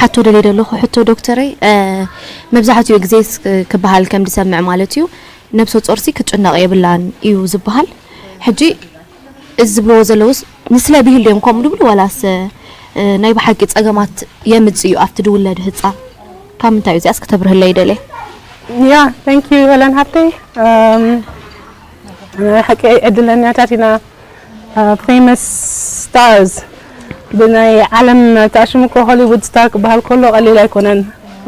ሓቶ ደልየ ዘለኹ ሕቶ ዶክተረይ፣ እ፣ መብዛሕትኡ ግዜ ስ-፣ ክበሃል ከም ዝሰምዕ ማለት እዩ፣ ነብሰ ጾርሲ ክትጭነቕ የብላን እዩ ዝበሃል። ሕጂ እዚ ዝብልዎ ዘለውስ ንስለ ብሂል ድዮም ከምኡ ዝብሉ ዋላስ፣ እ፣ ናይ ብሓቂ ጸገማት የምጽእ እዩ ኣብቲ ዝውለድ ህጻን? ካብ ምንታይ እዩ እዚኣስ ክተብርህለይ ደልየ። ያ፣ thank you ሄለን ሓፍተይ። እም፣ ናይ ሓቂ ዕድለኛታት ኢና። እ፣ famous stars ብናይ ዓለም ተኣሽሙ እኮ ሆሊውድ ስታር ክበሃል ከሎ ቀሊል ኣይኮነን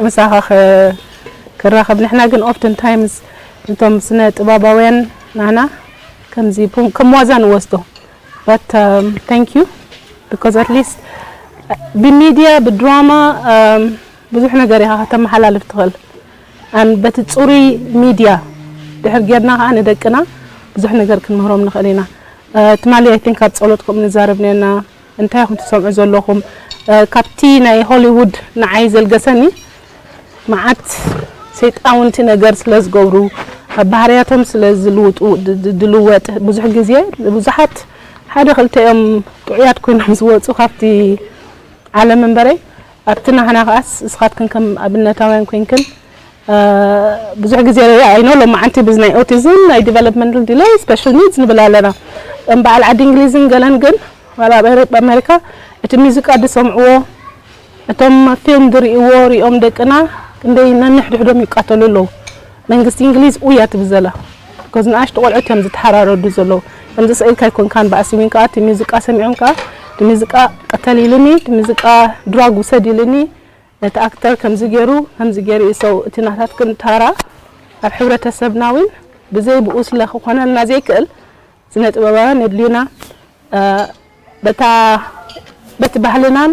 ምሳኻ ክ-፣ ክራኸብ። ንሕና ግን often times እቶም ስነ ጥበባውያን ናህና ከምዚ ፑ-፣ ከም ዋዛ ንወስዶ። But, um, thank you because at least ብሚድያ ብድራማ፣ um፣ ብዙሕ ነገር ኢኻ ከተመሓላልፍ ትኽእል። And በቲ ጽሩይ ሚድያ ድሕር ጌርና ከዓ ንደቅና ብዙሕ ነገር ክንምህሮም ንኽእል ኢና። እ፣ ትማሊ I think ኣብ ጸሎት ከምኡ ንዛረብ ነርና። እንታይ ኢኹም ትሰምዑ ዘለኹም? እ፣ ካብቲ ናይ ሆሊውድ ንዓይ ዘልገሰኒ መዓት ሰይጣውንቲ ነገር ስለ ዝገብሩ፣ ኣብ ባህርያቶም ስለ ዝልውጡ፣ ድ-፣ ድ-፣ ድልወጥ ብዙሕ ግዜ ብዙሓት ሓደ ክልተ እዮም ጥዑያት ኮይኖም ዝወፁ ካብቲ ዓለም እምበረይ፣ ኣብቲ ናህና ከኣስ እስኻትክን ከም ኣብነታውያን ኮይንክን፣ እ፣ ብዙሕ ግዜ ሪኣ ኣይኖ ሎማዓንቲ ብዚ ናይ ኦቲዝም ናይ ዲቨሎፕመንታል ዲለይ ስፔሻል ኒድስ ንብል ኣለና። እም በዓል ዓዲ እንግሊዝን ገለን ግን ዋላ ኣብ ኤውሮጳ ኣሜሪካ እቲ ሙዚቃ ዝሰምዕዎ እቶም ፊልም ዝርእይዎ ሪኦም ደቅና ክንደይ ነንሕድሕዶም ይቃተሉ ኣለዉ። መንግስቲ እንግሊዝ ኡያ ትብል ዘላ። Because ንኣሽቱ ቆልዑት እዮም ዝተሓራረዱ ዘለዉ። ከምዚ ስኢልካ ኣይኮንካን ብኣስሚን ከኣ እቲ ሙዚቃ ሰሚዖም ከኣ እቲ ሙዚቃ ቅተል ኢሉኒ፣ እቲ ሙዚቃ ድራግ ውሰድ ኢሉኒ፣ ነቲ ኣክተር ከምዚ ገይሩ ከምዚ ገይሩ እዩ። So እቲ ናታትክን ታራ ኣብ ሕብረተሰብና እውን ብዘይ ብኡ ስለ ክኾነልና ዘይክእል ስነ ጥበባውያን የድልዩና። እ፣ በታ በቲ ባህልናን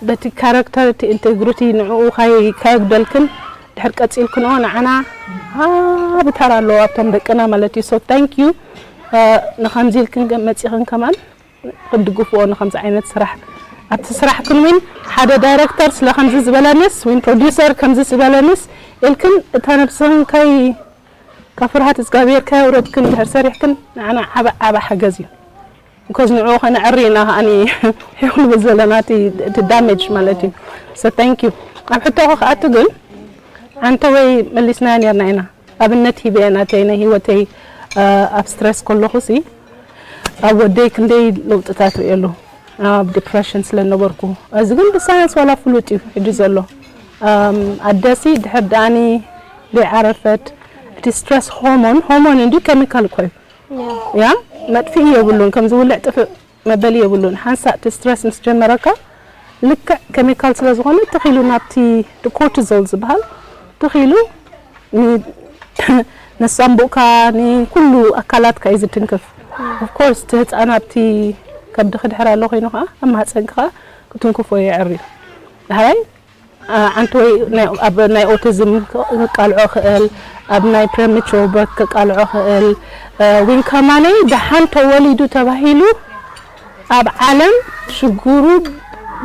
በቲ ካራክተር እቲ ኢንቴግሪቲ ንዕኡ ካይ-፣ ካየጉደልክን ድሕር ቀፂልክንኦ ንዓና ዓቢ ታራ ኣለዎ ኣብቶም ደቅና ማለት እዩ። So thank you። እ፣ ንኸምዚ ኢልክን መፂኽን ከማን ክትድግፍዎ ንኸምዚ ዓይነት ስራሕ ኣብቲ ስራሕክን እውን ሓደ ዳይረክተር ስለ ከምዚ ዝበለንስ ወይ ፕሮዲውሰር ከምዚ ዝበለንስ ኢልክን እታ ነብስኽን ከይ ካብ ፍርሃት እግዚኣብሔር ከየውረድክን ድሕር ሰሪሕክን ንዓና ዓቢ ዓቢ ሓገዝ እዩ። Because ንዕኡ ከነዕሪ ኢና ከኣኒ ሒኹ ንብል ዘለና እቲ፣ እቲ ዳሜጅ ማለት እዩ። So thank you። ኣብ ሕቶኺ ክኣቱ ግን ኣንተ ወይ መሊስናዮ ነርና ኢና። ኣብነት ሂበ እየ ናተይ ናይ ህይወተይ፣ እ፣ ኣብ ስትረስ ከለኹ ሲ ኣብ ወደይ ክንደይ ለውጥታት ርእየሉ ኣብ ዲፕረሽን ስለ ነበርኩ። እዚ ግን ብሳይንስ ዋላ ፍሉጥ እዩ ሕጂ ዘሎ። እም፣ ኣደሲ ድሕር ደኣኒ ዘይዓረፈት እቲ ስትረስ ሆርሞን፣ ሆርሞን እንዲ ኬሚካል እኮ እዩ። ያ መጥፍኢ የብሉን፣ ከም ዝውልዕ ጥፍእ መበሊ የብሉን። ሓንሳእ እቲ ስትረስ ምስ ጀመረካ ልክዕ ኬሚካል ስለ ዝኾነ ትኺሉ ናብቲ ኮርቲዞል ዝበሃል ትኺሉ ን-፣ ነሳምቡእካ ንኩሉ ኣካላትካ እዩ ዝትንክፍ። ኦፍ ኮርስ እቲ ህፃን ኣብቲ ከብድኺ ድሕር ኣሎ ኮይኑ ከዓ ኣብ ማህፀንኪ ከዓ ክትንክፎ የዕሪ። ዳሕራይ ኣ-፣ ዓንተወይ ናይ፣ ኣብ ናይ ኦቲዝም ከቃልዖ ክእል፣ ኣብ ናይ ፕሬማቹር በርት ከቃልዖ ክእል፣ እ፣ ዊን ከማነይ ደሓን ተወሊዱ ተባሂሉ ኣብ ዓለም ሽግሩ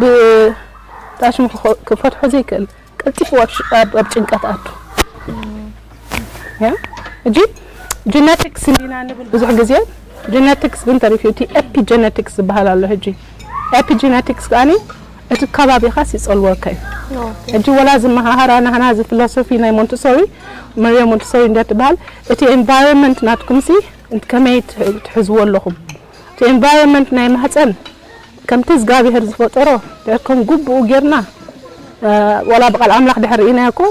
ብታሽሙ ክኸ-፣ ክፈትሖ ዘይክእል ቀልጢፉ ኣብ ሽ-፣ ኣብ፣ ኣብ ጭንቀት ኣቱ። ያ? እጂ ጀነቲክስ እንዲና ንብል ብዙሕ ግዜ፣ ጀነቲክስ ግን ተሪፉ፣ እቲ ኤፒጀነቲክስ ዝበሃል ኣሎ። ሕጂ ኤፒጀነቲክስ ከኣኒ እቲ ከባቢኻስ ይጸልወካ እዩ። ሕጂ ወላ እዚ መሃሃራ ናህና እዚ ፊሎሶፊ ናይ ሞንተሶሪ፣ ማሪያ ሞንተሶሪ እንዲያ ትበሃል፣ እቲ ኤንቫይሮንመንት ናትኩምሲ ከመይ ትሕ-፣ ትሕዝዎ ኣለኹም? እቲ ኤንቫይሮንመንት ናይ ማህፀን ከምቲ እግዚኣብሔር ዝፈጠሮ ድሕር ከም ግቡኡ ጌርና፣ እ፣ ዋላ ብቃል ኣምላኽ ድሕር ርኢናዮ እኮ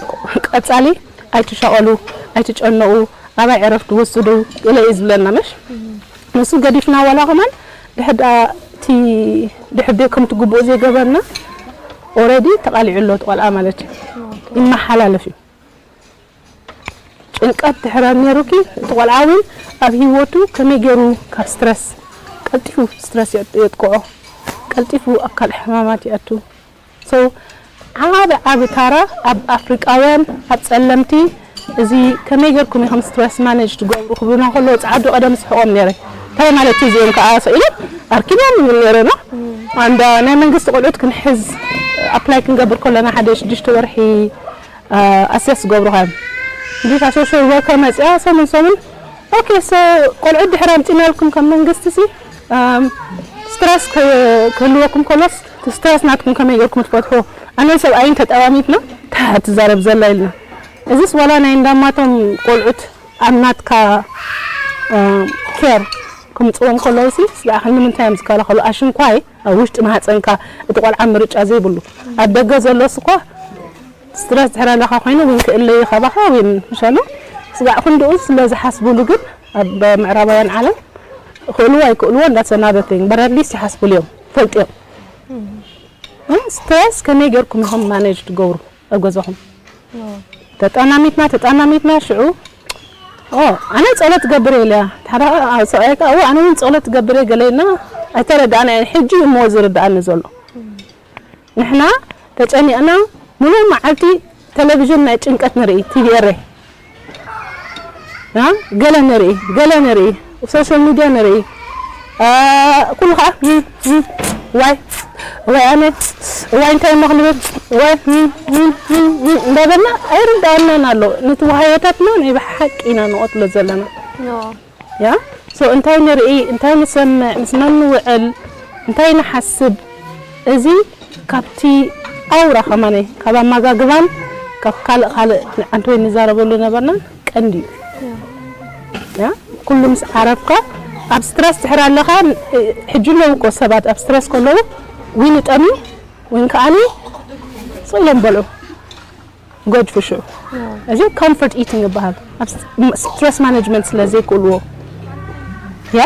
ቀጻሊ ኣይትሻቐሉ፣ ኣይትጨነቑ፣ ኣባይ ዕረፍቲ ወስዱ ገለ እዩ ዝብለና፣ ምሽ? ንሱ ገዲፍና ዋላ ከማን ድሕር ደኣ እቲ ድሕር ደ-፣ ከምቲ ግቡኡ ዘይገበርና ኦረዲ ተቃሊዑ ኣሎ እቲ ቆልዓ ማለት እዩ። ይመሓላለፍ እዩ። ጭንቀት ድሕር ነይሩኪ፣ እቲ ቆልዓ እውን ኣብ ህይወቱ ከመይ ገይሩ ካብ ስትረስ፣ ቀልጢፉ ስትረስ የጥ-፣ የጥቅዖ፣ ቀልጢፉ ኣብ ካልእ ሕማማት ይኣቱ። So ዓቢ ዓቢ ታራ ኣብ ኣፍሪቃውያን፣ ኣብ ጸለምቲ፣ እዚ ከመይ ገርኩም ኢኹም ስትረስ ማኔጅ ትገብሩ ክብሉና ከለዉ ጸዓዱ ቀደም ስሕቆም ነይረ። እንታይ ማለት እዩ እዚኦም ከኣ ስኢሉ ኣርኪቦም ይብል ነይረ ነው። ኣንዳ ናይ መንግስቲ ቆልዑት ክንሕዝ ኣፕላይ ክንገብር ከለና ሓደ ሽዱሽተ ወርሒ፣ እ፣ ኣሰስ ዝገብሩኻ እዮም። እንዴት social worker መጽያ ሰሙን ሰሙን፣ ኦኬ፣ so ቆልዑት ድሕር ኣምጺናልኩም ከም መንግስቲ ሲ፣ እም፣ ስትረስ ከ-፣ ክህልወኩም ከሎስ እቲ ስትረስ ናትኩም ከመይ ገርኩም ትፈትሑ? ኣነ ሰብኣይን ተጠማሚትና ትዛረብ ዘላ ኢልና። እዚስ ዋላ ናይ እንዳማቶም ቆልዑት ኣብ ናትካ ኬር ክምፅዎም ከለውሲ ስጋዕ ክንዲ ምንታይ እዮም ዝከላኸሉ? ኣሽንኳይ ኣብ ውሽጢ ማህፀንካ እቲ ቆልዓ ምርጫ ዘይብሉ ኣብ ደገ ዘሎስ እኳ ስትረስ ድሕር ኣለካ ኮይኑ ዊን ክእለዩ ካባካ ዊን ምሸሉ ስጋዕ ክንድኡ ስለ ዝሓስብሉ ግን ኣብ ምዕራባውያን ዓለም ክእልዎ ኣይክእልዎ እንዳሰናበተኝ በረድሊስ ይሓስብሉ እዮም ፈልጥዮም። ስትረስ ከመይ ገርኩም ኢኹም ማኔጅ ትገብሩ ኣብ ገዛኹም? ተጣናሚትና ተጣናሚትና ሽዑ ኦ ኣነ ጸሎት ገብር ኢለያ። ታዲያ ሰብኣይ ከኣ ኣነ እውን ጸሎት ገብር ገለና ኣይተረዳእና ሕጂ እሞ ዝርዳእኒ ዘሎ። ንሕና ተጨኒቕና ሙሉእ መዓልቲ ቴሌቪዥን ናይ ጭንቀት ንርኢ፣ ቲቪ ኤረ ያ፣ ገለ ንርኢ፣ ገለ ንርኢ፣ ሶሻል ሚድያ ንርኢ። አ፣ ኩሉ ኸዓ፣ እም፣ እም፣ ዋይ፣ ዋይ ኣነ፣ ዋይ እንታይ እሞ ክንብል፣ ዋይ፣ እም፣ እም፣ እም፣ እም፣ እንዳበልና ኣይርድኣናን ኣሎ። ነቲ ዋህዮታትና ናይ ብሓቂ ኢና ንቐትሎ ዘለና። ያ፣ ሶ እንታይ ንርኢ፣ እንታይ ንሰምዕ፣ ምስ መን ንውዕል፣ እንታይ ንሓስብ፣ እዚ ካብቲ ኣውራ ከማነይ፣ ካብ ኣመጋግባን ካብ ካልእ ካልእ ንዓንተወይ ንዛረበሉ ነበርና ቀንዲ እዩ። ያ፣ ኩሉ ምስ ዓረፍካ፣ ኣብ ስትረስ ድሕር ኣለኻ፣ ሕጂ ኣለዉ እኮ ሰባት ኣብ ስትረስ ከለዉ፣ ዊን ይጠምዩ፣ ዊን ከኣኒ ስቕ ኢሎም በልዑ። ጎጅ ፍሹ። እዚ ኮምፎርት ኢቲንግ ይበሃል። ኣብ ስ-፣ ም-፣ ስትረስ ማኔጅመንት ስለ ዘይክእልዎ። ያ?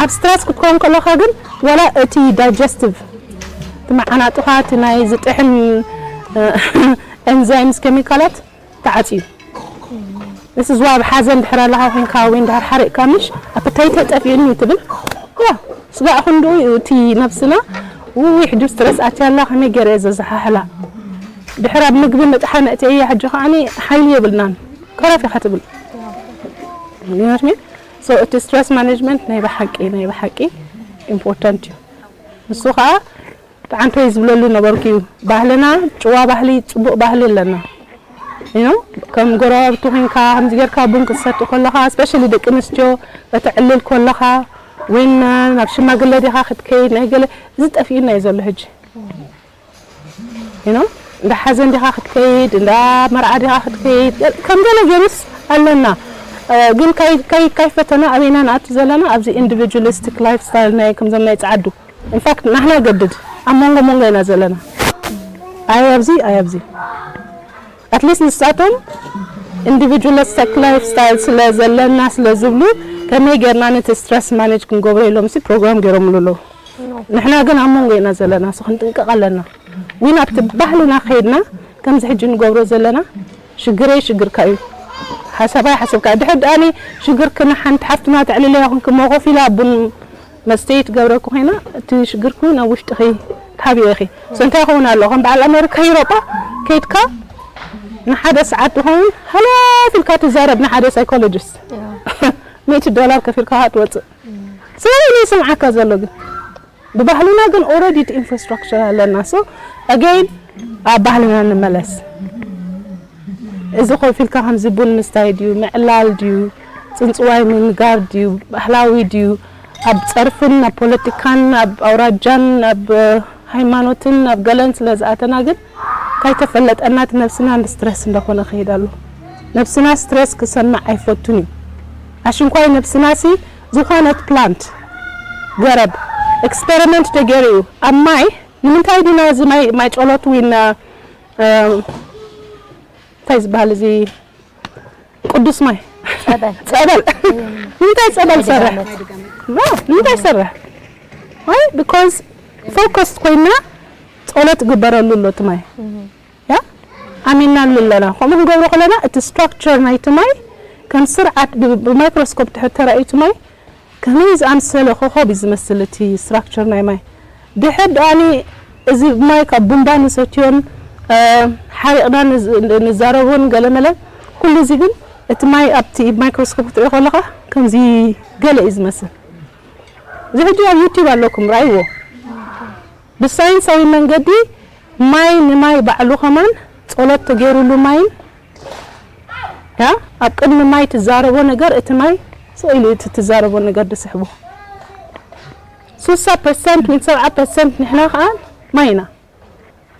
ኣብ ስትረስ ክትከውን ከለኻ ግን፣ ዋላ እቲ ዳይጀስቲቭ፣ እቲ መዓናጡኻ፣ እቲ ናይ ዝጥሕን፣ እ፣ ኤንዛይምስ ኬሚካላት ተዓጽዩ። እዚ ዝዋ ኣብ ሓዘን ድሕር ኣለኻ ኮይንካ ወይ እንድሕር ሓሪቕካ ምሽ፣ ኣፐታይተይ ጠፊኡኒ ትብል። ያ፣ ስጋዕ ክንድኡ እዩ እቲ ነብስና፣ ውይ፣ ሕጂ ስትረስ ኣትያ ኣላ፣ ከመይ ገይረ እየ ዘዘሓሕላ? ድሕር ኣብ ምግቢ ምጥሓን እትእያ፣ ሕጂ ከዓኒ ሓይሊ የብልናን። ከረፍ ኢኻ ትብል። You know what I mean? So፣ እቲ ስትረስ ማኔጅመንት ናይ ብሓቂ፣ ናይ ብሓቂ ኢምፖርታንት እዩ። ንሱ ኸዓ፣ ብዓንተይ ዝብለሉ ነበርኩ እዩ። ባህልና፣ ጭዋ ባህሊ፣ ጽቡቕ ባህሊ ኣለና። You know? ከም ጎረባብቲ ኮይንካ፣ ከምዚ ጌርካ ቡን ክትሰቲ ከለኻ፣ ስፔሻሊ ደቂ ኣንስትዮ፣ ከተዕልል ከለኻ፣ ወይን ናብ ሽማግለ ዲኻ ክትከይድ፣ ናይ ገለ፣ እዚ ጠፊኡና እዩ ዘሎ ሕጂ። You know? እንዳ ሓዘን ዲኻ ክትከይድ፣ እንዳ መርዓ ዲኻ ክትከይድ፣ ከም ገለ ገይሩስ ኣለና። እ፣ ግን ካይ-፣ ካይ-፣ ካይፈተና ኣበይና ንኣቱ ዘለና? ኣብዚ ኢንዲቪጁዋሊስቲክ ላይፍ ስታይል ናይ፣ ከምዞም ናይ ጸዓዱ። ኢንፋክት፣ ናህና ገድድ ኣብ መንጎ መንጎ ኢና ዘለና። ኣይ ኣብዚ፣ ኣይ ኣብዚ። ኣትሊስት ንሳቶም ኢንዲቪጁዋሊስቲክ ላይፍ ስታይል ስለ ዘለና ስለ ዝብሉ፣ ከመይ ጌርና ነቲ ስትረስ ማኔጅ ክንገብሮ ኢሎምሲ ፕሮግራም ገይሮምሉ ኣለዉ። ንሕና ግን ኣብ መንጎ ኢና ዘለና፣ ሶ ክንጥንቀቕ ኣለና። ዊን ኣብቲ ባህልና ከይድና፣ ከምዚ ሕጂ ንገብሮ ዘለና፣ ሽግረይ ሽግርካ እዩ። ሓሳባይ ሓሳብካ። ድሕር ደኣኒ ሽግርክን ሓንቲ ሓፍትና ተዕልለያ ኮንኪ እሞ ኮፍ ኢላ ቡን መስተዪ ትገብረኪ ኮይና፣ እቲ ሽግርኪ እውን ኣብ ውሽጥኺ ትሃብዮ ኢኺ። ሶ እንታይ ይኸውን ኣሎ? ከም በዓል ኣሜሪካ፣ ዩሮጳ ከይድካ ንሓደ ሰዓት ትኸውን ሃለፍ ኢልካ ትዛረብ ንሓደ ሳይኮሎጂስት። ሚእቲ ዶላር ከፊልካ ትወጽእ። ስለዚ እዩ ዝስምዓካ ዘሎ ግን። ብባህልና ግን ኦልሬዲ እቲ ኢንፍራስትራክቸር ኣለና። ሶ ኣገይን ኣብ ባህልና ንመለስ። እዚ ኮፍ ኢልካ ከምዚ ቡን ምስታይ ድዩ፣ ምዕላል ድዩ፣ ጽንጽዋይ ምንጋር ድዩ፣ ባህላዊ ድዩ፣ ኣብ ጸርፍን፣ ኣብ ፖለቲካን፣ ኣብ ኣውራጃን፣ ኣብ ሃይማኖትን፣ ኣብ ገለን ስለ ዝኣተና ግን ካይተፈለጠና እቲ ነብስና ንስትረስ እንዳኾነ ክሄድ ኣሎ። ነብስና ስትረስ ክሰምዕ ኣይፈቱን እዩ። ኣሽንኳይ ነብስናሲ ዝኾነት ፕላንት፣ ገረብ፣ ኤክስፐሪመንት ተገይሩ እዩ። ኣብ ማይ፣ ንምንታይ ዲና እዚ ማይ፣ ማይ ጸሎት ዊና፣ እ፣ እንታይ ዝበሃል እዚ ቅዱስ ማይ? ጸበል። ጸበል። ንምንታይ ጸበል ሰርሕ? ዋ፣ ንምንታይ ሰርሕ? ዋይ? ቢኮዝ ፎከስ ኮይና ጸሎት ግበረሉ ኣሎ እቲ ማይ። ያ? ኣሚናሉ ኣለና። ከምኡ ክንገብሮ ከለና እቲ ስትራክቸር ናይቲ ማይ ከም ስርዓት ብ-፣ ብማይክሮስኮፕ ድሕር ተራእዩ እቲ ማይ ከመይ ዝኣምሰለ ኮኾብ እዩ ዝመስል እቲ ስትራክቸር ናይ ማይ። ድሕር ደኣኒ እዚ ማይ ካብ ቡምባ ንሰትዮን፣ እ፣ ሓሪቕና ንዝ-፣ ንዛረቦን ገለመለ። ኩሉ እዚ ግን እቲ ማይ ኣብቲ ማይክሮስኮፕ ክትሪኦ ከለኻ ከምዚ ገለ እዩ ዝመስል። እዚ ሕጂ ኣብ ዩቲዩብ ኣለኩም፣ ረኣይዎ። ብሳይንሳዊ መንገዲ ማይ ንማይ ባዕሉ ከማን ጸሎት ተገይሩሉ ማይን፣ ያ፣ ኣብ ቅድሚ ማይ ትዛረቦ ነገር እቲ ማይ ስቕ ኢሉ እቲ ትዛረቦ ነገር ዝስሕቦ። ስሳ ፐርሰንት ወይ ሰብዓ ፐርሰንት ንሕና ከኣ ማይ ኢና።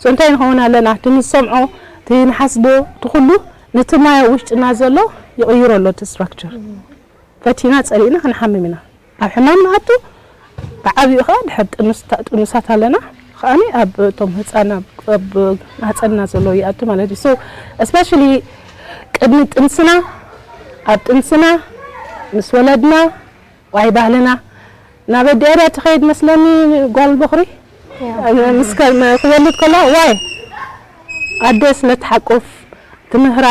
So እንታይ ንኸውን ኣለና? እቲ ንሰምዖ፣ እቲ ንሓስቦ፣ እቲ ኩሉ ነቲ ማይ ኣብ ውሽጥና ዘሎ ይቕይሮ ኣሎ እቲ structure። ፈቲና ጸሊእና ክንሓምም ኢና። ኣብ ሕማም ንኣቱ፣ ብዓቢኡ ኸኣ ድሕር ጥኑስታ-፣ ጥኑሳት ኣለና። ከኣኒ ኣብ እቶም ህጻን ኣብ፣ ኣብ ማህጸንና ዘሎ ይኣቱ ማለት እዩ። So especially ቅድሚ ጥንስና፣ ኣብ ጥንስና፣ ምስ ወለድና፣ ዋይ ባህልና፣ ናብ ኣዲኣዳ ትኸይድ መስለኒ ጓል በኹሪ። ምስ ከ-፣ ክወልድ ከላ ዋይ ኣደ ስለ ትሓቁፍ ትምህራ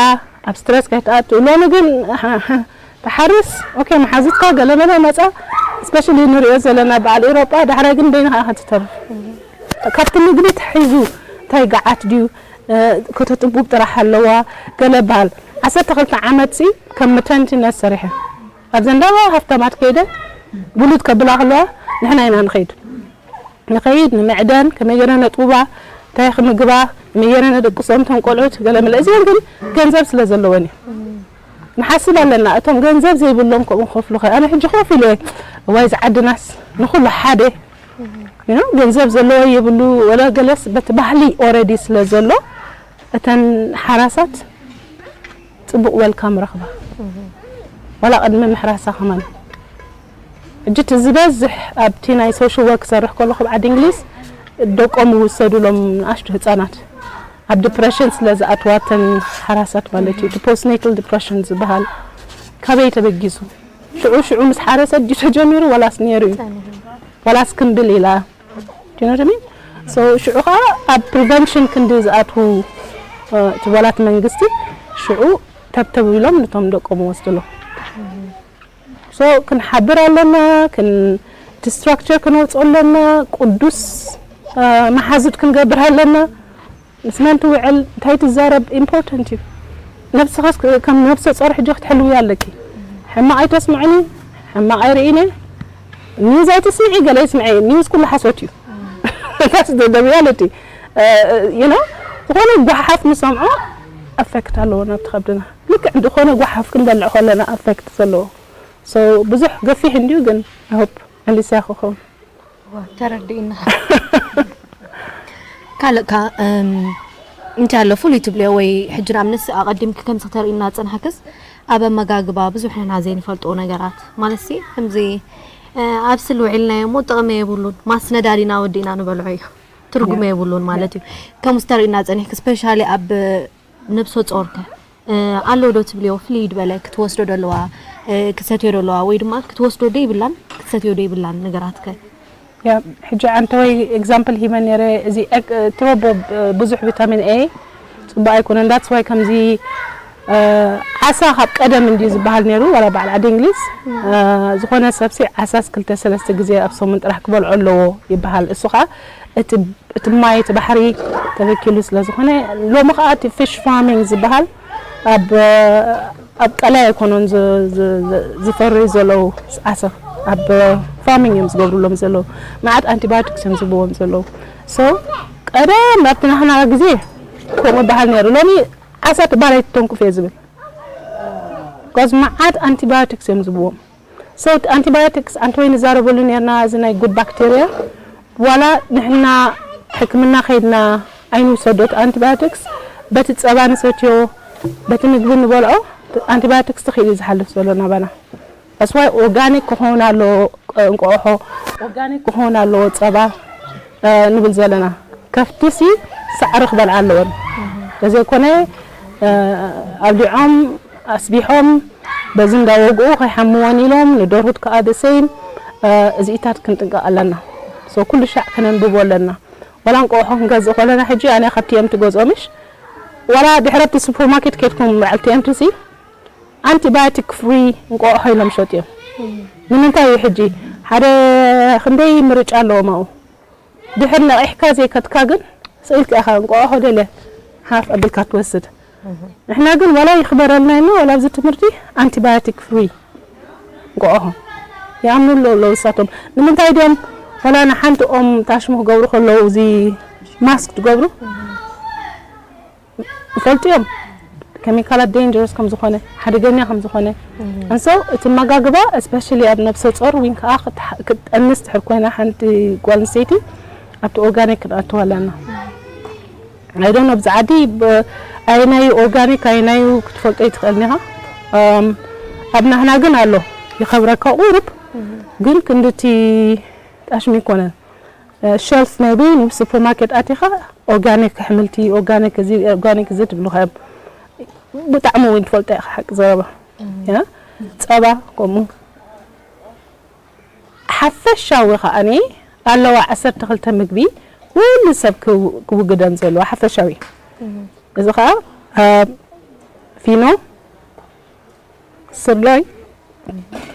ኣብ ስትረስ ከይትኣቱ። ሎሚ ግን ትሓርስ ኦኬ መሓዙትካ ገለመለ መጻ especially ንሪኦ ዘለና በዓል ኤውሮጳ ዳሕራይ ግን በይንኻ ኢኻ ትተርፍ። ካብቲ ምግቢ ተሒዙ እንታይ ገዓት ድዩ ከተጥቡብ ጥራሕ ኣለዋ ገለ በሃል ዓሰርተ ክልተ ዓመት ሲ ከም መተንትነት ሰሪሐ ኣብዘን ዳባ ሃፍታማት ከይደ ብሉት ከብላ ከለዋ ንሕና ኢና ንኸይድ ንኸይድ ንምዕደን ከመይ ገይረ ነጥቡባ እንታይ ክምግባ ከመይ ገይረ ነደቅሶም እቶም ቆልዑት ገለ መለ እዚኦም ግን ገንዘብ ስለ ዘለወን እዩ ንሓስብ ኣለና እቶም ገንዘብ ዘይብሎም ከምኡ ክኸፍሉ ከ ኣነ ሕጂ ኮፍ ኢለ እዋይ ዝዓድናስ ንኹሉ ሓደ you know ገንዘብ ዘለዎ የብሉ ወላ ገለስ በቲ ባህሊ already ስለ ዘሎ እተን ሓራሳት ጽቡቕ welcome ረኽባ ዋላ ቅድሚ ምሕራሳ ከማን ሕጂ እቲ ዝበዝሕ ኣብቲ ናይ social work ክሰርሕ ከለኹ ኣብ ዓዲ እንግሊዝ ደቆም ይውሰዱሎም ንኣሽቱ ህፃናት ኣብ depression ስለ ዝኣትዋተን ሓራሳት ማለት እዩ እቲ postnatal depression ዝበሃል ካበይ ተበጊሱ ሽዑ ሽዑ ምስ ሓረሰት ድዩ ተጀሚሩ ዋላስ ነይሩ እዩ ዋላስ ክምብል ኢላ Do you know what I mean? So ሽዑ ከዓ ኣብ prevention ክንዲ ዝኣትዉ እቲ ዋላት መንግስቲ ሽዑ ተብተብ ኢሎም ነቶም ደቆም ወስድሎም so ክንሓብር ኣለና ክን እቲ structure ክነውፅኦ ኣለና ቅዱስ መሓዙት ክንገብር ኣለና ምስ መን ትውዕል እንታይ ትዛረብ important እዩ ነብስኻስ ከም ነብሰ ጾር ሕጂ ክትሕልውያ ኣለኪ ሕማቕ ኣይተስምዕኒ ሕማቕ ኣይርእይነ news ኣይትስምዒ ገለ ይስምዒ news ኩሉ ሓሶት እዩ that's the reality you know ዝኾነ ጓሓፍ ንሰምዖ affect ኣለዎ ናብ ተኸብድና ልክዕ ዝኾነ ጓሓፍ ክንበልዕ ከለና affect ዘለዎ so ብዙሕ ገፊሕ እንድዩ ግን I hope መሊስያ ክኸውን ተረዲእና ካልእ ከ እንታይ ኣሎ ፍሉይ ትብልዮ ወይ ሕጂ ንኣብነት ኣቐዲምኪ ከምዚ ክተርእይና ዝጸናሕክስ ኣብ ኣመጋግባ ብዙሕ ንሕና ዘይንፈልጦ ነገራት ማለት ሲ ከምዚ ኣብ ስል ውዒልና እሞ ጥቕሚ የብሉን ማስ ነዳዲና ወዲእና ንበልዖ እዩ ትርጉም የብሉን ማለት እዩ ከምኡ ዝተርእይና ጸኒሕኪ ስፔሻሊ ኣብ ነብሰ ጾር ከ ኣሎ ዶ ትብልዮ ፍልይ ዝበለ ክትወስዶ ዶ ኣለዋ ክሰትዮ ዶ ኣለዋ ወይ ድማ ክትወስዶ ዶ ይብላን ክትሰትዮ ዶ ይብላን ነገራት ከ ሕጂ ኣንተ ወይ example ሂበ ነረ እዚ ትረቦ ብዙሕ vitamin A ጽቡቅ ኣይኮነን that's why ከምዚ ዓሳ ካብ ቀደም እንዲ ዝበሃል ነሩ ወላ በዓል ዓዲ እንግሊዝ ዝኾነ ሰብሲ ዓሳስ ክልተ ሰለስተ ግዜ ኣብ ሰሙን ጥራሕ ክበልዖ ኣለዎ ይበሃል እሱ ከዓ እቲ እቲ ማይ እቲ ባሕሪ ተበኪሉ ስለ ዝኾነ ሎሚ ከዓ እቲ fish farming ዝበሃል ኣብ ኣብ ቀላይ ኣይኮነን ዝፈርዩ ዘለዉ ዓሰብ ኣብ farming እዮም ዝገብሩሎም ዘለዉ መዓት antibiotics እዮም ዝህብዎም ዘለዉ so ቀደም ኣብቲ ናህና ግዜ ከምኡ በሃል ነይሩ ሎሚ ዓሳ ትባል ኣይትተንኩፍ እየ ዝብል because መዓት antibiotics እዮም ዝህብዎም So antibiotics ኣንተ ወይ ንዛረበሉ ነርና እዚ ናይ good bacteria ዋላ ንሕና ሕክምና ከይድና ኣይንውሰዶ እቲ antibiotics በቲ ጸባ ንሰትዮ በቲ ምግቢ ንበልዖ antibiotics ተኽኢሉ ዝሓልፍ ዘሎ ናባና that's why organic ክኸውን ኣሎ እንቆሖ organic ክኸውን ኣሎ ጸባ ንብል ዘለና ከፍትሲ ሳዕሪ ክበልዓ ኣለወን ተዘይኮነ ኣብሊዖም ኣስቢሖም በዚ እንዳወግኡ ከይሓምወን ኢሎም ንደርሁት ከዓ the same እዚኢታት ክንጥንቀቕ ኣለና so ኩሉ ሻዕ ከነንብቦ ኣለና ዋላ እንቆሖ ክንገዝእ ከለና ሕጂ ኣነ ካብ ቲኤምቲ ገዝኦ ምሽ ዋላ ድሕረቲ ሱፐርማርኬት ከድኩም በዓል ቲኤምቲ ሲ antibiotic free እንቆሖ ኢሎም ሸጥዮም ንምንታይ እዩ ሕጂ ሓደ ክንደይ ምርጫ ኣለዎም ኣብኡ ድሕር ነቒሕካ ዘይከድካ ግን ስኢልካ ኢኻ እንቆሖ ደለ ሓፍ ኣቢልካ ትወስድ ንሕና ግን ዋላ ይኽበረልና ኢልና ዋላ ኣብዚ ትምህርቲ antibiotic free እንቆሖ ይኣምኑ ኣለዉ ኣለዉ ንሳቶም ንምንታይ ድዮም ዋላ ንሓንቲ ኦም ታሽሙ ክገብሩ ከለዉ እዚ mask ትገብሩ ይፈልጡ እዮም chemical ኣት dangerous ከም ዝኾነ ሓደገኛ ከም ዝኾነ and so እቲ ኣመጋግባ especially ኣብ ነብሰ ጾር ወይን ከዓ ክትጠንስ ትሕር ኮይና ሓንቲ ጓል ኣንስተይቲ ኣብቲ organic ክንኣትዋ ኣለና I don't know፣ ኣብዚ ዓዲ ብ-፣ ኣየናዩ ኦርጋኒክ ኣየናዩ ክትፈልጦ ኣይትኽእልን ኢኻ። እም፣ ኣብ ናህና ግን ኣሎ፣ ይኸብረካ ቁሩብ፣ ግን ክንድቲ ጣሽሚ ይኮነን። እ፣ ሸልፍ maybe ንብ ሱፐርማርኬት ኣቲኻ ኦርጋኒክ ኣሕምልቲ፣ ኦርጋኒክ እዚ፣ ኦርጋኒክ እዚ ትብሉ ኸ ብጣዕሚ እውን ትፈልጦ ኢኻ፣ ሓቂ ዘረባ። ያ፣ ጸባ ከምኡ። ሓፈሻዊ ከኣኒ ኣለዋ ዓሰርተ ክልተ ምግቢ ኩሉ ሰብ ክው-፣ ክውግደን ዘለዎ ሓፈሻዊ። እዚ ኸኣ፣ አ፣ ፊኖ፣ ስርናይ፣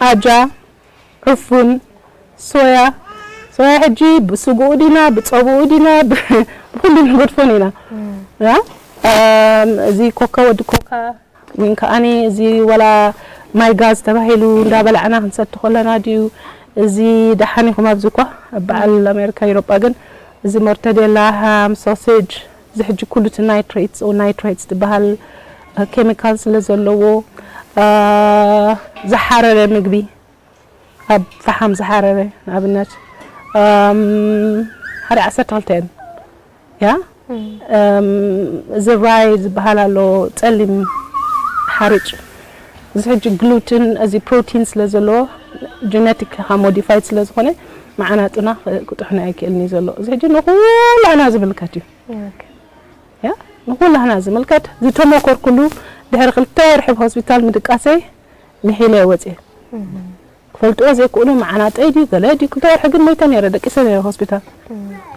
ኣጃ፣ ዕፉን፣ ሶያ፣ ሶያ ሕጂ ብስግኡ ዲና፣ ብጸብኡ ዲና፣ ብ-፣ ብኹሉ ንገድፎን ኢና። ያ? ኣም፣ እዚ ኮካ፣ ወዲ ኮካ፣ ዊን ከኣኒ እዚ ወላ ማይ ጋዝ ተባሂሉ እንዳበላዕና ክንሰቲ ከለና ድዩ? እዚ ደሓን ኢኹም ኣብዚ እኳ፣ ኣብ በዓል ኣሜሪካ፣ ኤውሮጳ ግን እዚ ሞርተዴላ፣ ሃም፣ ሶሴጅ፣ እዚ ሕጂ ኩሉ እቲ ናይትሬትስ፣ ኦ ናይትሬትስ ዝበሃል ኬሚካል ስለ ዘለዎ፣ አ፣ ዝሓረረ ምግቢ፣ ኣብ ፈሓም ዝሓረረ ንኣብነት፣ ኣም፣ ሓደ ዓሰርተ ክልተ እየን። ያ? እም፣ እዚ ራይ ዝበሃል ኣሎ፣ ጸሊም ሓርጭ። እዚ ሕጂ ግሉትን፣ እዚ ፕሮቲን ስለ ዘለዎ፣ ጀነቲክ ኢኻ ሞዲፋይድ ስለ ዝኾነ፣ መዓናጡና ክጥሕኖ ኣይክእልን እዩ ዘሎ። እዚ ሕጂ ንኹላህና ዝምልከት እዩ። ኦኬ። ያ? ንኹላህና ዝምልከት፣ ዝተመኮርኩሉ ድሕሪ ክልተ ወርሒ ብሆስፒታል ምድቃሰይ ምሒለ ወፅየ። ክፈልጥዎ ዘይክእሉ መዓናጠይ ድዩ ገለ ድዩ፣ ክልተ ወርሒ ግን መይተ ነይረ፣ ደቂሰ ነይረ ሆስፒታል።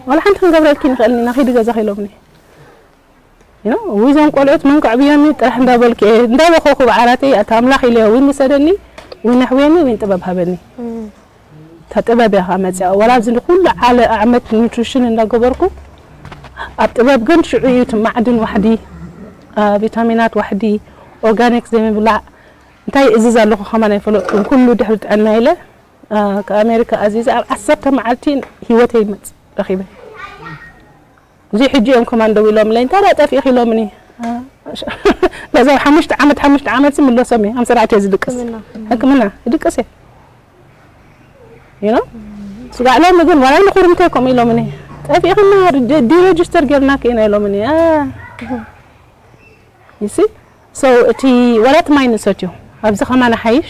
ዋላ ሓንቲ ክንገብረልኪ ንኽእል ኢና፣ ኺዲ ገዛኺ ኢሎምኒ። You know፣ እዞም ቆልዑት መን ከዕብዮኒ ጥራሕ እንዳበልኩ እየ፣ እንዳበኸኹ ብዓራተይ፣ ኣታ ኣምላኽ ኢለ፣ ዊን ውሰደኒ፣ ዊን ኣሕውየኒ፣ ዊን ጥበብ ሃበኒ። እታ ጥበብ እያ ከዓ መፅያ። ዋላ ኣብዚ ንኩሉ ዓለ-፣ ዓመት ኒውትሪሽን እንዳገበርኩ፣ ኣብ ጥበብ ግን ሽዑ እዩ እቲ ማዕድን ዋሕዲ፣ አ፣ ቪታሚናት ዋሕዲ፣ ኦርጋኒክ ዘይምብላዕ፣ እንታይ እዝዝ ኣለኹ ከማን ኣይፈለጥኩን። ኩሉ ድሕሪ ጥዕና ኢለ፣ አ፣ ካብ ኣሜሪካ ኣዚዘ ኣብ ዓሰርተ መዓልቲ ህይወተይ መጽ-፣ ረኺበ። እዚ ሕጂ እዮም ከማን ደው ኢሎምለይ፣ "እንታይ ደኣ ጠፊእኺ?" ኢሎምኒ። አ፣ ነዞም ሓሙሽተ ዓመት፣ ሓሙሽተ ዓመት ዝምለሶም እየ። ሃምሳ ኣርባዕተ እየ ዝድቅስ። ሕክምና። ሕክምና ይድቅስ እየ። You know? ስጋዕ ሎሚ ግን ዋላ ንኹርምተይ ከምኡ ኢሎምኒ። "ጠፊእኽና፣ ዲ-፣ ዲሬጅስተር ጌርናኪ ኢና" ኢሎምኒ። አ። You see? So፣ እቲ ዋላ እቲ ማይ ንሰትዮ፣ ኣብዚ ከማን ሓይሽ፣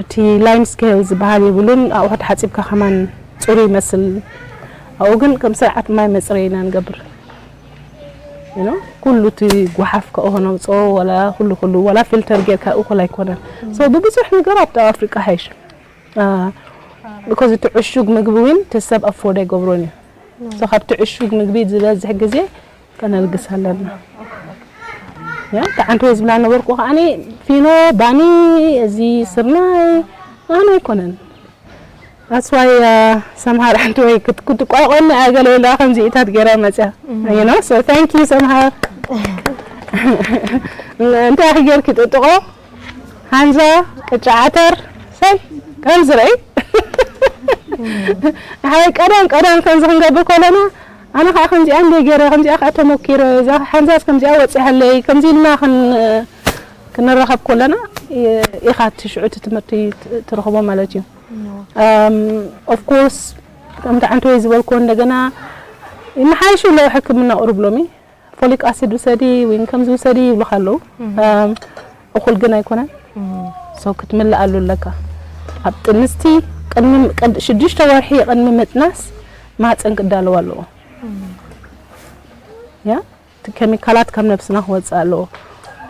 እቲ ላይም ስኬል ዝበሃል የብሉን፣ ኣቑሑት ሓጺብካ ከማን ጽሩይ ይመስል። ኣብኡ ግን ከም ስርዓት ማይ መጽረዪ ኢና ንገብር። You know? ኩሉ እቲ ጓሓፍ ከእሆ ነውጽኦ፣ ዋላ ኩሉ፣ ኩሉ፣ ዋላ ፊልተር ጌርካ እኹል ኣይኮነን። So፣ ብብዙሕ ነገር ኣብ ኣፍሪቃ ሓይሽ። አ፣ because እቲ ዕሹግ ምግቢ እውን እቲ ሰብ ኣፎርድ ኣይገብሮን እዩ። So፣ ካብቲ ዕሹግ ምግቢ ዝበዝሕ ግዜ ከነልግስ ኣለና። ያ፣ ተዓንተወይ ዝብላ ነበርኩ ከዓኒ ፊኖ፣ ባኒ፣ እዚ ስርናይ፣ ኣነ ኣይኮነን። That's why፣ አ፣ ሰምሃር ዓንተወይ ክት-፣ ክትቋቋኒ ኣገለ ኢላ ከምዚ ኢታት ገይራ መጽያ። You know? So thank you ሰምሃር። እንታይ ኢኺ ገይርኪ ጥጥቖ? ሃንዛ፣ ቅጫ ዓተር፣ ሰይ፣ ከምዚ ርኣይ። ንሓይ ቀደም ቀደም ከምዚ ክንገብር ከለና፣ ኣነ ኸዓ ከምዚኣ እንደ ገይረ፣ ከምዚኣ ኸዓ ተመኪረ፣ እዛ ሓንዛስ ከምዚኣ ወፂኣለይ፣ ከምዚ ኢልና ክን-፣ ክንራኸብ ከለና፣ ኢ-፣ ኢኻ እቲ ሽዑ እቲ ትምህርቲ ት-፣ ትረኽቦ ማለት እዩ። እም፣ of course፣ ከምቲ ዓንተወይ ዝበልክዎ እንደገና ይመሓይሹ ኣለዉ ሕክምና ቁሩብ ሎሚ። ፎሊክ ኣሲድ ውሰዲ ወይ ከምዚ ውሰዲ ይብሉኻ ኣለዉ። እም፣ እኹል ግን ኣይኮነን። So ክትምልኣሉ ኣለካ። ኣብ ጥንስቲ ቅድሚ፣ ቅድ-፣ ሽዱሽተ ወርሒ ቅድሚ ምጥናስ ማህፀን ክዳለዋ ኣለዎ። ያ? እቲ ኬሚካላት ካብ ነብስና ክወፅእ ኣለዎ።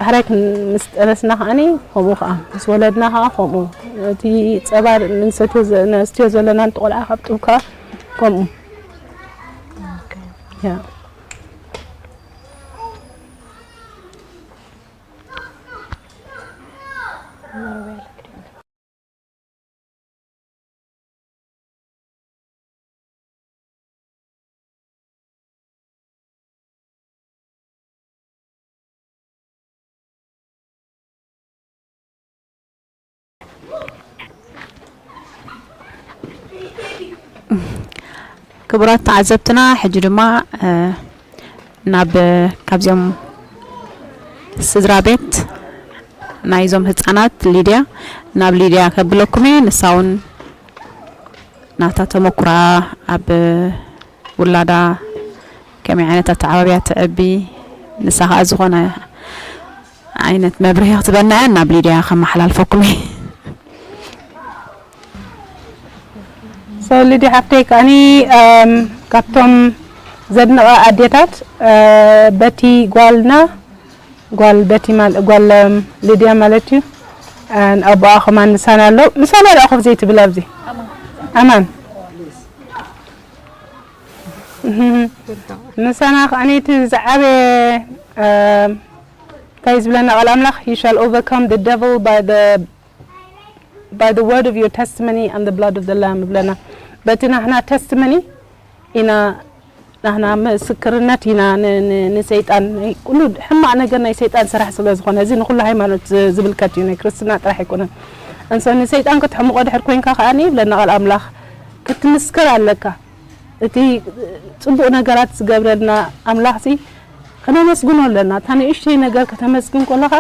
ዳሕራይ ክን-፣ ምስ ጠነስና ከዓኒ ከምኡ ከዓ፣ ምስ ወለድና ከዓ ከምኡ። እቲ ፀባ ንሰትዮ ዘ-፣ ነስትዮ ዘለና ነቲ ቆልዓ ካብ ጡብ ከዓ ከምኡ። ያ። ክቡራት ተዓዘብትና፣ ሕጂ ድማ፣ እ፣ ናብ፣ ካብዚኦም ስድራ ቤት ናይዞም ህጻናት ሊድያ፣ ናብ ሊድያ ከብለኩም እየ። ንሳ እውን ናታ ተመኩራ ኣብ ውላዳ ከመይ ዓይነት ኣተዓባብያ ትዕቢ፣ ንሳ ኸኣ ዝኾነ ዓይነት መብርሂ ክትበና እያ፣ ናብ ሊድያ ከመሓላልፈኩም እየ። So ሊድያ ሓፍተይ ከኣኒ፣ እም፣ ካብቶም ዘድንቐ ኣዴታት፣ እ፣ በቲ ጓልና፣ ጓል በቲ ማል-፣ ጓል፣ እም፣ ሊድያ ማለት እዩ። ኣን ኣቦኣ ከማን ምሳና ኣሎ። ምሳና ደኣ ኮፍ ዘይትብል ኣብዚ። ኣማን። ምሳና ከኣኒ እቲ ዝዓበየ፣ እም፣ እንታይ ዝብለና ቃል ኣምላኽ፣ "You shall overcome the devil by the, by the word of your testimony and the blood of the Lamb" ይብለና። በቲ ናህና ተስቲመኒ ኢና፣ ናህና ምስክርነት ኢና ን-፣ ን-፣ ንሰይጣን፣ ናይ ኩሉ ሕማቕ ነገር ናይ ሰይጣን ስራሕ ስለ ዝኾነ፣ እዚ ንኹሉ ሃይማኖት ዝ-፣ ዝምልከት እዩ፣ ናይ ክርስትና ጥራሕ ኣይኮነን። እንሶ ንሰይጣን ክትሕምቖ ድሕር ኮይንካ ከኣኒ ይብለና ቃል ኣምላኽ፣ ክትምስክር ኣለካ። እቲ ጽቡቕ ነገራት ዝገብረልና ኣምላኽሲ ከነመስግኖ ኣለና። እታ ንእሽተይ ነገር ከተመስግን ከለኻ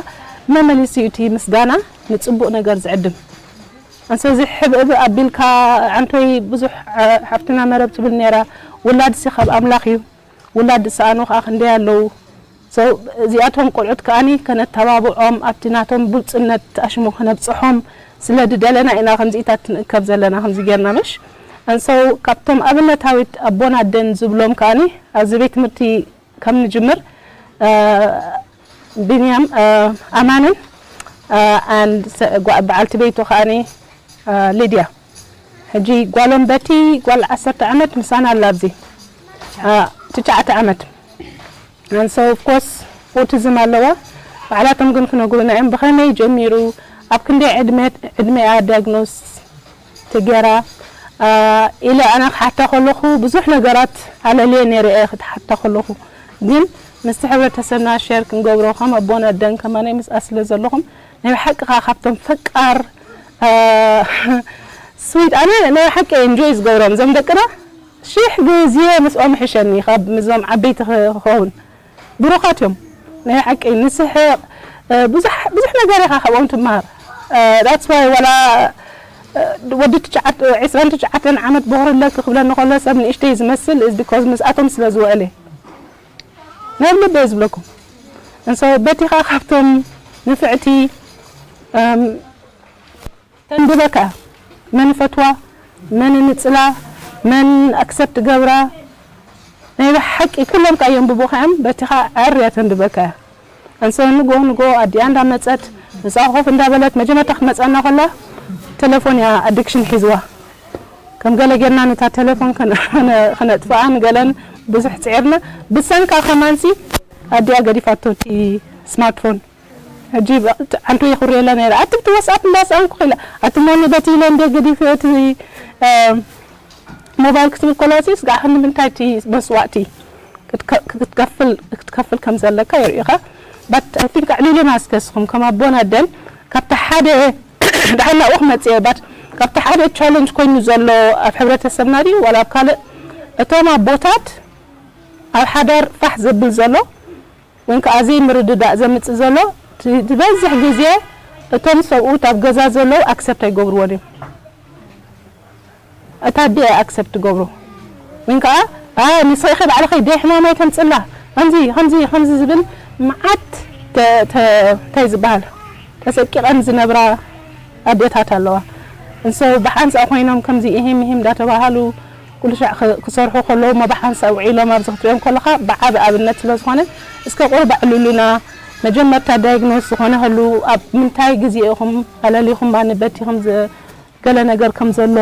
መመሊሱ እዩ እቲ ምስጋና ንጽቡቕ ነገር ዝዕድም። እንሰ እዚ ሕብእብእ ኣቢልካ ዓንቶይ ብዙሕ፣ እ፣ ሓፍትና መረብ ትብል ነይራ፣ ውላድሲ ካብ ኣምላኽ እዩ፣ ውላድ ዝሰኣኑ ከኣ ክንደይ ኣለዉ። So እዚኣቶም ቆልዑት ከኣኒ ከነተባብዖም፣ ኣብቲ ናቶም ብሉጽነት ኣሽሙ ከነብጽሖም ስለ ዝደለና ኢና ከምዚኢታት ንእከብ ዘለና፣ ከምዚ ጌርና ምሽ። And so ካብቶም ኣብነታዊት ኣቦን ኣደን ዝብሎም ከኣኒ ኣብዚ ቤት ትምህርቲ ከም ንጅምር፣ እ፣ ቢንያም፣ እ፣ ኣማንን፣ እ፣ and ሰ-፣ ጓ-፣ በዓልቲ ቤቱ ከኣኒ፣ እ፣ ሊድያ። ሕጂ ጓሎም በቲ ጓል ዓሰርተ ዓመት ምሳና ኣላ ኣብዚ። እ፣ ትሽዓተ ዓመት። And so of course ኦቲዝም ኣለዋ። ባዕላቶም ግን ክነግሩና እዮም ብኸመይ ጀሚሩ፣ ኣብ ክንደይ ዕድመ፣ ዕድመኣ ዲያግኖስ ተጌራ፣ እ፣ ኢለ ኣነ ክሓታ ከለኹ ብዙሕ ነገራት ኣለልየ ነይረ እየ ክሓታ ከለኹ። ግን ምስቲ ሕብረተሰብና ሸር ክንገብሮ ከም ኣቦን ኣደን ከማነይ ምስኣ ስለ ዘለኹም ናይ ብሓቂ ከኣ ካብቶም ፈቃር፣ እ፣ ስዊት ኣነ ናይ ብሓቂ ኤንጆይ ዝገብሮም እዞም ደቅና ሽሕ ግዜ ምስኦም ይሕሸኒ ካብ ምስዞም ዓበይቲ ክኸውን። ብሩኻት እዮም ናይ ሓቂ ንስሕቕ፣ እ፣ ብዙሕ፣ ብዙሕ ነገር ኢኻ ካብኦም ትመሃር። እ፣ that's why ዋላ፣ እ፣ ወዲ ትሽዓተ፣ ዕስራን ትሽዓተን ዓመት በኹሪ ኣለኪ ክብለኒ ከሎ ሰብ ንእሽተይ ዝመስል is because ምስኣቶም ስለ ዝውዕል እየ። ናይ ልበይ ዝብለኩም። እንሶ በቲኻ ካብቶም ንፍዕቲ፣ እም፣ ተንድበካ መን ፈትዋ፣ መን ንጽላ፣ መን ኣክሰፕት ገብራ። ናይ ብሓቂ ኩሎም ከኣ የንብቡኻ እዮም። በቲኻ ዕር እያ ተንድበካ እያ። እንሶ ንጎ ንጎ ኣዲኣ እንዳመጸት፣ ምስኣ ኮፍ እንዳበለት፣ መጀመርታ ክትመጸና ከላ፣ ተለፎን እያ ኣዲክሽን ሒዝዋ። ከም ገለ ጌርና ነታ ተለፎን ከነ-፣ ከነ-፣ ከነጥፍኣ ንገለን ብዙሕ ጽዒርና። ብሰንካ ከማንሲ ኣዲኣ ገዲፋቶ እቲ ስማርትፎን። ሕጂ በ-፣ ዓንቱ የኹርየላ ነይረ። ኣቲ ብቲ ዋትስኣፕ እንዳሰኣንኩ ኺላ፣ ኣቲ ማሚ በቲ ኢለ እንደ ገዲፈ እቲ፣ እ፣ ሞባይል ክትብል ከሎ፣ እዚ ስጋዕ ክንዲ ምንታይ እቲ መስዋእቲ ክትከ-፣ ክትከፍል፣ ክትከፍል ከም ዘለካ የርእዩኻ። But I think ኣዕሊሉና እስከ እስኹም ከም ኣቦን ኣደን ካብቲ ሓደ፣ ደሓን ናብኡ ክመጽእ እየ፣ but ካብቲ ሓደ ቻለንጅ ኮይኑ ዘሎ ኣብ ሕብረተሰብና ድዩ ዋላ ኣብ ካልእ፣ እቶም ኣቦታት ኣብ ሓዳር ፋሕ ዘብል ዘሎ ወይ ከዓ ዘይምርድዳእ ዘምጽእ ዘሎ፣ ቲ-፣ ዝበዝሕ ግዜ እቶም ሰብኡት ኣብ ገዛ ዘለዉ ኣክሰፕት ኣይገብርዎን እዮም። እታ ኣደ እያ ኣክሰፕት ትገብሮ። ወይ ከዓ፣ "ኣ፣ ንስኺ ኢኺ ባዕልኺ ደይ ሕማም ኣይተምጽላ፣ ከምዚ፣ ከምዚ፣ ከምዚ" ዝብል መዓት ተ-፣ ተ-፣ እንታይ ዝበሃል ተሰቂቐን ዝነብራ ኣዴታት ኣለዋ። እንሰ ብሓንሳእ ኮይኖም ከምዚ ኢሂም ኢሂም እንዳተባሃሉ ኩሉ ሻዕ ክ-፣ ክሰርሑ ከለዉ እሞ ብሓንሳእ ውዒሎም ኣብዚ ክትሪኦም ከለኻ ብዓቢ ኣብነት ስለ ዝኾነ እስከ ቁሩብ ኣዕልሉና። መጀመርታ ዳይግኖስ ዝኾነ ህሉ ኣብ ምንታይ ግዜ ኢኹም ኣለሊኹም ኣነ በቲኹም ዝ-፣ ገለ ነገር ከም ዘሎ፣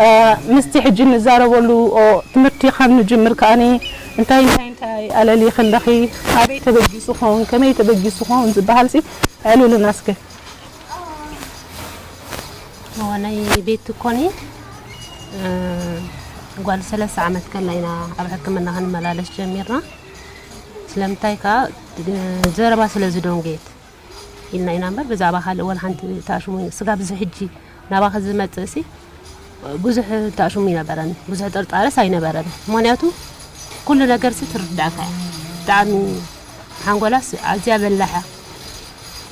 እ፣ ምስቲ ሕጂ ንዛረበሉ፣ ኦ፣ ትምህርቲ ካብ ንጅምር ከኣኒ እንታይ እንታይ እንታይ ኣለሊኺ ኣለኺ፣ ኣበይ ተበጊሱ ኸውን፣ ከመይ ተበጊሱ ኸውን ዝበሃልሲ ኣዕልሉና እስከ። እዋ ናይ ቤት ትኮኒ፣ እ፣ ጓል ሰላሳ ዓመት ከላ ኢና ኣብ ሕክምና ክንመላለስ ጀሚርና። ስለምንታይ ከኣ፣ እ፣ ዘረባ ስለ ዝደንጎየት ኢልና ኢና እምበር፣ ብዛዕባ ካልእ ወላ ሓንቲ ተኣሽሙ ስጋብ እዚ ሕጂ ናባኺ ዝመጽእ ሲ ብዙሕ ተኣሽሙ ኣይነበረን፣ ብዙሕ ጥርጣረስ ኣይነበረን። ምኽንያቱ ኩሉ ነገር ሲ ትርዳእካ እያ። ብጣዕሚ ሓንጎላስ ኣዝያ በላሕ እያ።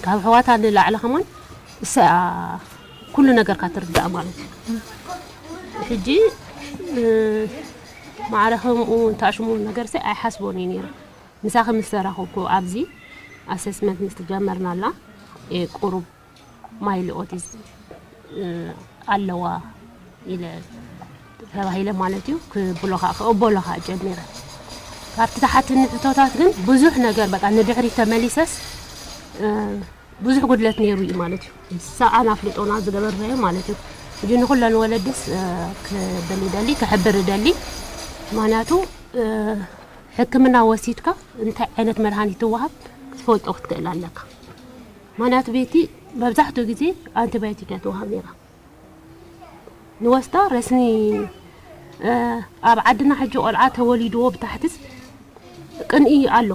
ካብ ኣሕዋታ ንላዕሊ ከማን እሳ እያ ኩሉ ነገርካ ትርዳእ ማለት እዩ። ሕጂ፣ እ፣ ማዕረ ከምኡ እንተኣሽሙ ነገር ሲ ኣይሓስቦን እየ ነይረ። ምሳኺ ምስ ተራኸብኩ ኣብዚ ኣሰስመንት ምስ ትጀመርናላ፣ ቁሩብ ማይልድ ኦቲዝም ኣለዋ ኢለ ተባሂለ ማለት እዩ። ክብሎኻ ክቕበሎኻ ጀሚረ። ካብቲ ተሓትኒ ሕቶታት ግን ብዙሕ ነገር በቃ ንድሕሪት ተመሊሰስ ብዙሕ ጉድለት ነይሩ እዩ ማለት እዩ። ሰብኣን ኣፍልጦና ዝገበርናዮ ማለት እዩ። እጂ ንኩለን ወለድስ ክብል ይደሊ ክሕብር ይደሊ። ምክንያቱ ሕክምና ወሲድካ እንታይ ዓይነት መድሃኒት ትወሃብ ክትፈልጦ ክትክእል ኣለካ። ምክንያቱ ቤቲ መብዛሕትኡ ግዜ ኣንቲባዮቲክ እያ ትወሃብ ነይራ። ንወስዳ ረስኒ ኣብ ዓድና ሕጂ ቆልዓ ተወሊድዎ ብታሕትስ ቅንኢ ኣሎ።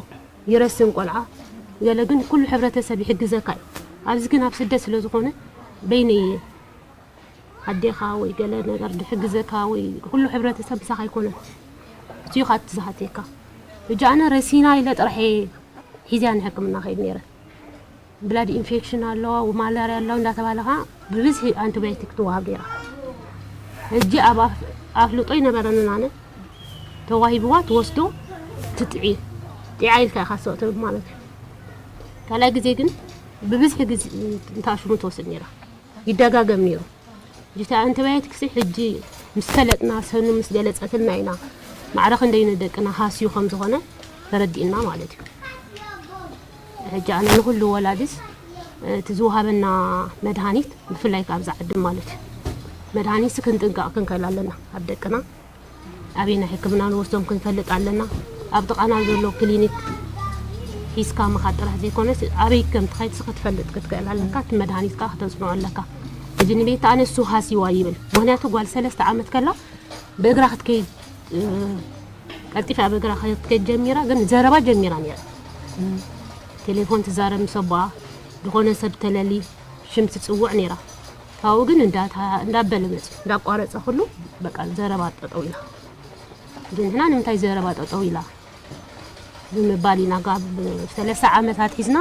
ይረስን ቆልዓ ገለ ግን ኩሉ ሕብረተሰብ ይሕግዘካ እዩ። ኣብዚ ግን ኣብ ስደት ስለ ዝኾነ በይነይ እየ። ኣዴኻ ወይ ገለ ነገር ድሕግዘካ ወይ ኩሉ ሕብረተሰብ ምሳኻ ኣይኮነን። እዚዩ ኻት ዝሃትየካ። እጂ ኣነ ረሲና ኢለ ጥራሕ እየ ሒዝያ ንሕክምና ከይድ ነይረ። ብላድ ኢንፌክሽን ኣለዋ፣ ማላርያ ኣለዋ እንዳተባለ ኸዓ ብብዝሒ ኣንቲባዮቲክ ትወሃብ ነይራ። ሕጂ ኣብ ኣፍ-፣ ኣፍልጦ ኣይነበረንን ኣነ። ተዋሂብዋ ትወስዶ ትጥዒ። ጢዓ ኢልካ ኢኻ ሰው ትብል ማለት እዩ። ካልኣይ ግዜ ግን ብብዝሒ ግዜ እንታሽሙ ትወስድ ነይራ። ይደጋገም ነይሩ። ጅታ ኣንቲባዮቲክስ ሕጂ ምስ ፈለጥና ሰኑ ምስ ገለጸትና ኢና ማዕረ ክንደይ ንደቅና ሃስዩ ከም ዝኾነ ተረዲእና ማለት እዩ። ሕጂ ኣነ ንኹሉ ወላዲስ እቲ ዝወሃበና መድሃኒት ብፍላይ ካብዛ ዓዲ ማለት እዩ። መድሃኒት ክንጥንቀቕ ክንከል ኣለና ኣብ ደቅና። ኣበይ ናይ ሕክምና ንወስዶም ክንፈልጥ ኣለና። ኣብ ጥቓና ዘሎ ክሊኒክ ሒዝካ ምኻድ ጥራሕ ዘይኮነስ ኣበይ ከም ትኸይድ ስኸ ትፈልጥ ክትክእል ኣለካ። እቲ መድሃኒትካ ክተጽንዖ ኣለካ። እዚ ንቤት ኣነሱ ሃሲዋ ይብል። ምክንያቱ ጓል ሰለስተ ዓመት ከላ ብእግራ ክትከይድ፣ እ፣ ቀልጢፋ ብእግራ ክትከይድ ጀሚራ፣ ግን ዘረባ ጀሚራ ነይራ። ቴሌፎን ትዛረብ ምስ ኣቦኣ፣ ዝኾነ ሰብ ተለሊ ሽም ትጽውዕ ነይራ። ካብኡ ግን እንዳታ-፣ እንዳበለ መጽ-፣ እንዳቋረጸ ኩሉ በቃ ዘረባ ጠጠው ኢላ። ግን ንሕና ንምንታይ ዘረባ ጠጠው ኢላ ብምባል ኢና ጋብ ሰለስተ ዓመታት ሒዝና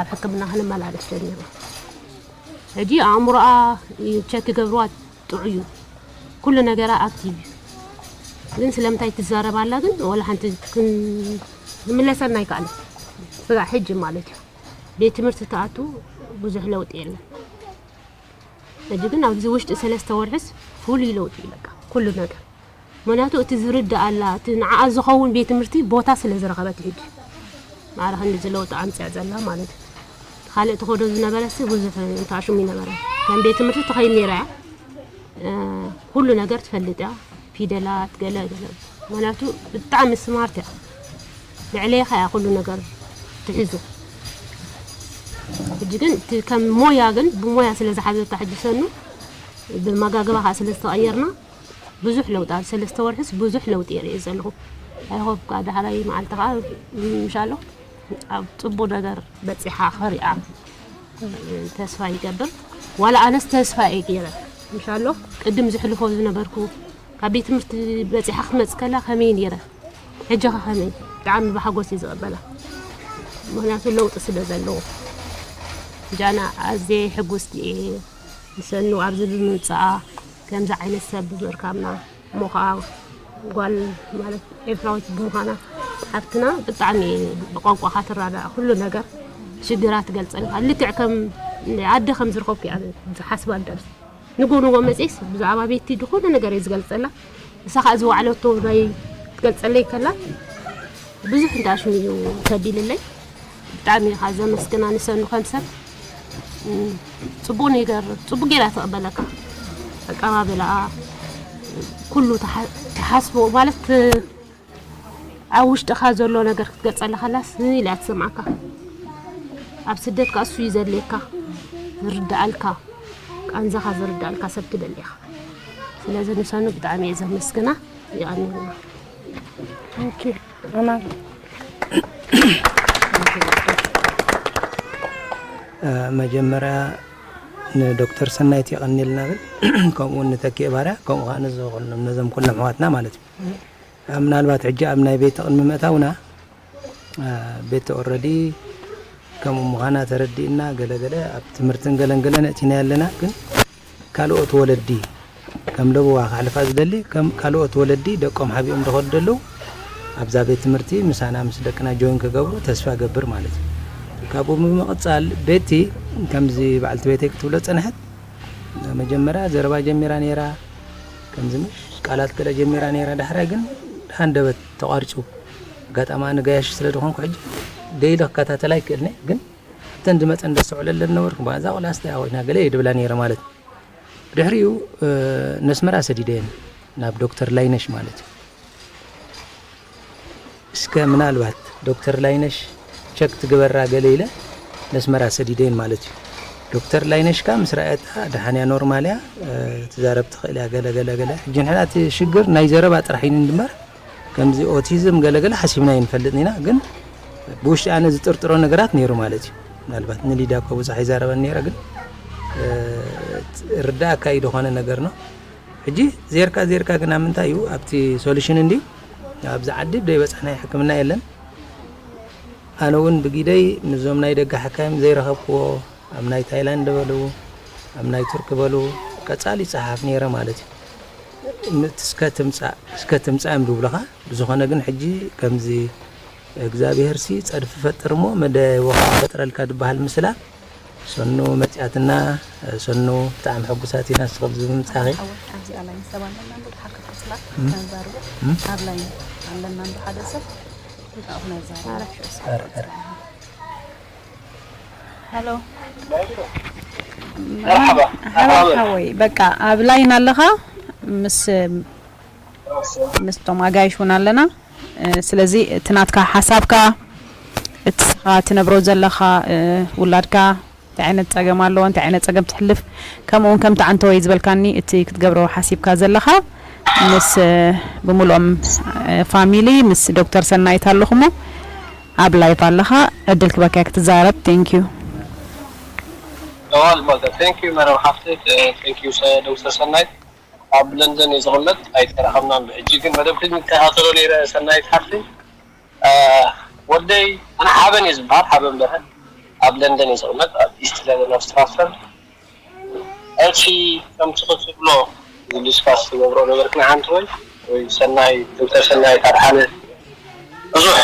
ኣብ ሕክምና ክንመላለስ ጀሚርና። ሕጂ ኣእምሮኣ ቸክ ይገብርዋ ጥዑይ እዩ። ኩሉ ነገራ ኣክቲቭ እዩ። ግን ስለምንታይ ትዛረብ ኣላ ግን ወላ ሓንቲ ክን-፣ ክምለሰልና ኣይከኣለን። ስጋዕ ሕጂ ማለት እዩ። ቤት ትምህርቲ ትኣቱ ብዙሕ ለውጢ የለን። ሕጂ ግን ኣብዚ ውሽጢ ሰለስተ ወርሕስ ፍሉይ ለውጢ እዩ በቃ ኩሉ ነገር። ምክንያቱ እቲ ዝርድኣላ፣ እቲ ንዓኣ ዝኸውን ቤት ትምህርቲ ቦታ ስለ ዝረኸበት ሕጂ ማዕረ ክንድዚ ለውጢ ኣምፅኣ ዘላ ማለት እዩ። ካልእ ትኸዶ ዝነበረሲ ብዙሕ እንታሽሙ ይነበረ። ከም ቤት ትምህርቲ ትኸይድ ነይራ እያ። እ፣ ኩሉ ነገር ትፈልጥ እያ። ፊደላት፣ ገለ ገለ። ምክንያቱ ብጣዕሚ ስማርት እያ። ልዕለይኻ እያ ኩሉ ነገር ትሕዞ። ሕጂ ግን እቲ ከም ሞያ ግን ብሞያ ስለ ዝሓዘታ ሕጂ ሰኑ ብመጋገባ ከዓ ስለ ዝተቐየርና ብዙሕ ለውጢ ኣብ ሰለስተ ወርሕስ ብዙሕ ለውጢ የርኢ ዘለኹ። ኣይሆፕ ከዓ ዳሕራይ መዓልቲ ከዓ ምሻሎ ኣብ ጽቡቅ ነገር በጺሓ ክሪኣ ተስፋ ይገብር። ዋላ ኣነስ ተስፋ እየ ገይረ። ምሻሎ ቅድም ዝሕልፎ ዝነበርኩ ካብ ቤት ትምህርቲ በጺሓ ክትመጽእ ከላ ከመይ ነይረ? ሕጂ ኸ ከመይ? ብጣዕሚ ብሓጎስ እየ ዝቕበላ። ምኽንያቱ ለውጢ ስለ ዘለዎ። ጃና ኣዝየ ሕጉስቲ እየ። ንሰኑ ኣብዚ ብምምጽኣ፣ ከምዚ ዓይነት ሰብ ብምርካብና፣ እሞ ኸዓ ጓል ማለት ኤርትራዊት ብምዃና፣ ሓፍትና ብጣዕሚ ብቋንቋኻ ትረዳእ፣ ኩሉ ነገር ሽግራ ትገልጸልካ። ልክዕ ከም ኣደ ከም ዝረኸብኩ እያ ዝሓስባ ኣዳልስ። ንጎ ንጎ መጽኤስ ብዛዕባ ቤቲ ዝኾነ ነገር እየ ዝገልጸላ። ንሳ ኸዓ ዝወዓለቶ ናይ ትገልጸለይ ከላ ብዙሕ እንዳ ሽሙ እዩ ተቢልለይ። ብጣዕሚ እየ ኸዓ ዘመስግና ንሰኑ ከም ሰብ። እም፣ ጽቡቅ ነገር፣ ጽቡቅ ጌራ ትቕበለካ። ኣቀባብላኣ፣ ኩሉ ትሓ-፣ ትሓስቦ ማለት ኣብ ውሽጥኻ ዘሎ ነገር ክትገልጸላ ከላስ ኢላ ትሰምዓካ። ኣብ ስደት ከኣ እሱ እዩ ዘድልየካ፣ ዝርድኣልካ፣ ቃንዛኻ ዝርድኣልካ ሰብ ትደሊ ኢኻ። ስለዚ ንሰኑ ብጣዕሚ እየ ዘመስግና። የቐንየልና። ኦኬ፣ ኣማን። እ፣ መጀመርያ ንዶክተር ሰናይት የቐንየልና ብል፣ ከምኡ እውን ንተኪኤ ባርያ፣ ከምኡ ኸዓ ነዚ ኩሎም፣ ነዞም ኩሎም ኣሕዋትና ማለት እዩ። ኣብ ምናልባት ሕጂ ኣብ ናይ ቤት ቅድሚ ምእታውና፣ እ፣ ቤት ኦረዲ ከምኡ ምዃና ተረዲእና፣ ገለገለ ኣብ ትምህርትን ገለን ገለን እቲና ኣለና፣ ግን ካልኦት ወለዲ ከም ለበዋ ከሕልፋ ዝደሊ፣ ከም ካልኦት ወለዲ ደቆም ሓቢኦም ዝኸዱ ዘለዉ ኣብዛ ቤት ትምህርቲ ምሳና ምስ ደቅና ጆይን ክገብሩ ተስፋ እገብር ማለት እዩ። ካብኡ ብምቕጻል ቤቲ ከምዚ በዓልቲ ቤተይ ክትብሎ ዝጸንሐት መጀመርያ ዘረባ ጀሚራ ነይራ፣ ከምዚ ምሽ ቃላት ገለ ጀሚራ ነይራ፣ ዳሕራይ ግን ሃንደበት ተቋሪጹ። ኣጋጣሚ ኣነ ገያሺ ስለ ዝኾንኩ ሕጂ ደይለ ክከታተላ ኣይክእልኒ፣ ግን እተን ዝመጸን ዘስተውዕለለን ነበርኩ። "እዛ ቆልዓ ስታይ ኮይና?" ገለ እየ ድብላ ነይረ ማለት እዩ። ብድሕሪኡ ነስመራ ሰዲደየን ናብ ዶክተር ላይነሽ ማለት እዩ። እስከ ምናልባት ዶክተር ላይነሽ ቸክ ትግበራ ገለ ኢለ ነስመራ ሰዲደየን ማለት እዩ። ዶክተር ላይነሽ ከኣ ምስ ረኣየታ ደሓን እያ፣ ኖርማል እያ፣ ትዛረብ ትኽእል እያ፣ ገለ ገለ ገለ። ሕጂ ንሕና እቲ ሽግር ናይ ዘረባ ጥራሕ እዩ እንድምበር ከምዚ ኦቲዝም ገለ ገለ ሓሲብና ኣይንፈልጥን ኢና፣ ግን ብውሽጢ ኣነ ዝጥርጥሮ ነገራት ነይሩ ማለት እዩ። ምናልባት ንሊዳ እኳ ብዙሕ ኣይዛረበን ነይረ፣ ግን ርዳእካ እዩ ዝኾነ ነገር ነው። ሕጂ ዜርካ ዜርካ ግን ኣብ ምንታይ እዩ ኣብቲ ሶሉሽን እንዲ ኣብዚ ዓዲ ደይ በጻሕናዮ ሕክምና የለን። ኣነ እውን ብጊደይ ምስዞም ናይ ደገ ሓካይም ዘይረኸብክዎ ኣብ ናይ ታይላንድ በሉ ኣብ ናይ ቱርክ በሉ ቀጻሊ ይጸሓፍ ነይረ ማለት እዩ። እስከ ትምጻእ እስከ ትምጻእ እዮም ዝብሉኻ። ብዝኾነ ግን ሕጂ ከምዚ እግዚኣብሄርሲ ጸድፊ ፈጥር እሞ መደያይቦ ከዓ ፈጥረልካ ዝበሃል ምስላ ሰኑ መጺኣትና። ሰኑ ብጣዕሚ ሕጉሳት ኢና ንስኺ ብዚ ምምጻኺ። ሓወይ ኣብዚኣ ላይን ሰብ ኣለና እንዶ ድሓር ክትወስላ እም? ከንዛርቦ እም? ኣብ ላይን ኣለና እንዶ ሓደ ሰብ እንታይ ኣኹ ነዛርቦ ኣረ፣ ኣረ። ሄሎ መርሓባ። ሓወይ በቃ ኣብ ላይን ኣለኻ ምስ ምስቶም ኣጋይሽ እውን ኣለና። ስለዚ እቲ ናትካ ሓሳብካ እቲ ስኻ ትነብሮ ዘለኻ ውላድካ እንታይ ዓይነት ፀገም ኣለዎ እንታይ ዓይነት ፀገም ትሕልፍ ከምኡ እውን ከምቲ ዓንተወይ ዝበልካኒ እቲ ክትገብሮ ሓሲብካ ዘለኻ ምስ ብምልኦም ፋሚሊ ምስ ዶክተር ሰናይት ኣለኹሞ ኣብ ላይፍ ኣለኻ ዕድል ክበካ ክትዛረብ thank you። እዋን ማለት thank you መረብ ሓፍተይ thank you ዶክተር ሰናይት ኣብ ለንደን እየ ዝቕመጥ ኣይተራኸብናን ብሕጂ ግን መደብ ክጅ ይከታተሎ ነይረ ሰናይት ሓፍተይ ወደይ ኣነ ሓበን እየ ዝበሃል ሓበን በርሀ ኣብ ለንደን እየ ዝቕመጥ ኣብ ኢስት ለንደን ኣብ ስትራትፈርድ እቲ ከምቲ ክትብሎ ዲስካስ ትገብሮ ነበርክና ሓንቲ ወይ ወይ ሰናይ ዶክተር ሰናይ ካድሓነ ብዙሕ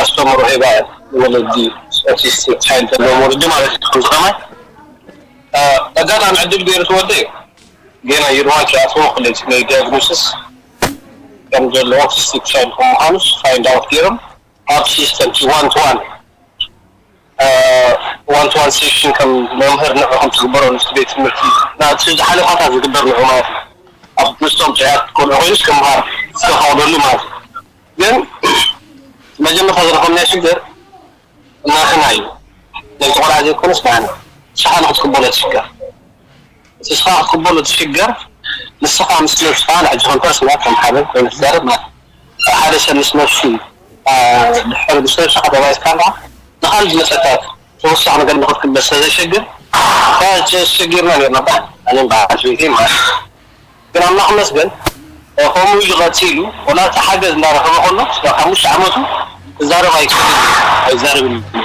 ኣስተምሮ ሂባ እያ ንወለዲ ኦቲስቲክ ቻይልድ ዘለዎም ወለዲ ማለት እዩ ከምዚ ከማይ ኣጋጣሚ ዕድል ገይሩ ትወደ እዩ ጌና ይርዋን ኪኣትዎ ክልል ናይ ዲያግኖሲስ ከም ዘሎ ኦቲስቲክ ቻይልድ ከም ምዃኑስ ፋይንድ ኣውት ገይሮም ኣብ ሲስተም ቲ ዋን ቱ ዋን ዋን ቱ ዋን ሴሽን ከም መምህር ንዑ ከም ትግበሮ ንስቲ ቤት ትምህርቲ ናብቲ ዝሓለፋታት ዝግበር ንዑ ማለት እዩ ኣብ ምስቶም ጥያት ቆልዑ ኮይኑስ ክምሃር ዝተኸቕደሉ ማለት እዩ ግን መጀመርታ ዝረኸብናዮ ሽግር ናህና እዩ ነዚ ቆልዓ ዘይኮነስ ናህና ንስኻ ንክትቅበሎ ትሽገር ንስኻ ክትቅበሎ ትሽገር ንስኻ ምስ ነብስኻ ንሕጂ ከም ፐርሰናል ከም ሓበን ኮይኑ ትዛረብ ማለት ሓደ ሰብ ምስ ነብሱ ድሕር ምስ ነብስኻ ተባይስካ ኣለኻ ንኻልእ ዝመፀካ ተወሳኺ ነገር ንክትቅበል ስለዘይሸግር ተሸጊርና ነርና ኣነ በዓል ቤተይ ማለት ግን ኣምላኽ ይመስገን ከምኡ ኢሉ ቀፂሉ ወላ እቲ ሓገዝ እንዳረኸበ ከሎ ስጋብ ሓሙሽተ ዓመቱ ክዛረብ ኣይክእልን ኣይዛረብን እዩ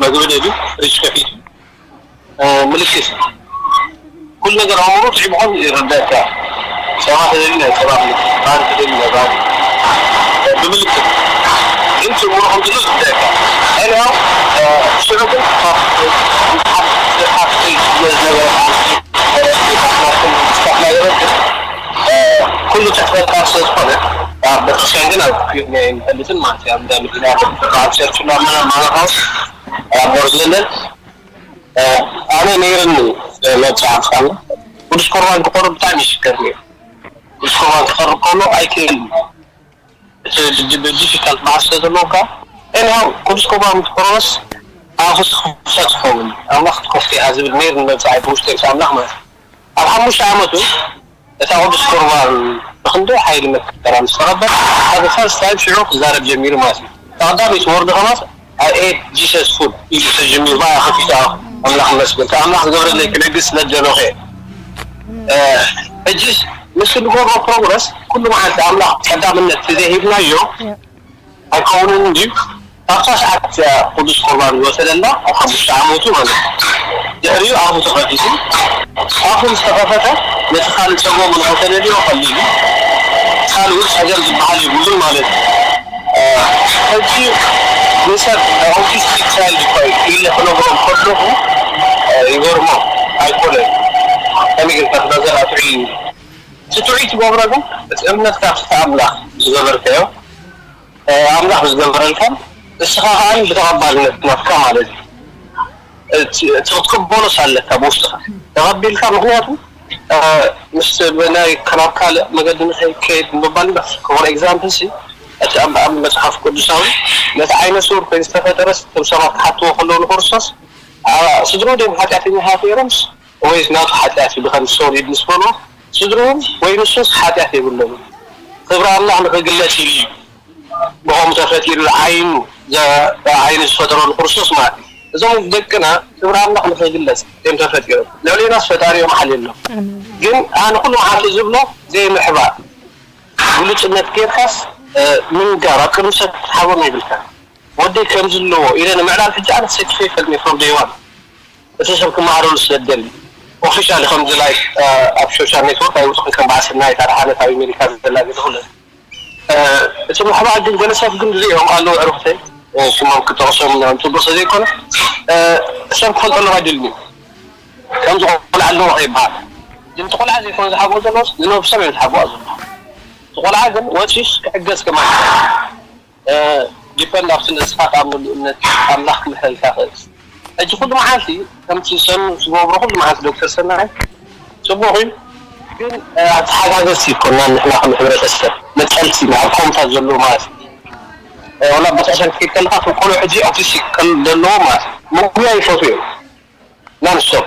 መግቢ ደልዩ ፍሪጅ ከፊቱ ምልክት ኩሉ ነገር ኣእምሮ ትዒቡ ከም ይርዳእካ ጸባ ተደልዩ ናይ ጸባ ምልክት ባህሪ ተደልዩ ናይ ባህሪ ብምልክት ግን ትእምሮ ከም ዘሎ ይርዳእካ anyhow ሽዑ ግን ካብ ዝሓፍ ዝሓፍ ዝነበረ ኩሉ ትሕፈት ካብ ስለ ዝኾነ ኣብ ቤተክርስትያን ግን ኣብ ክፍዮ ንፈልጥን ማለት እዩ ኣብ እንዳ መዲና በዓል ቸርች እና መና ማለኻው ኣብ ኖርዝ ለንደን ኣነ ነይርኒ መብፅዓ ምሳና ቅዱስ ቁርባን ክቆርብ ብጣዕሚ ይሽከር ነይሩ ቅዱስ ቁርባን ክቐርብ ከሎ ኣይክእል እቲ ዲፊካልት ባህር ስለ ዘለውካ ኤኒሃው ቅዱስ ቁርባን ምስ ቆረበስ ኣፉ ክፍሰት ይኸውን ኣምላኽ ትከፍቶ ኢኻ ዝብል ነይሩ ንመብፅዓይ ብውሽጢ ምስ ኣምላኽ ማለት እዩ ኣብ ሓሙሽተ ዓመቱ እታ ቅዱስ ቁርባን ብክንደይ ሓይሊ መከራ ምስ ተቐበል ኣብ ፈርስት ታይም ሽዑ ክዛረብ ጀሚሩ ማለት እዩ እታ ቀዳመይቲ ወርዲ ከማስ I ate Jesus food ኢሉ ተጀሚሩ ባያ ከፊቱ ኣምላኽ መስገን ኣምላኽ ዝገብረለይ ክነግስ ስለ ዝደለኹ ሕጂስ ምስ ንገብሮ ፕሮግረስ ኩሉ መዓልቲ ኣምላኽ ቀዳምነት ተዘይሂብናዮ ኣይከውንን እንድዩ ካብታ ሰዓት እቲኣ ቅዱስ ቁርባን ዝወሰደና ኣብ ሓሙሽተ ዓመቱ ማለት እዩ ድሕሪኡ ኣፉ ተኸፊቱ ኣፉ ዝተኸፈተ ነቲ ካልእ ጸገሙ ንኸተለልዮ ቀሊል እዩ። ካልእ እውን ጸገም ዝበሃል የብሉን ማለት እዩ። ሕጂ ንሰብ ኦቲስቲክ ቻይልድ እኳ እዩ ኢለ ክነግሮም ከለኹ ይገርሞም። ኣይኮነን። ከመይ ጌርካ ክትነግር ኣትሪ? እቲ ጥዑይ ትገብሮ ግን እቲ እምነትካ ኣብቲ ኣምላኽ ዝገበርካዮ ኣምላኽ ዝገበረልካ ንስኻ ከዓ ብተቐባልነት ናትካ ማለት እዩ። እቲ ክትቅበሎስ ኣለካ ብውሽጥኻ ተቐቢልካ። ምክንያቱ ምስ ናይ ካብ ካልእ መገዲ ንኸይከይድ ምባል በር for example ሲ እቲ ኣብ መፅሓፍ ቅዱሳዊ ነቲ ዓይነ ስውር ኮይኑ ዝተፈጠረ ቶም ሰባት ክሓትዎ ከለዉ ንክርስቶስ ስድሮ ደም ሓጢኣተኛታት ነይሮምስ ወይስ ናቱ ሓጢኣት እዩ ብከም ሶሊድ ምስ በሎ ስድርኦም ወይ ንሱስ ሓጢኣት የብሎም። ክብሪ ኣምላኽ ንክግለጽ ኢሉ እዩ ብኸምኡ ተፈጢሩ ዓይኑ ዓይኑ ዝፈጠረሉ ክርስቶስ ማለት እዩ። እዞም ደቅና ክብሪ ኣምላኽ ንክግለጽ እዮም ተፈጢሮም። ልዕሌናስ ፈጣሪኦም ሓልየሎም። ግን ኣነ ኩሉ መዓልቲ ዝብሎ ዘይምሕባእ ብሉጽነት ጌርካስ ምንጋር ኣብ ቅድሚ ሰብ ክትሓቦም የብልካ። ወደይ ከምዚ ኣለዎ ኢለ ንምዕላል ሕጂ ኣነ ሰኪፈ ይፈልኒ from day one። እቲ ሰብ ክመሃረሉ ስለ ዝደሊ ኦፊሻሊ ከምዚ ላይክ ኣብ ሶሻል ኔትወርክ ኣይውፅእን ከም በዓል ሰናይት ኣድሓነት ኣብ ኣሜሪካ ዘላ ገለ ኩለ እቲ ምሕባእ ግን ገለ ሰብ ግን ዝሪኦም ኣለዉ ዕሩኽተይ ሽሞም ክጠቕሶም ምናምን ፅቡቅ ስለ ዘይኮነ ሰብ ክፈልጠሎም ኣይደልን እዩ። ከምዚ ቆልዓ ኣለዎ ከይበሃል ግን እቲ ቆልዓ ዘይኮነ ዝሓብኦ ዘለዎስ ንነብሶም እዮም ዝሓብዋ ዘለዉ። እቲ ቆልዓ ግን ወፂስ ክዕገዝ ከማን ዲፐንድ ኣብቲ ንስኻ ካብ ሙሉ እምነት ኣምላኽ ክምሕረልካ ክእል። ሕጂ ኩሉ መዓልቲ ከምቲ ሰኑ ዝገብሮ ኩሉ መዓልቲ ዶክተር ሰናይ ጽቡቕ እዩ። ግን ኣተሓጋገዝቲ ይኮና ንሕና ከም ሕብረተሰብ መጠልቲ ናብ ኮምታት ዘለዎ ማለት እዩ። ወላ ቤተክርስትያን ክትከይድ ከለካ ከም ቆልዑ ሕጂ ኦቲስቲክ ከም ዘለዎ ማለት እዩ። ምጉያ ይፈትዉ እዮም። ናንስቶፕ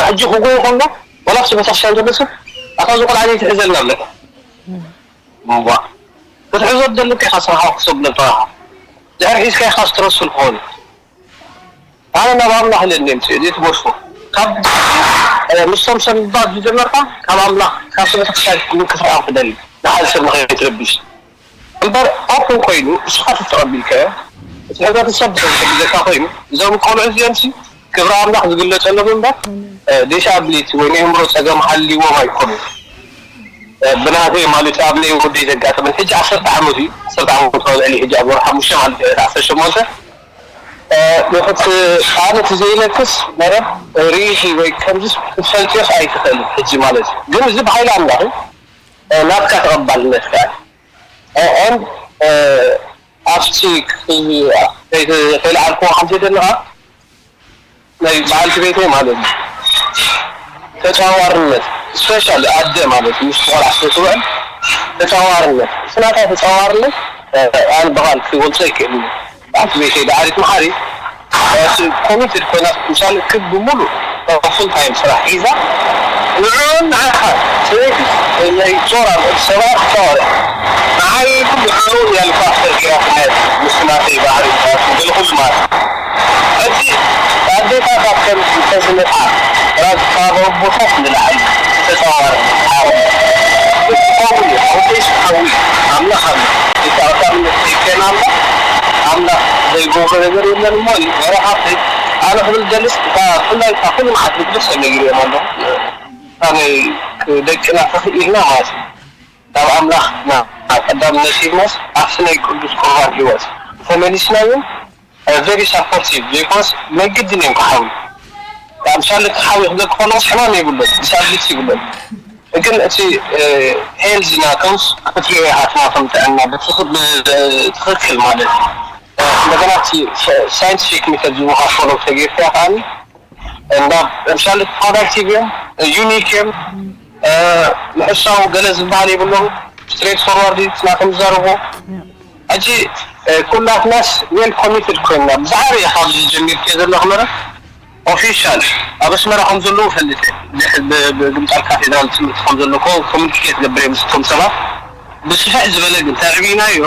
ሕጂ ክጎይ ከሎ ወላ ኣብቲ ቤተክርስትያን ዘሎ ሰብ ኣታ እዚ ቆልዓ ዘይትሕዘልና ኣለካ። እዋ ክትሕዞ ትደሊ እኮ ኢኻ ስራሕኻ ክሰብለካ ኢኻ። ድሕሪ ሒዝካ ኢኻ ስትረስፉል ክኸውን። ኣነ ናብ ኣምላኽ ኢለ እየ ምጽእ ዘይትጎድፎ ካብ ምስቶም ሰብ ምባል ዝጀመርካ ካብ ኣምላኽ ካብ ቤተክርስትያን ምንክስራቕ ክደሊ ንሓደ ሰብ ንኸይትረብሽ እምበር ኦፕን ኮይኑ ንስኻ ተተቐቢልካዮ እቲ ሕብረተሰብ ብዘካ ኮይኑ እዞም ቆልዑ እዚኦም ሲ ክብሪ ኣምላኽ ዝግለጸሎም እምበር ዲስኣቢሊቲ ወይ ናይ ኣእምሮ ጸገም ሃልይዎም ኣይኮኑን። ብናተይ ማለት ኣብ ናይ ወደይ ዘጋጠመን ሕጂ ዓሰርተ ዓመት እዩ። ዓሰርተ ዓመት ካብ ልዕሊ ሕጂ ኣብ ወርሒ ሓሙሽተ ማለት እዩ ዓሰርተ ሸሞንተ ንክት ኣነ እቲ ዘይለክስ መረብ ሪኢኺ ወይ ከምዚ ክትፈልጥዮስ ኣይትኽእልን ሕጂ ማለት እዩ። ግን እዚ ብሓይሊ ኣምላኽ እዩ ናትካ ተቐባልነትካ እዩ። ኣብቲ ከይልዓልክዎ ከም ዘደለኻ ናይ በዓልቲ ቤተይ ማለት እዩ ተጻዋርነት ስፔሻሊ ኣደ ማለት እዩ ምስ ቆልዓ ስለ ትውዕል ተጻዋርነት እቲ ናታ ተጻዋርነት ኣነ ብቓል ክገልጾ ኣይክእልን እዩ። በዓልቲ ቤተይ ደሓሪት መሓሪ ኮሚትድ ኮይና ምሳሌ ክብ ብምሉእ ፉል ታይም ስራሕ ሒዛ ንዕኡን ንዓኻ ሰበይትስ ናይ ጾራ ንእድ ሰባት ክተዋርዕ ንዓይ ኩሉ ሓውን ያልፋ ኣስተርጊራ ማለት ምስ ናተይ ባህሪ ማለት ገለ ኩሉ ማለት ሕጂ ኣዴታት ኣብ ከም ተዝመጣ ራስ ካብ ኣቦታት ንላዕሊ ዝተጻዋረ ሓው ክኸውን እዩ። ሓውተይስ ሓዊ ኣምላኽ ኣሎ። ተኣካብነት ዘይከና ኣሎ። ኣምላኽ ዘይገብሮ ነገር የለን እሞ እዩ። ወረ ሓፍተይ ኣነ ክብል ደልስ እታ ኩላይ እታ ኩሉ መዓት ብግደስ ነጊርዮም ኣለኹ። ኣነ ደቅና ተኽኢልና ማለት እዩ። ካብ ኣምላኽ ናብ ቀዳምነት ሂብናስ ኣብቲ ናይ ቅዱስ ቁርባን ህይወት ተመሊስና እውን ቨሪ ሳፖርቲቭ ዘይኮነስ ናይ ግድን እዮም ክሓዊ ምሳሌ ክሓዊ ክደቂ ከለስ ሕማም የብሉን ዲስኣቢሊቲ ይብሉን ግን እቲ ሄልዝ ናቶምስ ክትሪኦ ኢኻ ናቶም ጥዕና ብትኽክል ማለት እዩ እንደገና እቲ ሳይንቲፊክ ሜተድ ዝወሃብ ፎሎ ተጌርካ ከዓኒ እንዳ ምሳሌ ፕሮዳክቲቭ እዮም ዩኒክ እዮም ምሕሳው ገለ ዝበሃል የብሎም ስትሬት ፎርዋርድ ናቶም ዝዛረቡ ሕጂ ኩላትናስ ዌል ኮሚትድ ኮይና ብዛዕባ ኢኻ ኣብዚ ጀሚርክዮ ዘለኹ መረ ኦፊሻል ኣብ ኣስመራ ከም ዘለዉ ፈልጥ ግምጣልካ ፌደራል ትምህርቲ ከም ዘለኮ ኮሚኒኬት ገብር ምስቶም ሰባት ብስፍሕ ዝበለ ግን ተዕቢናዮ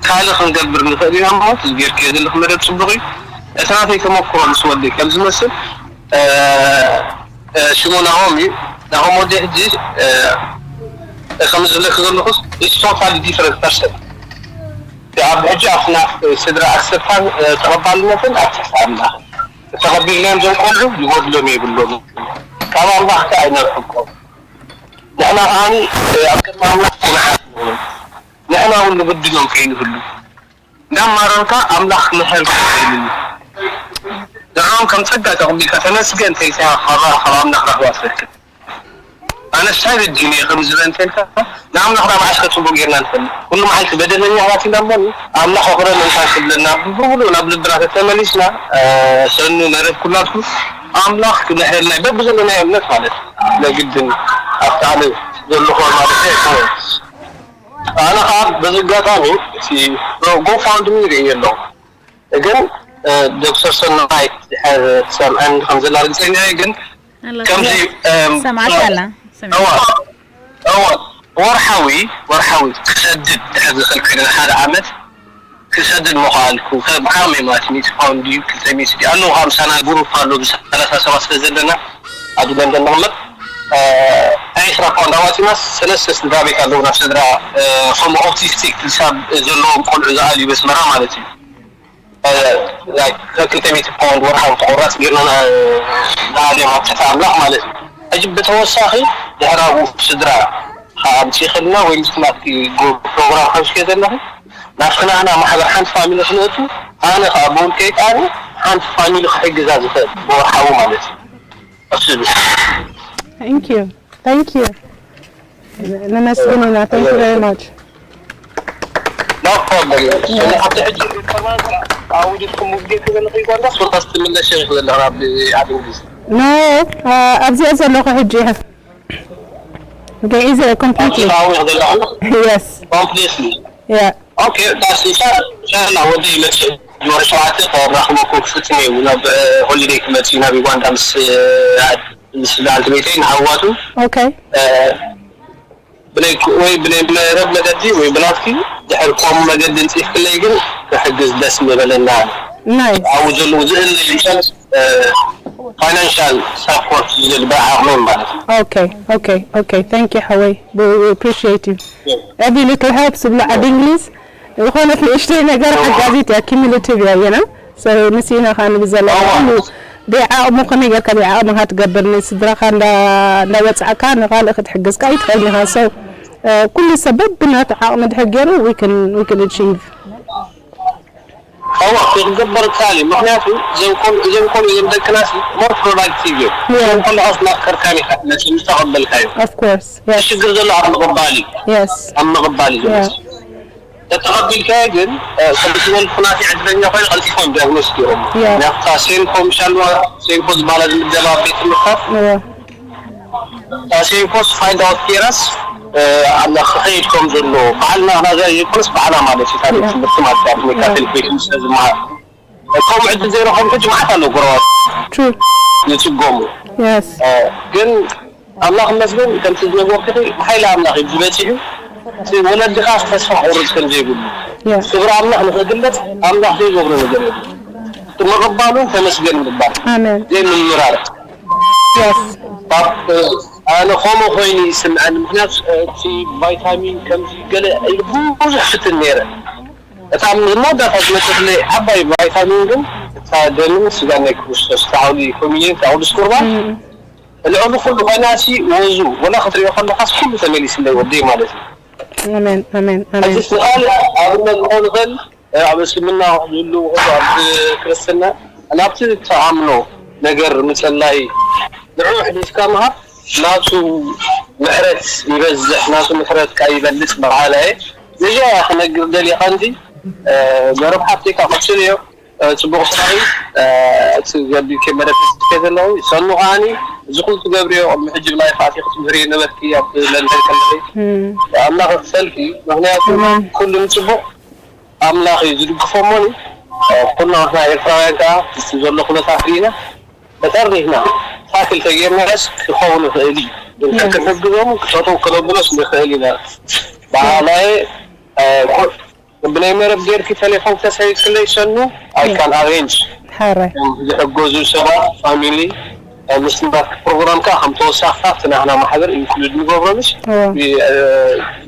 ካልእ ክንገብር ንኽእል ኢና ማለት ጌርክዮ ዘለኹ መደብ ጽቡቕ እዩ እቲ ናተይ ተመክሮ ምስ ወዲ ከም ዝመስል ሽሙ ናሆም እዩ ናሆም ወዲ ሕጂ ከም ዝብለክ ዘለኹስ it's totally different person ኣብ ሕጂ ኣብቲ ናብ ስድራ ኣክሰፕታን ተቐባልነትን ኣብ ትሕቲ ኣምላኽ ተቐቢልናዮም ዞም ቆልዑ ይጎድሎም የብሎም ካብ ኣምላኽ ከኣ ኣይነርሕቆም። ንሕና ከኣ ኣብ ቅድሚ ኣምላኽ ጽኑዓት ንኹን። ንሕና እውን ንብድሎም ከይንህሉ። እንዳማረርካ ኣምላኽ ክምሕረልካ ይኽእል እዩ። ንዕኦም ከም ጸጋ ተቐቢልካ ተመስገን ተይልካ ካብ ኣምላኽ ረኽባ ትረክብ። ኣነስ ሳይበጅኒ እየ ከምዚ በል እንተልካ ንኣምላኽ ናብ ዓስከ ጽቡቕ ጌርና ንፈልጥ። ኩሉ መዓልቲ በደለኛታት ኢና እሞ ኣምላኽ ይቕረ ምእንታን ክብለና ብምሉእ ናብ ልብና ተተመሊስና፣ ሰኑ መረብ ኩላትኩም ኣምላኽ ክምሕረልና እዩ። በብዘለናዮ እምነት ማለት እዩ። ለግድን ኣብቲ ኣነ ዘለኹ ማለት ኣይኮነን። ኣነ ኸዓ በዚ ኣጋጣሚ እቲ GoFundMe ይርኢ ኣለኹ። ግን ዶክተር ሰናይት ድሕር ትሰምዐኒ ከም ዘላ ርግጸኛ እየ። ግን ከምዚ ሰማዕካ ኣላ። እዋ እዋ ወርሓዊ ወርሓዊ ክሰድድ ድሕር ዝኽእል ኮይነ ሓደ ዓመት ክሰድድ ምኽኣልኩ ከም ዓቕሚ ማለት ሚእቲ ፓውንድ ድዩ ክልተ ሚእቲ ድዩ ኣለዉ። ካብ ምሳና ግሩፕ ኣሎ ብሰላሳ ሰባት ስለ ዘለና ኣብዚ ለንደን ንቕመጥ ናይ ዕስራ ፓውንድ ኣዋፂና ሰለስተ ስድራ ቤት ኣለዉ ናብ ስድራ ከም ኦቲስቲክ ልሳብ ዘለዎም ቆልዑ ዝኣልዩ በስመራ ማለት እዩ። ክልተ ሚእቲ ፓውንድ ወርሓዊ ተቆራፅ ጌርና ንኣልዮም ኣብ ትሕቲ ኣምላኽ ማለት እዩ። ሕጂ ብተወሳኺ ድሕራቡ ስድራ ኣምፂእክልና ወይ ምስ ናትኪ ፕሮግራም ከምስዮ ዘለኺ ናብቲ ናህና ማሕበር ሓንቲ ፋሚሊ ክነእቱ ኣነ ከዓ ብውልቀይ ከዓኒ ሓንቲ ፋሚሊ ክሕግዛ ዝኽእል ብወርሓዊ ማለት እዩ። Thank you. Thank you. ነመስግን ኢና። Thank you very much. No problem. ስለዚ ሕጂ ሪፈራንስ ኣውዲትኩም ውግእ ክብል ንኽእል ኳንዳስ ወታስ ትምለሽ ኢኺ ዘለኻ ናብ ዓዲ እንግሊዝ? No, ኣብዚኣ ዘለኹ ሕጂ እየ። ገዒዘ እየ completely. ኣብዚኣ ዘለኹ? Yes. Completely. Yeah. Okay, that's ኢንሻላ ወደ ይመጽእ ወደ ሸውዓተ ከራኽበኩም ክፍትን እዩ ናብ ሆሊደይ ክመጽእ ናብ ዩጋንዳ ምስ ምስ በዓልቲ ቤተይ ንሃዋቱ Okay. ብናይ ወይ ብናይ መረብ መገዲ ወይ ብናትኪ ድሕር ከምኡ መገዲ እንፅፍክለይ ግን ክሕግዝ ደስ ምበለና። Nice. ኣብኡ ዘለዉ ዝእለዩ ሰብ ፋይናንሻል ሳፖርት ዝብል ብዓቕሞም ማለት እዩ። Okay, okay, okay. Thank you, ሓወይ. We, we appreciate you. Every little helps ዝብሉ ዓዲ እንግሊዝ ዝኾነት ንእሽተይ ነገር ሓጋዚት እያ። Cumulative እያ የና ንስኢና ከዓ ንብል ዘለና ኩሉ ብዓቕሙ ከመይ ጌርካ ብዓቕምኻ ትገብር ንስድራኻ እንዳወፃእካ ንኻልእ ክትሕግዝ ከዓ ይትኽእል ኢኻ። So ኩሉ ሰብ በብናቱ ዓቕሚ ድሕር ገይሩ we can achieve። ኣዋ ክግበር ይከኣል እዩ። ምኽንያቱ እዞም ኮም እዞም ኮም እዞም ደቅና ሲ more productive እዮም። እዞም ኮም ኣስ ማከርካን ኢኻ ነቲ ዝተቐበልካዮ። Of course. Yes. ሽግር ዘሎ ኣብ ምቕባል እዩ። Yes. ኣብ ምቕባል እዩ ዘሎ። ተተቐቢልካዮ ግን ከም ዝበልኩ ናተይ ዕድለኛ ኮይኑ ቀልጢፎም ዲያግኖስ ገይሮም። Yeah. ናብታ ሴንኮ ምሻልዋ ሴንኮ ዝበሃላ ዝምደባ ቤት ትምህርታት Yeah. ታሴንኮስ ፋይንድ ኣውት ጌራስ ኣላ ክኸይድ ከም ዘሎ ባዕልና ናዛ ዘይኮነስ ባዕላ ማለት እዩ ታሪክ ትምህርቲ ማለት እዩ ኣብ ሜካትል ቤት ስለ ዝመሃር ከምኡ ዕድል ዘይረኸቡ ሕጂ መዓት ኣለዉ ጎረባት True. ዝፅገሙ Yes. ግን ኣምላኽ ይመስገን ከምቲ ዝነገርኩኺ ብሓይሊ ኣምላኽ እዩ ዝበፂሑ እቲ ወለድኻ ተስፋ ክቑርፅ ከም ዘይብሉ Yeah. ክብሪ ኣምላኽ ንኽግለፅ ኣምላኽ ዘይገብሮ ነገር የብሉ እቲ ምቕባሉ ተመስገን ምባል Amen. ዘይምምራር Yes. ኣነ ከምኡ ኮይኑ ይስምዐኒ ምክንያቱ እቲ ቫይታሚን ከምዚ ገለ ኢሉ ብዙሕ ፍትን ነይረ እታ መወዳእታ ዝመፀትለይ ዓባይ ቫይታሚን ግን እታ ደምን ስጋን ናይ ክርስቶስ እታ ዓውዲ ኮሚኒየን እታ ቅዱስ ቁርባን ልዕሊ ኩሉ ኮይና ሲ ወዙ ወላ ክትሪኦ ከለካስ ኩሉ ተመሊስለይ ወደይ ማለት እዩ ኣሜን ኣሜን ሕጂ ኣሜን ስኻል ኣብነት ክኾን ይኽእል ኣብ እስልምና ዝህሉ ይኹን ኣብ ክርስትና ናብቲ ትኣምኖ ነገር ምፅላይ ንዑ ኣሕሊፍካ ምሃብ ናቱ ምሕረት ይበዝሕ ናቱ ምሕረት ከዓ ይበልፅ በዓላ እየ ነዚኣ እያ ክነግር ደልየ ቀንዲ መረብ ሓፍተይ ከዓ ቀፅልዮ ፅቡቕ ስራሕ እዩ እቲ ገቢልኪ መደብ ትስከ ዘለኹ ሰኑ ከዓኒ እዚ ኩሉ ትገብርዮ ቅድሚ ሕጂ ብላይ ፋቲ ክትምህሪ ነበርኪ ኣብ ለንደን ከለኺ ኣምላኽ ክሰልኪ ምክንያቱ ኩሉ ንፅቡቕ ኣምላኽ እዩ ዝድግፎ እሞኒ ኩልና ንሕና ኤርትራውያን ከዓ እቲ ዘሎ ኩነታት ርኢና ተጠርኒፍና ታክል ተጌርናስ ክኸውን ይኽእል እዩ ግን ክንሕግዞም ክጠጠው ክነብሎስ ንኽእል ኢና በዓላየ ብናይ መረብ ጌርኪ ቴሌፎን ተሳሂዝክለይ ሰኑ I can arrange ሓራይ ዝሕገዙ ሰባት ፋሚሊ ምስማት ፕሮግራም ከዓ ከም ተወሳኽታ እቲ ናህና ማሕበር ኢንክሉድ ንገብሮ ምስ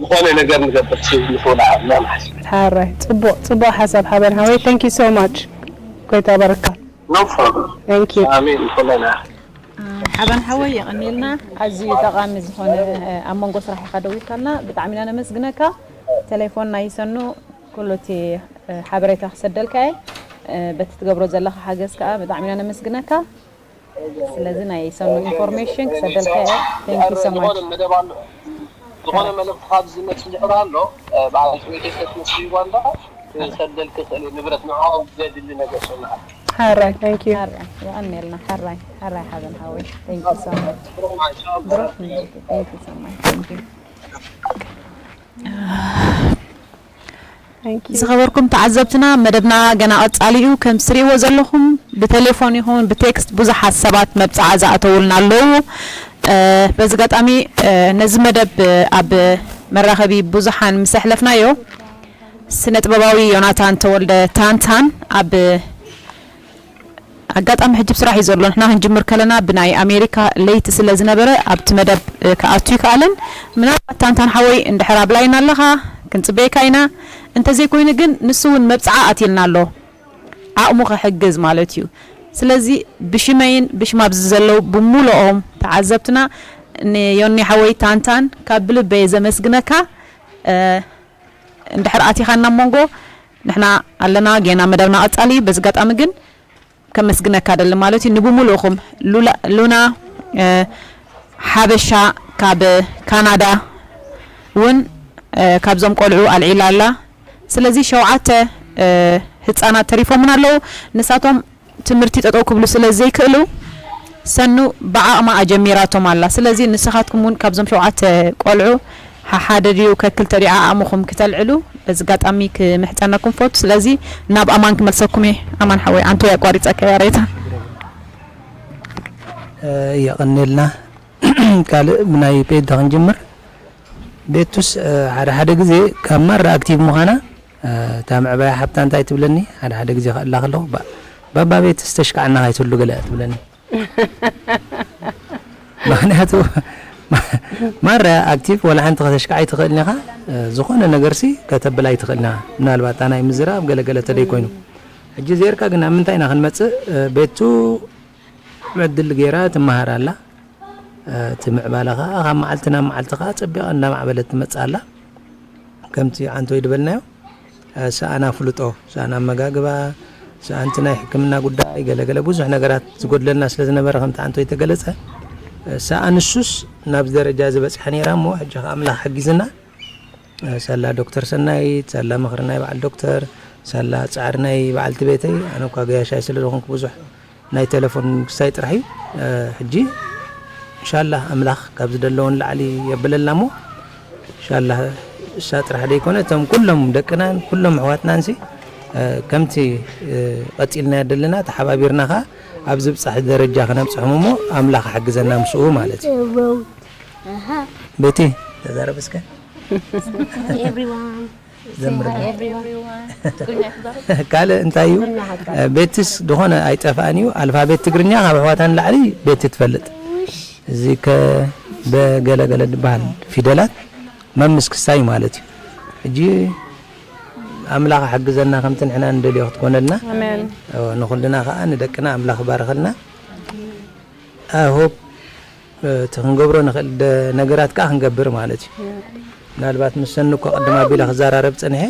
ዝኾነ ነገር ንገብር ንኽእል ዓቕምና ንሓስብ ሓራይ ፅቡቕ ፅቡቕ ሓሳብ ሓበን ሓወይ thank you so much ጎይታ በረካ No problem. Thank you. ኣሜን። ኩለና ሓበን ሓወይ የቐንየልና። ኣዝዩ ጠቓሚ ዝኾነ ኣብ መንጎ ስራሕ ኢኻ ደዊልካልና፣ ብጣዕሚ ኢና ነመስግነካ። ቴሌፎን ናይ ሰኑ ኩሉ እቲ ሓበሬታ ክሰደልካ እየ። በቲ ትገብሮ ዘለኻ ሓገዝ ከዓ ብጣዕሚ ኢና ነመስግነካ። ስለዚ ናይ ሰኑ ኢንፎርሜሽን ክሰደልካ እየ። Thank you so much። ዝኾነ መደብ ኣሎ፣ ዝኾነ መልእኽቲ ካብ ዝመጽእ ድሕር ኣሎ። በዓል ቤተሰብ ትመስል ጓንዳ ክሰደል ክኽእል እዩ። ንብረት ንዕኦም ዘድሊ ነገር ሰናዓ። ሓራይ፣ thank you። ሓራይ የቐንየልና። ሓራይ ሓራይ ሓበን ሓወይ። Thank you so much። ብሩኽ ምንጭ። Thank you so much። Thank you። Thank you። ዝኸበርኩም ተዓዘብትና፣ መደብና ገና ቀጻሊ እዩ። ከም ትሪእዎ ዘለኹም ብቴሌፎን ይኹን ብቴክስት ብዙሓት ሰባት መብጽዓ ዝኣተውልና ኣለዉ። እ፣ በዚ ኣጋጣሚ፣ እ፣ ነዚ መደብ፣ እ፣ ኣብ መራኸቢ ብዙሓን ምስ ኣሕለፍናዮ፣ ስነ ጥበባዊ ዮናታን ተወልደ ታንታን ኣብ ኣጋጣሚ ሕጂ ብስራሕ እዩ ዘሎ። ንሕና ክንጅምር ከለና ብናይ ኣሜሪካ ለይቲ ስለ ዝነበረ ኣብቲ መደብ፣ እ፣ ክኣቱ ይከኣለን። ምናልባት ታንታን ሓወይ እንድሕር ኣብ ላይን ኣለኻ ክንጽበየካ ኢና። እንተዘይኮይኑ ግን ንሱ እውን መብጽዓ ኣትልና ኣሎ፣ ዓቕሙ ክሕግዝ ማለት እዩ። ስለዚ ብሽመይን ብሽም ኣብዚ ዘለዉ ብምሉኦም ተዓዘብትና ንዮኒ ሓወይ ታንታን ካብ ብልበየ ዘመስግነካ። እ፣ እንድሕር ኣቲኻና መንጎ ንሕና ኣለና፣ ጌና መደብና ቀጻሊ። በዚ ኣጋጣሚ ግን ከመስግነካ ደሊ ማለት እዩ። ንብምሉእኹም ሉላ-፣ ሉና፣ እ፣ ሓበሻ ካብ ካናዳ እውን፣ እ፣ ካብዞም ቆልዑ ኣልዒላ ኣላ። ስለዚ ሸውዓተ፣ እ፣ ህጻናት ተሪፎምና ኣለዉ። ንሳቶም ትምህርቲ ጠጠው ክብሉ ስለ ዘይክእሉ ሰኑ ብዓቕማ ኣጀሚራቶም ኣላ። ስለዚ ንስኻትኩም እውን ካብዞም ሸውዓተ ቆልዑ ሓሓደ ድዩ ከክልተ ድዩ ዓቕምኹም ክተልዕሉ በዚ ኣጋጣሚ ክምሕጸነኩም ፈቱ። ስለዚ ናብ ኣማን ክመልሰኩም እየ። ኣማን ሓወይ፣ ኣንቶ ኣቋሪጸካ እየ ሬታ። እ፣ የቐንየልና። ካልእ ብናይ ፔዳ ክንጅምር። ቤቱስ፣ እ፣ ሓደ ሓደ ግዜ ካብ ማራ ኣክቲቭ ምዃና፣ እ፣ እታ መዕበያ ሓብታ እንታይ ትብለኒ፣ ሓደ ሓደ ግዜ ከእላ ከለኹ፣ "ባ-፣ ባባ ቤትስ ተሽካዕና ካይትህሉ ገለ" ትብለኒ። ምኽንያቱ ማራ ኣክቲቭ ወላ ሓንቲ ከተሽካዕ ኣይትኽእልን ኢኻ፣ እ፣ ዝኾነ ነገርሲ ከተብል ኣይትኽእልን ኢኻ። ምናልባት ኣታ ናይ ምዝራብ ገለ ገለ ተደይ ኮይኑ። ሕጂ ዜርካ ግን ኣብ ምንታይ ኢና ክንመጽእ? እ፣ ቤቱ ዕድል ገይራ ትመሃር ኣላ። እ፣ እቲ ምዕባለ ኸኣ ካብ መዓልቲ ናብ መዓልቲ ኸኣ ጸቢቓ እንዳማዕበለት ትመጽእ ኣላ። ከምቲ ዓንቶይ ዝበልናዮ፣ እ፣ ሰኣን ኣፍልጦ፣ ሰኣን ኣመጋግባ፣ ሰኣንቲ ናይ ሕክምና ጉዳይ፣ ገለገለ ብዙሕ ነገራት ዝጎድለልና ስለ ዝነበረ፣ ከምቲ ዓንቶይ ተገለጸ፣ እ፣ ሰኣን እሱስ ናብዚ ደረጃ እዚ በጺሓ ነይራ እሞ፣ ሕጂ ኸኣ ኣምላኽ ሓጊዝና፣ እ፣ ሳላ ዶክተር ሰናይት፣ ሳላ ምኽሪ ናይ በዓል ዶክተር፣ ሳላ ጻዕሪ ናይ በዓልቲ ቤተይ፣ ኣነ እኳ ገያሻይ ስለ ዝኾንኩ ብዙሕ ናይ ቴሌፎን ክሳይ ጥራሕ እዩ። እ፣ ሕጂ እንሻላህ ኣምላኽ ካብ ዝደለዎ ንላዕሊ የብለልና እሞ፣ እንሻላህ እሳ ጥራሕ ደይኮነ፣ እቶም ኩሎም ደቅናን ኩሎም ኣሕዋትናንሲ፣ እ፣ ከምቲ፣ እ፣ ቀጺልናዮ ዘለና ተሓባቢርና ኸኣ ኣብ ዝብጻሕ ደረጃ ክነብጽሖም እሞ ኣምላኽ ሓግዘና ምስኡ ማለት እዩ። ቤቲ፣ ተዛረብ እስከ። Hi everyone። ዘምር። Hi everyone። ካልእ እንታይ እዩ? ትግርኛ ሓቃ። ቤትስ ዝኾነ ኣይጠፍኣን እዩ። ኣልፋቤት ትግርኛ ካብ ኣሕዋታ ንላዕሊ ቤቲ ትፈልጥ። እዚ ከ በገለገለ ዝበሃል ፊደላት መምስ ክሳይ ማለት እዩ። ሕጂ ኣምላኽ ሓግዘና ከምቲ ንሕና ንደልዮ ክትኮነልና። ኣሜን። ንኹልና ከኣ ንደቅና ኣምላኽ ይባርኸልና። I hope እቲ ክንገብሮ ንኽእል ደ-፣ ነገራት ከኣ ክንገብር ማለት እዩ። ምናልባት ምስ ሰኒ እኮ ቅድም ኣቢለ ክዘራረብ ጸኒሐ፣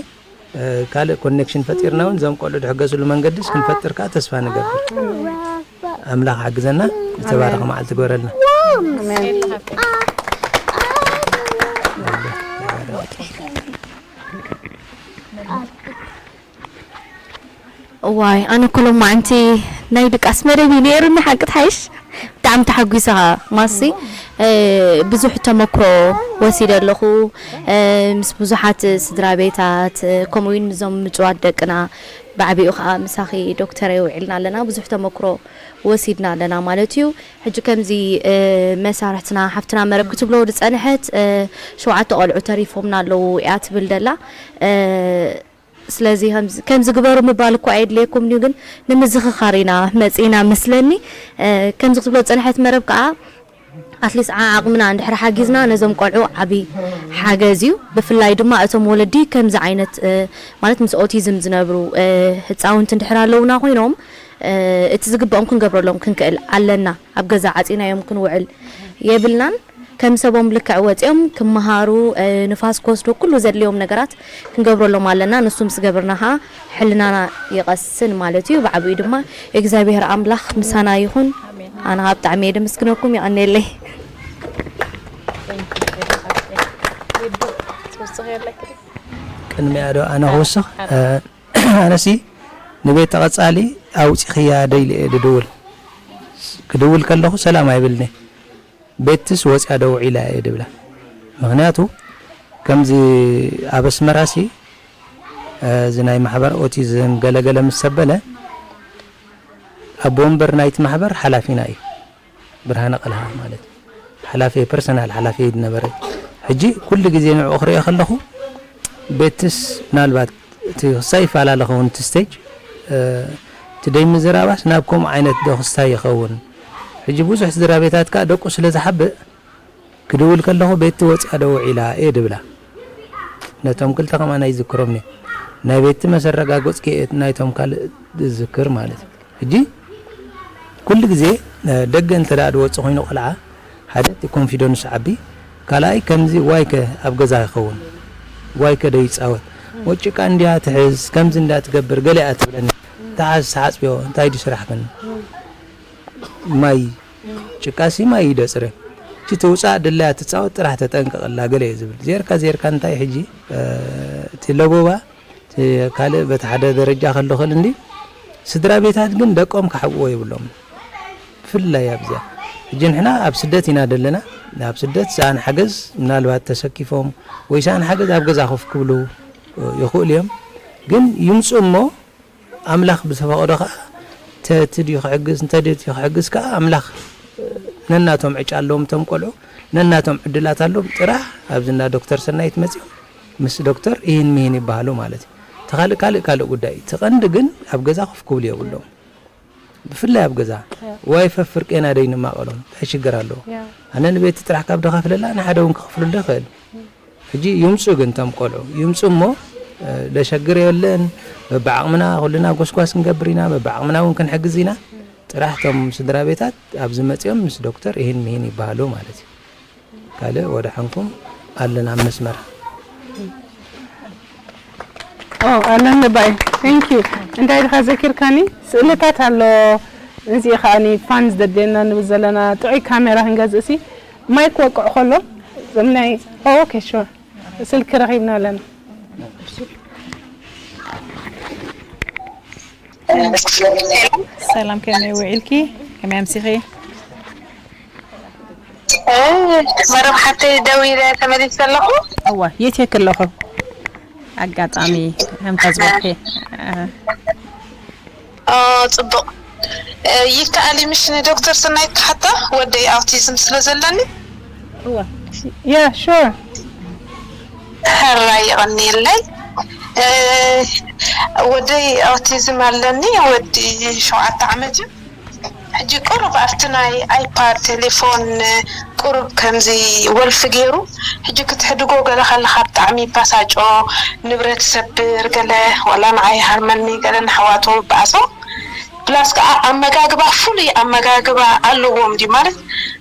እ፣ ካልእ ኮኔክሽን ፈጢርና እውን እዞም ቆልዑ ድሕገዝሉ መንገድስ ክንፈጥር ከኣ ተስፋ ንገብር። ኣምላኽ ሓግዘና። ዝተባረኸ መዓልቲ ግበረልና። ኣሜን። እዋይ፣ ኣነ እኮ ሎማዓንቲ ናይ ድቃስ መደብ እዩ ነይሩኒ፣ ሓቂ ትሓይሽ። ብጣዕሚ ተሓጒሰ ኸኣ፣ ማሲ፣ እ፣ ብዙሕ ተመክሮ ወሲደ ኣለኹ። እ፣ ምስ ብዙሓት ስድራ ቤታት፣ እ፣ ከምኡ እውን ምስዞም ምጭዋት ደቅና፣ ብዓቢኡ ኸኣ ምሳኺ ዶክተረይ ውዒልና ኣለና። ብዙሕ ተመክሮ ወሲድና ኣለና ማለት እዩ። ሕጂ ከምዚ፣ እ፣ መሳርሕትና፣ ሓፍትና መረብ ክትብሎ ዝጸንሐት፣ እ፣ ሸውዓተ ቆልዑ ተሪፎምና ኣለዉ እያ ትብል ደላ። እ፣ ስለዚ ከምዚ፣ ከምዚ ግበሩ ምባል እኮ ኣየድልየኩምን እዩ፣ ግን ንምዝኽኻር ኢና መጺእና መስለኒ። እ፣ ከምዚ ክትብሎ ዝጸንሐት መረብ ከኣ፣ ኣትሊስት ዓ-፣ ዓቕምና እንድሕር ሓጊዝና ነዞም ቆልዑ ዓቢ ሓገዝ እዩ። ብፍላይ ድማ እቶም ወለዲ ከምዚ ዓይነት፣ እ፣ ማለት ምስ ኦቲዝም ዝነብሩ፣ እ፣ ህጻውንቲ እንድሕር ኣለዉና ኮይኖም፣ እቲ ዝግበኦም ክንገብረሎም ክንክእል ኣለና። ኣብ ገዛ ዓጺናዮም ክንውዕል የብልናን። ከም ሰቦም ልክዕ ወጺኦም ክመሃሩ፣ ንፋስ ክወስዱ፣ ኩሉ ዘድልዮም ነገራት ክንገብረሎም ኣለና። ንሱ ምስ ገበርና ኸዓ ሕልናና ይቐስን ማለት እዩ። ብዓቢኡ ድማ እግዚኣብሔር ኣምላኽ ምሳና ይኹን። ኣነ ኸዓ ብጣዕሚ እየ ደመስግነኩም። የቐንየለይ። ቅድሚያ ዶ ኣነ ክውስኽ? ኣነሲ ንቤት ተቐጻሊ ኣውጺኽያ ዶ ኢለ እየ ድድውል። ክድውል ከለኹ ሰላም ኣይብልኒ። ቤትስ ወጺኣ ዶ ውዒላ እየ ድብላ። ምኽንያቱ ከምዚ ኣብ ኣስመራሲ፣ እዚ ናይ ማሕበር ኦቲዝም ገለገለ ምስ ሰበለ፣ ኣቦ ወንበር ናይቲ ማሕበር ሓላፊና እዩ። ብርሃነ ቀልሃ ማለት ሓላፊ፣ ፐርሰናል ሓላፊ ዝነበረ። ሕጂ ኩሉ ግዜ ንዕኡ ክሪኦ ከለኹ፣ ቤትስ ምናልባት እቲ ክሳይ ይፈላለ ኸውን እቲ ስቴጅ፣ እ፣ እቲ ደይ ምዝራባስ ናብ ከምኡ ዓይነት ዶ ክስታይ ይኸውን? ሕጂ ብዙሕ ስድራ ቤታት ከኣ ደቁ ስለ ዝሓብእ፣ ክድውል ከለኹ፣ "ቤቲ ወጺኣ ዶ ውዒላ?" እየ ድብላ። ነቶም ክልተ ከማን ኣይዝክሮምን እየ። ናይ ቤቲ መሰረጋገጽኪ እየ ናይቶም ካልእ ዝዝክር ማለት እዩ። ሕጂ ኩሉ ግዜ፣ እ፣ ደገ እንተ ደኣ ዝወጽእ ኮይኑ ቆልዓ፣ ሓደ እቲ ኮንፊደንስ ዓቢ፣ ካልኣይ ከምዚ ዋይከ ኣብ ገዛ ይኸውን፣ ዋይከ ዶ ይጻወት፣ ወ ጭቃ እንድያ ትሕዝ፣ ከምዚ እንዳ ትገብር፣ ገለ እያ ትብለኒ። ተሓዝ፣ ተሓጽብዮ፣ እንታይ ድዩ ስራሕክን? ማይ፣ ጭቃሲ ማይ እዩ ደጽረ። እቲ ትውጻእ ድላያ ትጻወት፣ ጥራሕ ተጠንቀቐላ፣ ገለ እየ ዝብል። ዜርካ፣ ዜርካ እንታይ ሕጂ፣ እ፣ እቲ ለቦባ እቲ ካልእ በቲ ሓደ ደረጃ ከሎ ክእል እንዲ፣ ስድራ ቤታት ግን ደቆም ክሓብእዎ የብሎምን። ብፍላይ ኣብዚኣ። ሕጂ ንሕና ኣብ ስደት ኢና ደለና። ኣብ ስደት ሰኣን ሓገዝ ምናልባት ተሰኪፎም ወይ ሰኣን ሓገዝ ኣብ ገዛ ኮፍ ክብሉ ይኽእሉ እዮም። ግን ይምጹ እሞ ኣምላኽ ብዝፈቐዶ ከኣ ተቲ ድዩ ክሕግዝ፣ እንተ ድዩ ክሕግዝ ከኣ ኣምላኽ ነናቶም ዕጫ ኣለዎም እቶም ቆልዑ፣ ነናቶም ዕድላት ኣለዎም። ጥራሕ ኣብዚ እንዳ ዶክተር ሰናይት መጺኦም ምስ ዶክተር ኢሂን ሚሂን ይበሃሉ ማለት እዩ። እቲ ካልእ ካልእ ካልእ ጉዳይ እዩ። እቲ ቀንዲ ግን ኣብ ገዛ ኮፍ ክብሉ የብሎም። ብፍላይ ኣብ ገዛ ዋይፋይ ፍርቄና ደይንማቐሎም እንታይ ሽግር ኣለዎ? ኣነ ንቤቲ ጥራሕ ካብ ደኸፍለላ ንሓደ እውን ክኸፍለሉ ይኽእል። ሕጂ ይምፁ ግን እቶም ቆልዑ ይምፁ እሞ፣ እ፣ ደሸግር የለን። በብዓቕምና ኩልና ጎስጓስ ክንገብር ኢና፣ በብዓቕምና እውን ክንሕግዝ ኢና። ጥራሕ እቶም ስድራ ቤታት ኣብዚ መፂኦም ምስ ዶክተር ኢሂን ሚሂን ይበሃሉ ማለት እዩ። ካልእ ወደ ሓንኩም ኣለና ኣብ መስመር። ኦ፣ ኣለኒ ባይ። Thank you። እንታይ ድኻ ዘኪርካኒ? ስእልታት ኣሎ። እዚ ከኣኒ ፋን ዝደድየና ንብል ዘለና ጥዑይ ካሜራ ክንገዝእ ሲ ማይክ ወቅዕ ከሎ ዘምናይ። ኦ፣ ኦኬ፣ ሹር። ስልኪ ረኺብና ኣለና። ሰላም፣ ከመይ ውዒልኪ? ከመይ ኣምሲኺ? እ፣ መርብ ሓተይ ደዊለ ተመሊሰ ኣለኹ። እዋ፣ የት የክ ኣለኹ? ኣጋጣሚ ከምታ ዝበልኪ፣ እ፣ ኦ፣ ጽቡቕ። እ፣ ይከኣል እዩ ምሽ ንዶክተር ሰናይት ክሓታ? ወደይ ኣውቲዝም ስለ ዘለኒ። እዋ። ያ፣ ሹር። ሕራይ የቐንየለይ። እ፣ ወደይ ኣውቲዝም ኣለኒ። ወዲ ሸውዓተ ዓመት እዩ። ሕጂ ቁሩብ ኣብቲ ናይ ኣይፓድ፣ ቴሌፎን፣ ቁሩብ ከምዚ ወልፊ ገይሩ፣ ሕጂ ክትሕድጎ ገለ ከለኻ ብጣዕሚ ይባሳጮ፣ ንብረት ይሰብር፣ ገለ ዋላ ንዓይ ይሃርመኒ፣ ገለ ንኣሕዋቱ ይበኣሶ። ፕላስ ከኣ ኣመጋግባ፣ ፍሉይ ኣመጋግባ ኣለዎም ድዩ? ማለት፣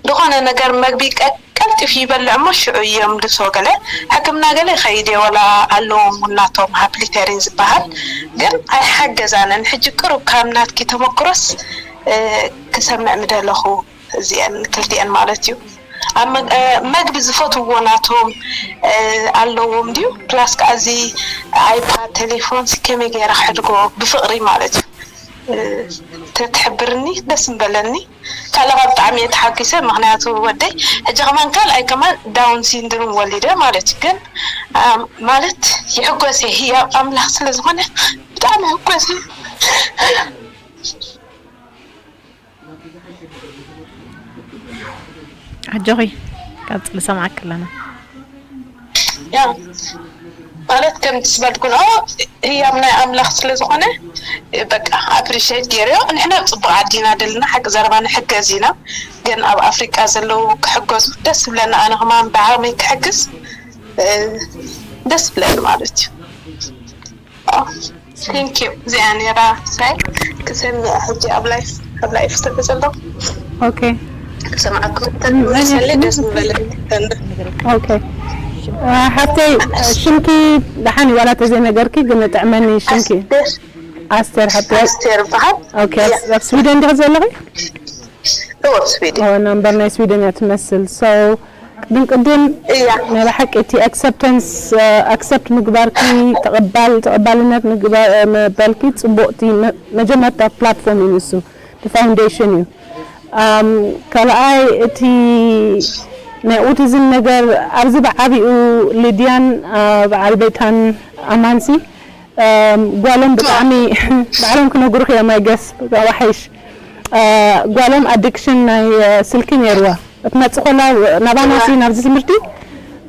ዝኾነ ነገር መግቢ ቀ-፣ ቀልጢፉ ይበልዕ እሞ ሽዑ የምልሶ። ገለ ሕክምና ገለ ይኸይድ እየ፣ ዋላ ኣለዎም እውን ናቶም ሃፕሊተሪን ዝበሃል፣ ግን ኣይሓገዛንን። ሕጂ ቅሩብ ካብ ናትኪ ተመክሮስ፣ እ፣ ክሰምዕ ምደለኹ፣ እዚአን ክልቲአን ማለት እዩ። ኣብ መግ-፣ እ፣ መግቢ ዝፈትውዎ ናቶም፣ እ፣ ኣለዎም ድዩ? ፕላስ ከኣ እዚ ኣይፓድ፣ ቴሌፎን ሲ ከመይ ገይረ ክሕድጎ ብፍቕሪ ማለት እዩ። እ፣ ተትሕብርኒ ደስ ምበለኒ። ካልእ ብጣዕሚ እየ ተሓጒሰ፣ ምኽንያቱ ወደይ ሕጂ ከማን ካልኣይ ከማን ዳውን ሲንድሮም ወሊደ ማለት እዩ። ግን፣ እ፣ ማለት ይሕጎስ እየ፣ ህያብ ኣምላኽ ስለ ዝኾነ ብጣዕሚ ይሕጎስ እየ። ኣጆኺ፣ ቀጽሊ፣ ሰማዕኪ ኣለና። ያ፣ ማለት ከምቲ ዝበልኩ ነው፣ ህያብ ናይ ኣምላኽ ስለ ዝኾነ፣ በቃ፣ ኣፕሪሼት ገይረዮ። ንሕና ኣብ ጽቡቕ ዓዲ ኢና ደለና፣ ሓቂ ዘረባ ንሕገዝ ኢና። ግን ኣብ ኣፍሪቃ ዘለዉ ክሕገዙ ደስ ይብለና። ኣነ ከማን ብዓቕመይ ክሕግዝ፣ እ፣ ደስ ይብለኒ ማለት እዩ። ኣዎ። Thank you። እዚኣ ነይራ ሳይ ክሰምዕ ሕጂ ኣብ ላይፍ ኣብ ላይፍ ስለ ዘለኹ okay ክሰምዓኩም እንተመሰለ ደስ ምበለኒ። okay ሓፍተይ ሽምኪ ደሓን ዋላ ተዘይነገርኪ ግን ጥዕመኒ ሽምኪ ኣስቴር ኣስቴር ሓፍተይ ኣስቴር በሃል። okay ኣብ ስዊደን ዲኺ ዘለኺ እወ ስዊድን ነምበር ናይ ስዊደን እያ ትመስል so ቅድም ቅድም እያ ናይ ብሓቂ እቲ acceptance accept ምግባርኪ ተቐባል ተቐባልነት ምግባር ምባልኪ ፅቡቕቲ መጀመርታ platform እዩ ንሱ foundation እዩ ካልኣይ እቲ ናይ autism ነገር ኣብዚ ብዓቢኡ ሊድያን በዓል ቤታን ኣማንሲ ጓሎም ብጣዕሚ ባዕሎም ክነግሩኽ እዮም ኣይገስ ዋሓይሽ ጓሎም addiction ናይ ስልኪ ነይርዋ ክትመፅእ ከላ ናባና ሲ ናብዚ ትምህርቲ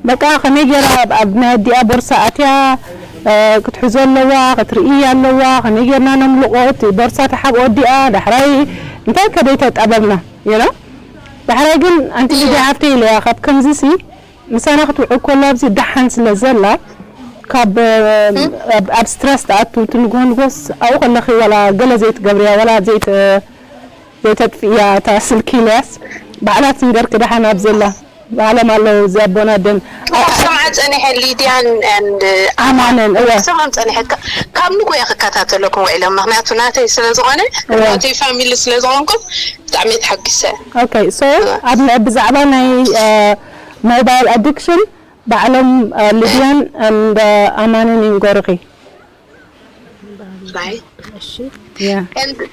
በቃ ከመይ ገይራ ኣብ ናይ ኣዲኣ ቦርሳ ኣትያ ክትሕዞ ኣለዋ ክትርኢ ኣለዋ ከመይ ገይርና ነምልቆ እቲ ቦርሳ ተሓብኦ ኣዲኣ ዳሕራይ እንታይ ከደይ ተጣበብና you know ዳሕራይ ግን ኣንቲ ሊድያ ሓፍተይ ኢለያ ካብ ከምዚ ሲ ምሳና ክትውዕል ከላ ኣብዚ ደሓን ስለ ዘላ ካብ ኣብ stress ትኣቱ እቲ ንግሆ ንግሆስ ኣብኡ ከለኺ ዋላ ገለ ዘይትገብርያ ዋላ ዘይተ ዘይተጥፍእያ እታ ስልኪ ኢለያስ ባዕላ ትንገርኪ ደሓን ኣብ ዘላ ባዕሎም ኣለዉ እዚ ኣቦና ደን ክሰምዓ ፀኒሐ ሊድያን and ኣማነን እወ ክሰምዖም ፀኒሐ ካብ ንጎ እየ ክከታተለኩም ውዒለ ምክንያቱ ናተይ ስለ ዝኾነ ናተይ ፋሚሊ ስለ ዝኾንኩም ብጣዕሚ ተሓጊሰ okay so ኣብ ብዛዕባ ናይ mobile addiction ባዕሎም ሊድያን and ኣማንን ይንገሩኺ ባይ yeah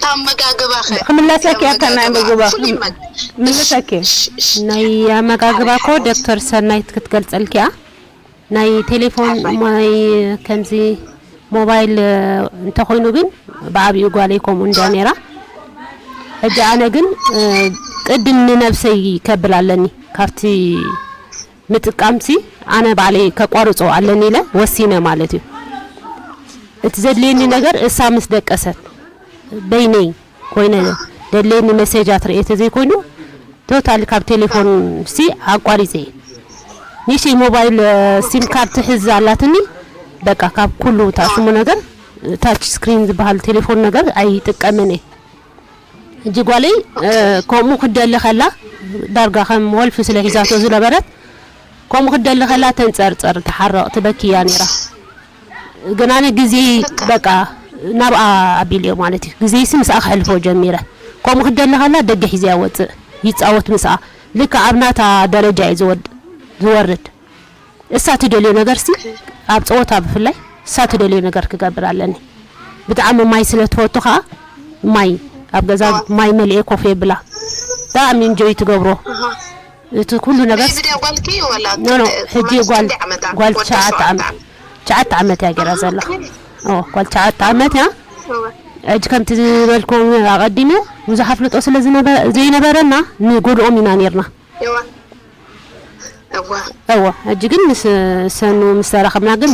ካብ መጋግባ ኸ ክምለሰኪ እያ ከና ምግባ ፍሉይ መግ- ምልሰኪ ናይ ኣመጋግባ እኮ ዶክተር ሰናይት ክትገልፀልኪ እያ ናይ ቴሌፎን ናይ ከምዚ ሞባይል እንተኮይኑ ግን ብዓብኡ ጓለይ ከምኡ እንድያ ነይራ ሕጂ ኣነ ግን ቅድም ንነብሰይ ከብል ኣለኒ ካብቲ ምጥቃምሲ ኣነ ባዕለይ ከቋርጾ ኣለኒ ኢለ ወሲነ ማለት እዩ። እቲ ዘድልየኒ ነገር እሳ ምስ ደቀሰት በይነይ ኮይነ ደድልየኒ መሴጃት ርእየ ተዘይኮይኑ ቶታሊ ካብ ቴሌፎን ሲ ኣቋሪጸ እየ። ንእሽተይ ሞባይል ሲም ካርድ ትሕዝ ኣላትኒ በቃ ካብ ኩሉ ታሽሙ ነገር ታች ስክሪን ዝበሃል ቴሌፎን ነገር ኣይጥቀምን እየ። ሕጂ ጓለይ ከምኡ ክትደሊ ከላ ዳርጋ ከም ወልፊ ስለ ሒዛቶ ዝነበረት ከምኡ ክትደሊ ከላ ተንፀርፀር ትሓርቕ ትበኪ እያ ነይራ ግን ኣነ ግዜ በቃ ናብኣ ኣቢልዮ ማለት እዩ ግዜይሲ ምስኣ ክሕልፎ ጀሚረ ከምኡ ክትደሊ ከላ ደገ ሒዘያ ወፅእ ይፃወት ምስኣ ልክዕ ኣብ ናታ ደረጃ እዩ ዝወርድ እሳ ትደልዮ ነገር ሲ ኣብ ፀወታ ብፍላይ እሳ ትደልዮ ነገር ክገብር ኣለኒ ብጣዕሚ ማይ ስለ ትፈቱ ከዓ ማይ ኣብ ገዛ ማይ መሊኤ ኮፍ የብላ ብጣዕሚ እንጆይ ትገብሮ እቲ ኩሉ ነገር ብድያ ጓልኪ ወላ ኖ ኖ ሕጂ ጓል ጓል ትሽዓተ ዓመት ትሽዓተ ዓመት እያ ገይራ ዘላ ኦ ጓል ትሽዓተ ዓመት እያ ሕጂ ከምቲ ዝበልኩም ኣቐዲመ ብዙሕ ኣፍልጦ ስለ ዘይነበረና ንጎድኦም ኢና ነርና እዋ እዋ ሕጂ ግን ምስ ሰኑ ምስ ተራኸብና ግን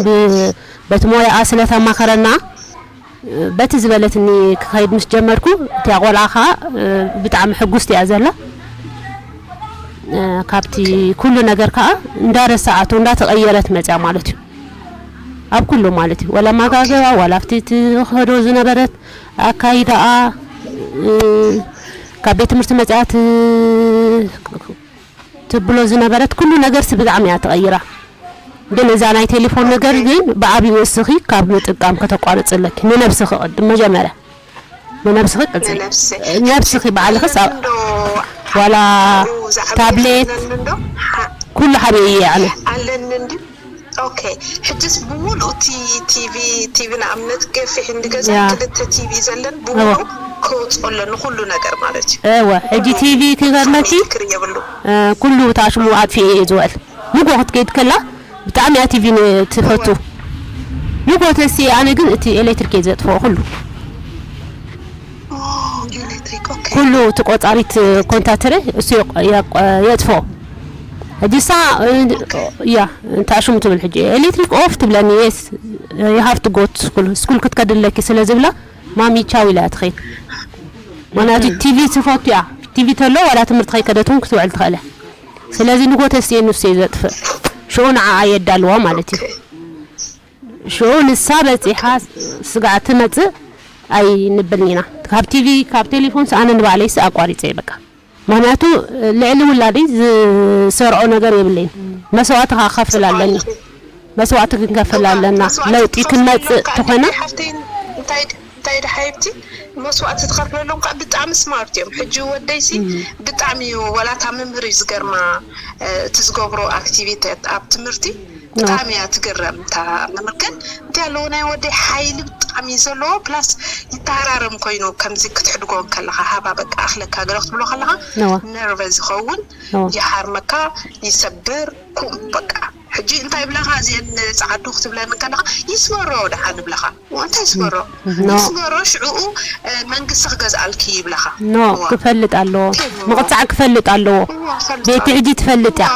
በቲ ሞያኣ ስለ ተማኸረና በቲ ዝበለትኒ ክኸይድ ምስ ጀመርኩ እቲያ ቆልዓ ከዓ ብጣዕሚ ሕጉስቲ እያ ዘላ ካብቲ ኩሉ ነገር ከዓ እንዳረሳዓቶ እንዳተቐየረት መፅያ ማለት እዩ ኣብ ኩሉ ማለት እዩ ወላ ማጋገባ ዋላ ኣብቲ ትኸዶ ዝነበረት ኣካይዳኣ ካብ ቤት ትምህርቲ መፅያ ትብሎ ዝነበረት ኩሉ ነገርሲ ብጣዕሚ እያ ተቐይራ ግን እዛ ናይ ቴሌፎን ነገር ግን ብዓብዩ እስኺ ካብ ምጥቃም ከተቋርፅ ኣለኪ ንነብስኺ ቅድም መጀመርያ ንነብስኺ ቅፅል ነብስኺ ባዕልኽስ ዋላ ታብሌት ኩሉ ሓብየ እየ ኣነ ኣለኒ እንዲ ኦኬ ሕጅስ ብሙሉእ እቲ ቲቪ ቲቪ ንኣብነት ገፊሕ እንዲ ገዛ ክልተ ቲቪ ዘለን ብሙሉእ ከወፅኦ ኣሎ ንኩሉ ነገር ማለት እዩ እወ ሕጂ ቲቪ ክገርመኪ ክር የብሉ ኩሉ ታሽሙ ኣጥፊኤ እየ ዝውዕል ንጎ ክትከይድ ከላ ብጣዕሚ እያ ቲቪ ትፈቱ ንጎ ተስየ ኣነ ግን እቲ ኤሌክትሪክ እየ ዘጥፍኦ ኩሉ ኤሌክትሪክ ኦኬ ኩሉ እቲ ቆፃሪት ኮንታተረ እሱ የጥፎ ሕጂ ሳ ያ እንታይ ሽሙ ትብል ሕጂ ኤሌክትሪክ ኦፍ ትብለኒ የስ you have to go to school ስኩል ክትከድለኪ ስለ ዝብላ ማሚ ቻው ኢላ ትኸይድ ምክንያቱ ቲቪ ትፈቱ እያ ቲቪ ተሎ ዋላ ትምህርቲ ከይከደት እውን ክትውዕል ትኽእል እያ ስለዚ ንጎ ተስየ ንሱ እዩ ዘጥፍእ ሽዑ ንዓኣ የዳልዋ ማለት እዩ ሽዑ ንሳ በጺሓ ስጋዕ ትመጽእ ኣይንብልን ኢና። ካብ ቲቪ ካብ ቴሌፎንስ ኣነ ንባዕለይስ ኣቋሪጸ እየ በቃ። ምኽንያቱ ልዕሊ ውላደይ ዝሰርዖ ነገር የብለይን። መስዋእቲ ክኸፍል ኣለኒ። መስዋእቲ ክንከፍል ኣለና። ለውጢ ክንመጽእ ተኾነ እንታይ እንታይ ድ ሓይብቲ መስዋእቲ ትኸፍለሎም ከዓ ብጣዕሚ ስማርት እዮም። ሕጂ ወደይሲ ብጣዕሚ እዩ ወላታ መምህር እዩ ዝገርማ እቲ ዝገብሮ ኣክቲቪቲ ኣብ ትምህርቲ ብጣዕሚ እያ ትግረም እታ መምህር። ግን እንታይ ኣለዎ ናይ ወደይ ሓይሊ ብጣዕሚ እዩ ዘለዎ ፕላስ ይተሃራረም ኮይኑ ከምዚ ክትሕድጎ ከለኻ ሃባ በቃ ኣኽለካ ገለ ክትብሎ ከለኻ ነርቨስ ይኸውን ይሃርመካ ይሰብር ኩም በቃ ሕጂ እንታይ ብለኻ እዚአን ፃዓዱ ክትብለን ከለኻ ይስበሮ ደሓን ብለኻ እንታይ ይስበሮ ይስበሮ ሽዕኡ መንግስቲ ክገዝኣልኪ ይብለኻ ኖ ክፈልጥ ኣለዎ ምቕፃዕ ክፈልጥ ኣለዎ ቤቲ ሕጂ ትፈልጥ እያ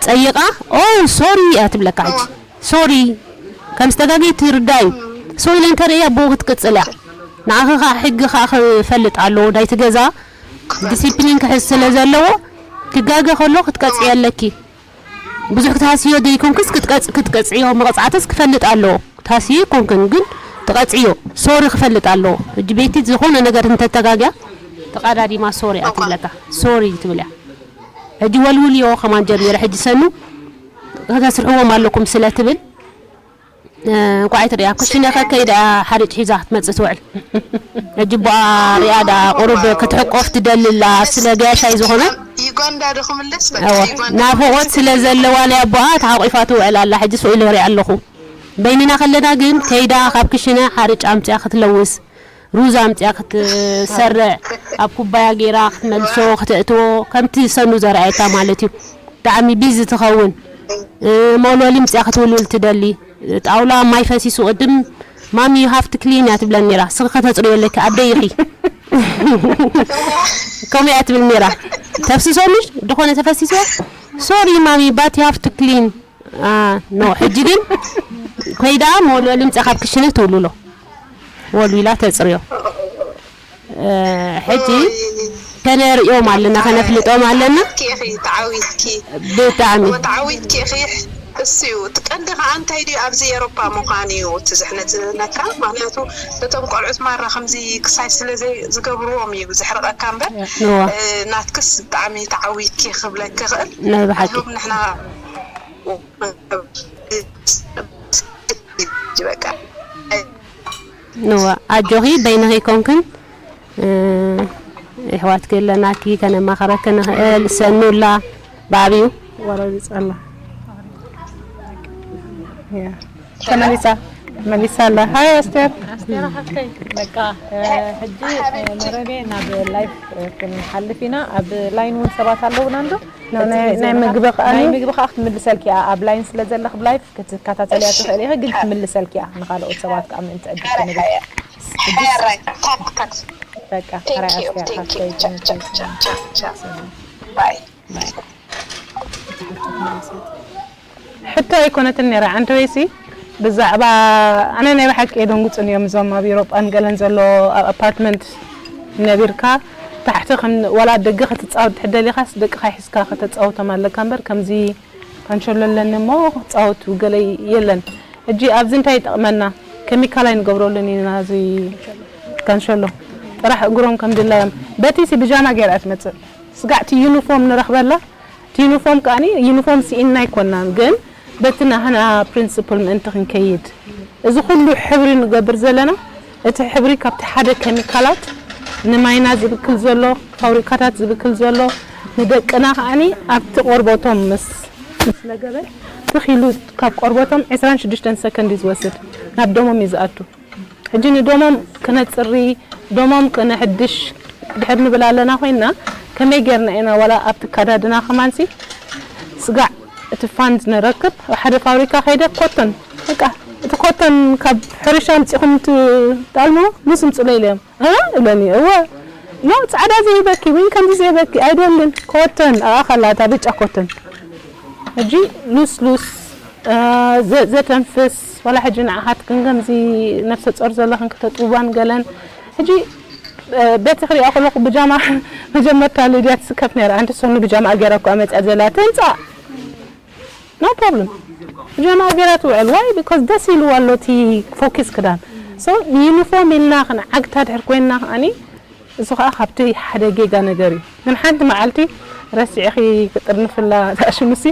ፀይቓ ኦ ሶሪ እያ ትብለካ ሕጂ ሶሪ ከም ዝተጋገየ ትርዳእ እዩ ሶ ኢለ እንተርእያ ብኡ ክትቅፅል እያ ንዓኺ ከዓ ሕጊ ከዓ ክፈልጥ ኣለዎ ናይቲ ገዛ ዲሲፕሊን ክሕዝ ስለ ዘለዎ ክጋገ ከሎ ክትቀፅዮ ኣለኪ ብዙሕ ክትሃስዮ ዘይኮንክስ ክትቀፅ ክትቀፅዮ መቕፃዕትስ ክፈልጥ ኣለዎ ክትሃስዮ ይኮንክን ግን ትቐፅዮ ሶሪ ክፈልጥ ኣለዎ ሕጂ ቤቲ ዝኾነ ነገር እንተተጋግያ ተቓዳዲማ ሶሪ እያ ትብለካ ሶሪ ትብል እያ ሕጂ ወልውልዮ ከማን ጀሚረ ሕጂ ሰኑ ከተስርሕዎም ኣለኩም ስለ ትብል እንቋዕ ትሪኣ ኩሽነ ከከይዳ ሓሪጭ ሒዛ ክትመፅእ ትውዕል ሕጂ ቦኣ ሪኣ ዳ ቁሩብ ክትሕቆፍ ትደሊ ኣላ ስለ ገያሻይ ዝኾነ ዩጋንዳ ዶ ክምለስ በቃ እዋ ዩጋንዳ ናፍቖት ስለ ዘለዋ ናይ ኣቦኣ ተሓቂፋ ትውዕል ኣላ ሕጂ ስኢለ ሪኣ ኣለኹ በይንና ከለና ግን ከይዳ ካብ ክሽነ ሓርጭ ኣምፅኣ ክትለውስ ሩዝ ኣምፅኣ ክትሰርዕ ኣብ ኩባያ ገይራ ክትመልሶ ክተእትዎ ከምቲ ሰኑ ዘርኣየካ ማለት እዩ ብጣዕሚ ቢዚ ትኸውን መውለሊ ምፅኣ ክትውልውል ትደሊ ጣውላ ማይ ፈሲሱ ቅድም ማሚ you have to clean እያ ትብለኒ ነይራ ስኺ ከተፅርዮ ኣለኪ ኣደይ ኢኺ ከምኡ እያ ትብል ነይራ ተፍስሶ ምሽ ድኾነ ተፈሲስዎ sorry ማሚ but you have to clean no ሕጂ ግን ኮይዳ መወልወሊ ምፃ ካብ ክሽነ ትውልሎ ወልዊላ ተፅርዮ ሕጂ ከነርእዮም ኣለና ከነፍልጦም ኣለና ተዓዊትኪ ብጣዕሚ ተዓዊትኪ ኢኺ እሱ እዩ እቲ ቀንዲ ከዓ እንታይ ድዩ ኣብዚ ኤሮፓ ምዃን እዩ እቲ ዝሕነፅነካ ምክንያቱ ነቶም ቆልዑት ማራ ከምዚ ክሳይ ስለ ዝገብርዎም እዩ ዘሕርቐካ እምበር ናትክስ ብጣዕሚ ተዓዊትኪ ክብለኪ ክእል ናይ ብሓቂ ንሕና ንዋ ኣጆኺ በይንኺ ኮንክን ይሕዋትኪ ኣለናኪ ከነማኸረኪ ንኽእል ሰኑላ ብዓብዩ ወረቢፅ ኣላ ያ ተመሊሳ መሊሳ ኣላ ሃይ ኣስቴር ኣስቴራ ሓፍተይ በቃ ሕጂ መረቤ ናብ ላይፍ ክንሓልፍ ኢና ኣብ ላይን እውን ሰባት ኣለውና እንዶ ናይ ምግቢ ከኣ ናይ ምግቢ ከኣ ክትምልሰልኪ እያ ኣብ ላይን ስለ ዘለኽ ብላይፍ ክትከታተልያ ትኽእል ኢኺ ግን ክትምልሰልኪ እያ ንኻልኦት ሰባት ከኣ ምእንቲ ዕድል ክንብል ሕራይ ታክታክ በቃ ሕራይ ኣስያ ባይ ሕቶ ኣይኮነትን ነይራ ኣንተ ወይሲ ብዛዕባ ኣነ ናይ ብሓቂ የደንጉፅን እዮም እዞም ኣብ ኤሮጳን ገለን ዘሎ ኣብ ኣፓርትመንት ነቢርካ ታሕቲ ዋላ ደገ ክትፃወት ድሕር ደሊኻስ ደቅኻ ሒዝካ ከተፃውቶም ኣለካ እምበር ከምዚ ካንሸሎ ኣለኒ እሞ ክፃወቱ ገለ የለን ሕጂ ኣብዚ እንታይ ይጠቕመና ከሚካል ኣይንገብረሉን ኢና እዚ ካንሸሎ ጥራሕ እግሮም ከም ድላዮም በቲ ሲ ብጃማ ገይራ ትመፅእ ስጋዕቲ ዩኒፎርም ንረኽበላ እቲ ዩኒፎርም ከኣኒ ዩኒፎርም ስኢንና ኣይኮናን ግን በቲ ናህና ፕሪንስፕል ምእንቲ ክንከይድ እዚ ኩሉ ሕብሪ ንገብር ዘለና እቲ ሕብሪ ካብቲ ሓደ ኬሚካላት ንማይና ዝብክል ዘሎ ፋብሪካታት ዝብክል ዘሎ ንደቅና ከኣኒ ኣብቲ ቆርበቶም ምስ ምስ ለገበ ትኺሉ ካብ ቆርበቶም ዕስራን ሽዱሽተን ሰከንድ እዩ ዝወስድ ናብ ደሞም እዩ ዝኣቱ ሕጂ ንደሞም ክነፅሪ ደሞም ክነሕድሽ ድሕር ንብል ኣለና ኮይንና ከመይ ጌርና ኢና ዋላ ኣብቲ ኣካዳድና ከማንሲ ስጋዕ እቲ ፋንድ ንረክብ ኣብ ሓደ ፋብሪካ ከይደ ኮተን በቃ እቲ ኮተን ካብ ሕርሻ ኣምፂኹም ትኣልምዎ ሉስ ምፅሎ ኢለዮም እ እብለኒ እወ ኖ ፃዕዳ ዘይበኪ ወይ ከምዚ ዘይበኪ ኣይደልን ኮተን ኣኣኸላታ ብጫ ኮተን ሕጂ ሉስ ሉስ ዘተንፍስ ዋላ ሕጂ ንዓኻትክን ከምዚ ነፍሰ ጾር ዘለኽን ክተጥውዋን ገለን ሕጂ በቲ ክሪኣ ከለኹ ብጃማ መጀመርታ ሊድያ ትስከፍ ነይራ ኣንቲ ሰኑ ብጃማ ገይራ እኳ መፅያ ዘላ ትንፃእ No problem። ፒጃማ ገይራ ትውዕል። Why? Because ደስ ኢልዋ ኣሎ እቲ ፎኪስ ክዳን። So ንዩኒፎርም ኢልና ክንዓግታ ድሕር ኮይንና ከኣኒ፣ እዚ ኸኣ ካብቲ ሓደ ጌጋ ነገር እዩ። ግን ሓንቲ መዓልቲ ረሲዕኺ ክጥርንፍላ ተኣሽሙሲ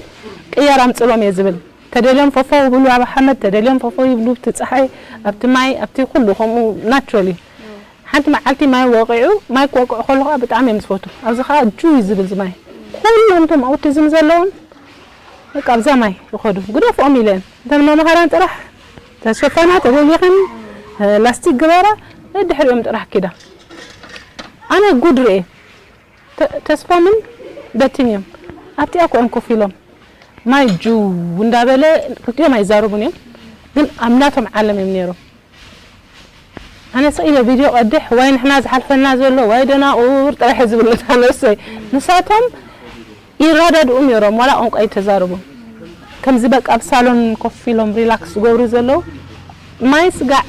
ቅያር ኣምጽሎም እየ ዝብል። ተደልዮም ፈፈው ይብሉ ኣብ ሓመድ፣ ተደልዮም ፈፈው ይብሉ ኣብቲ ጸሓይ፣ ኣብቲ ማይ፣ ኣብቲ ኩሉ ከምኡ ናቹራሊ። ሓንቲ መዓልቲ ማይ ወቂዑ፣ ማይ ክወቅዑ ከሎ ኸኣ ብጣዕሚ እዮም ዝፈቱ። ኣብዚ ኸኣ ጁ እዩ ዝብል እዚ ማይ። ኩሎም እቶም ኣውቲዝም ዘለዎም በቃ ኣብዛ ማይ ይኸዱ። ግደፍኦም ኢለን። እተን መማህራን ጥራሕ ተሸፈና፣ ተበሊኸን፣ ላስቲክ ግበራ፣ ድሕሪኦም ጥራሕ ኪዳ። ኣነ ጉድ ርኤ። ተ-፣ ተስፎምን በትን እዮም ኣብቲኣ ኮን ኮፍ ኢሎም። ማይ ጅው እንዳበለ ክልቲኦም ኣይዛረቡን እዮም፣ ግን ኣብ ናቶም ዓለም እዮም ነይሮም። ኣነ ስቕ ኢለ ቪድዮ ቀድሕ፣ ዋይ ንሕና ዝሓልፈና ዘሎ፣ ዋይ ደናቑር ጥራሕ እየ ዝብል ነታ ነብሰይ። ንሳቶም ይረዳድኡ ነይሮም፣ ዋላ ቋንቋ ኣይተዛረቡን። ከምዚ በቃ ኣብ ሳሎን ኮፍ ኢሎም ሪላክስ ዝገብሩ ዘለዉ፣ ማይ ስጋዕ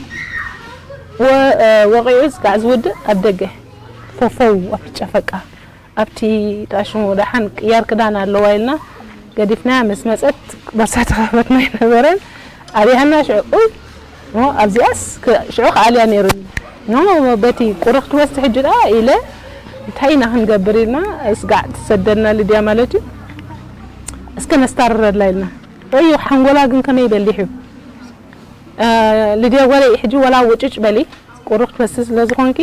ወ-፣ እ፣ ወቒዑ ስጋዕ ዝውድእ ኣብ ደገ፣ ፈፈው ኣብቲ ጨፈቃ፣ ኣብቲ ጣሽሙ ደሓን ቅያር ክዳን ኣለዋ ኢልና ገዲፍናያ ምስ መጸት፣ ቦርሳ ተኸፈትና ኣይነበረን። ኣብያና ሽዑ፣ ኡይ፣ እሞ ኣብዚኣስ ክ-፣ ሽዑ ክኣልያ ነይሩኒ። ኖ፣ በቲ ቁሪ ክትወስድ ሕጂ ደኣ ኢለ፣ እንታይ ኢና ክንገብር ኢልና፣ ስጋዕ ትሰደና ልድያ ማለት እዩ። እስከ ነስታርረድላ ኢልና። ረዩ ሓንጎላ ግን ከመይ በሊሕ እዩ። እ፣ ልድያ ጓለይ ሕጂ ወላ ውጭጭ በሊ፣ ቁሪ ክትወስድ ስለ ዝኾንኪ፣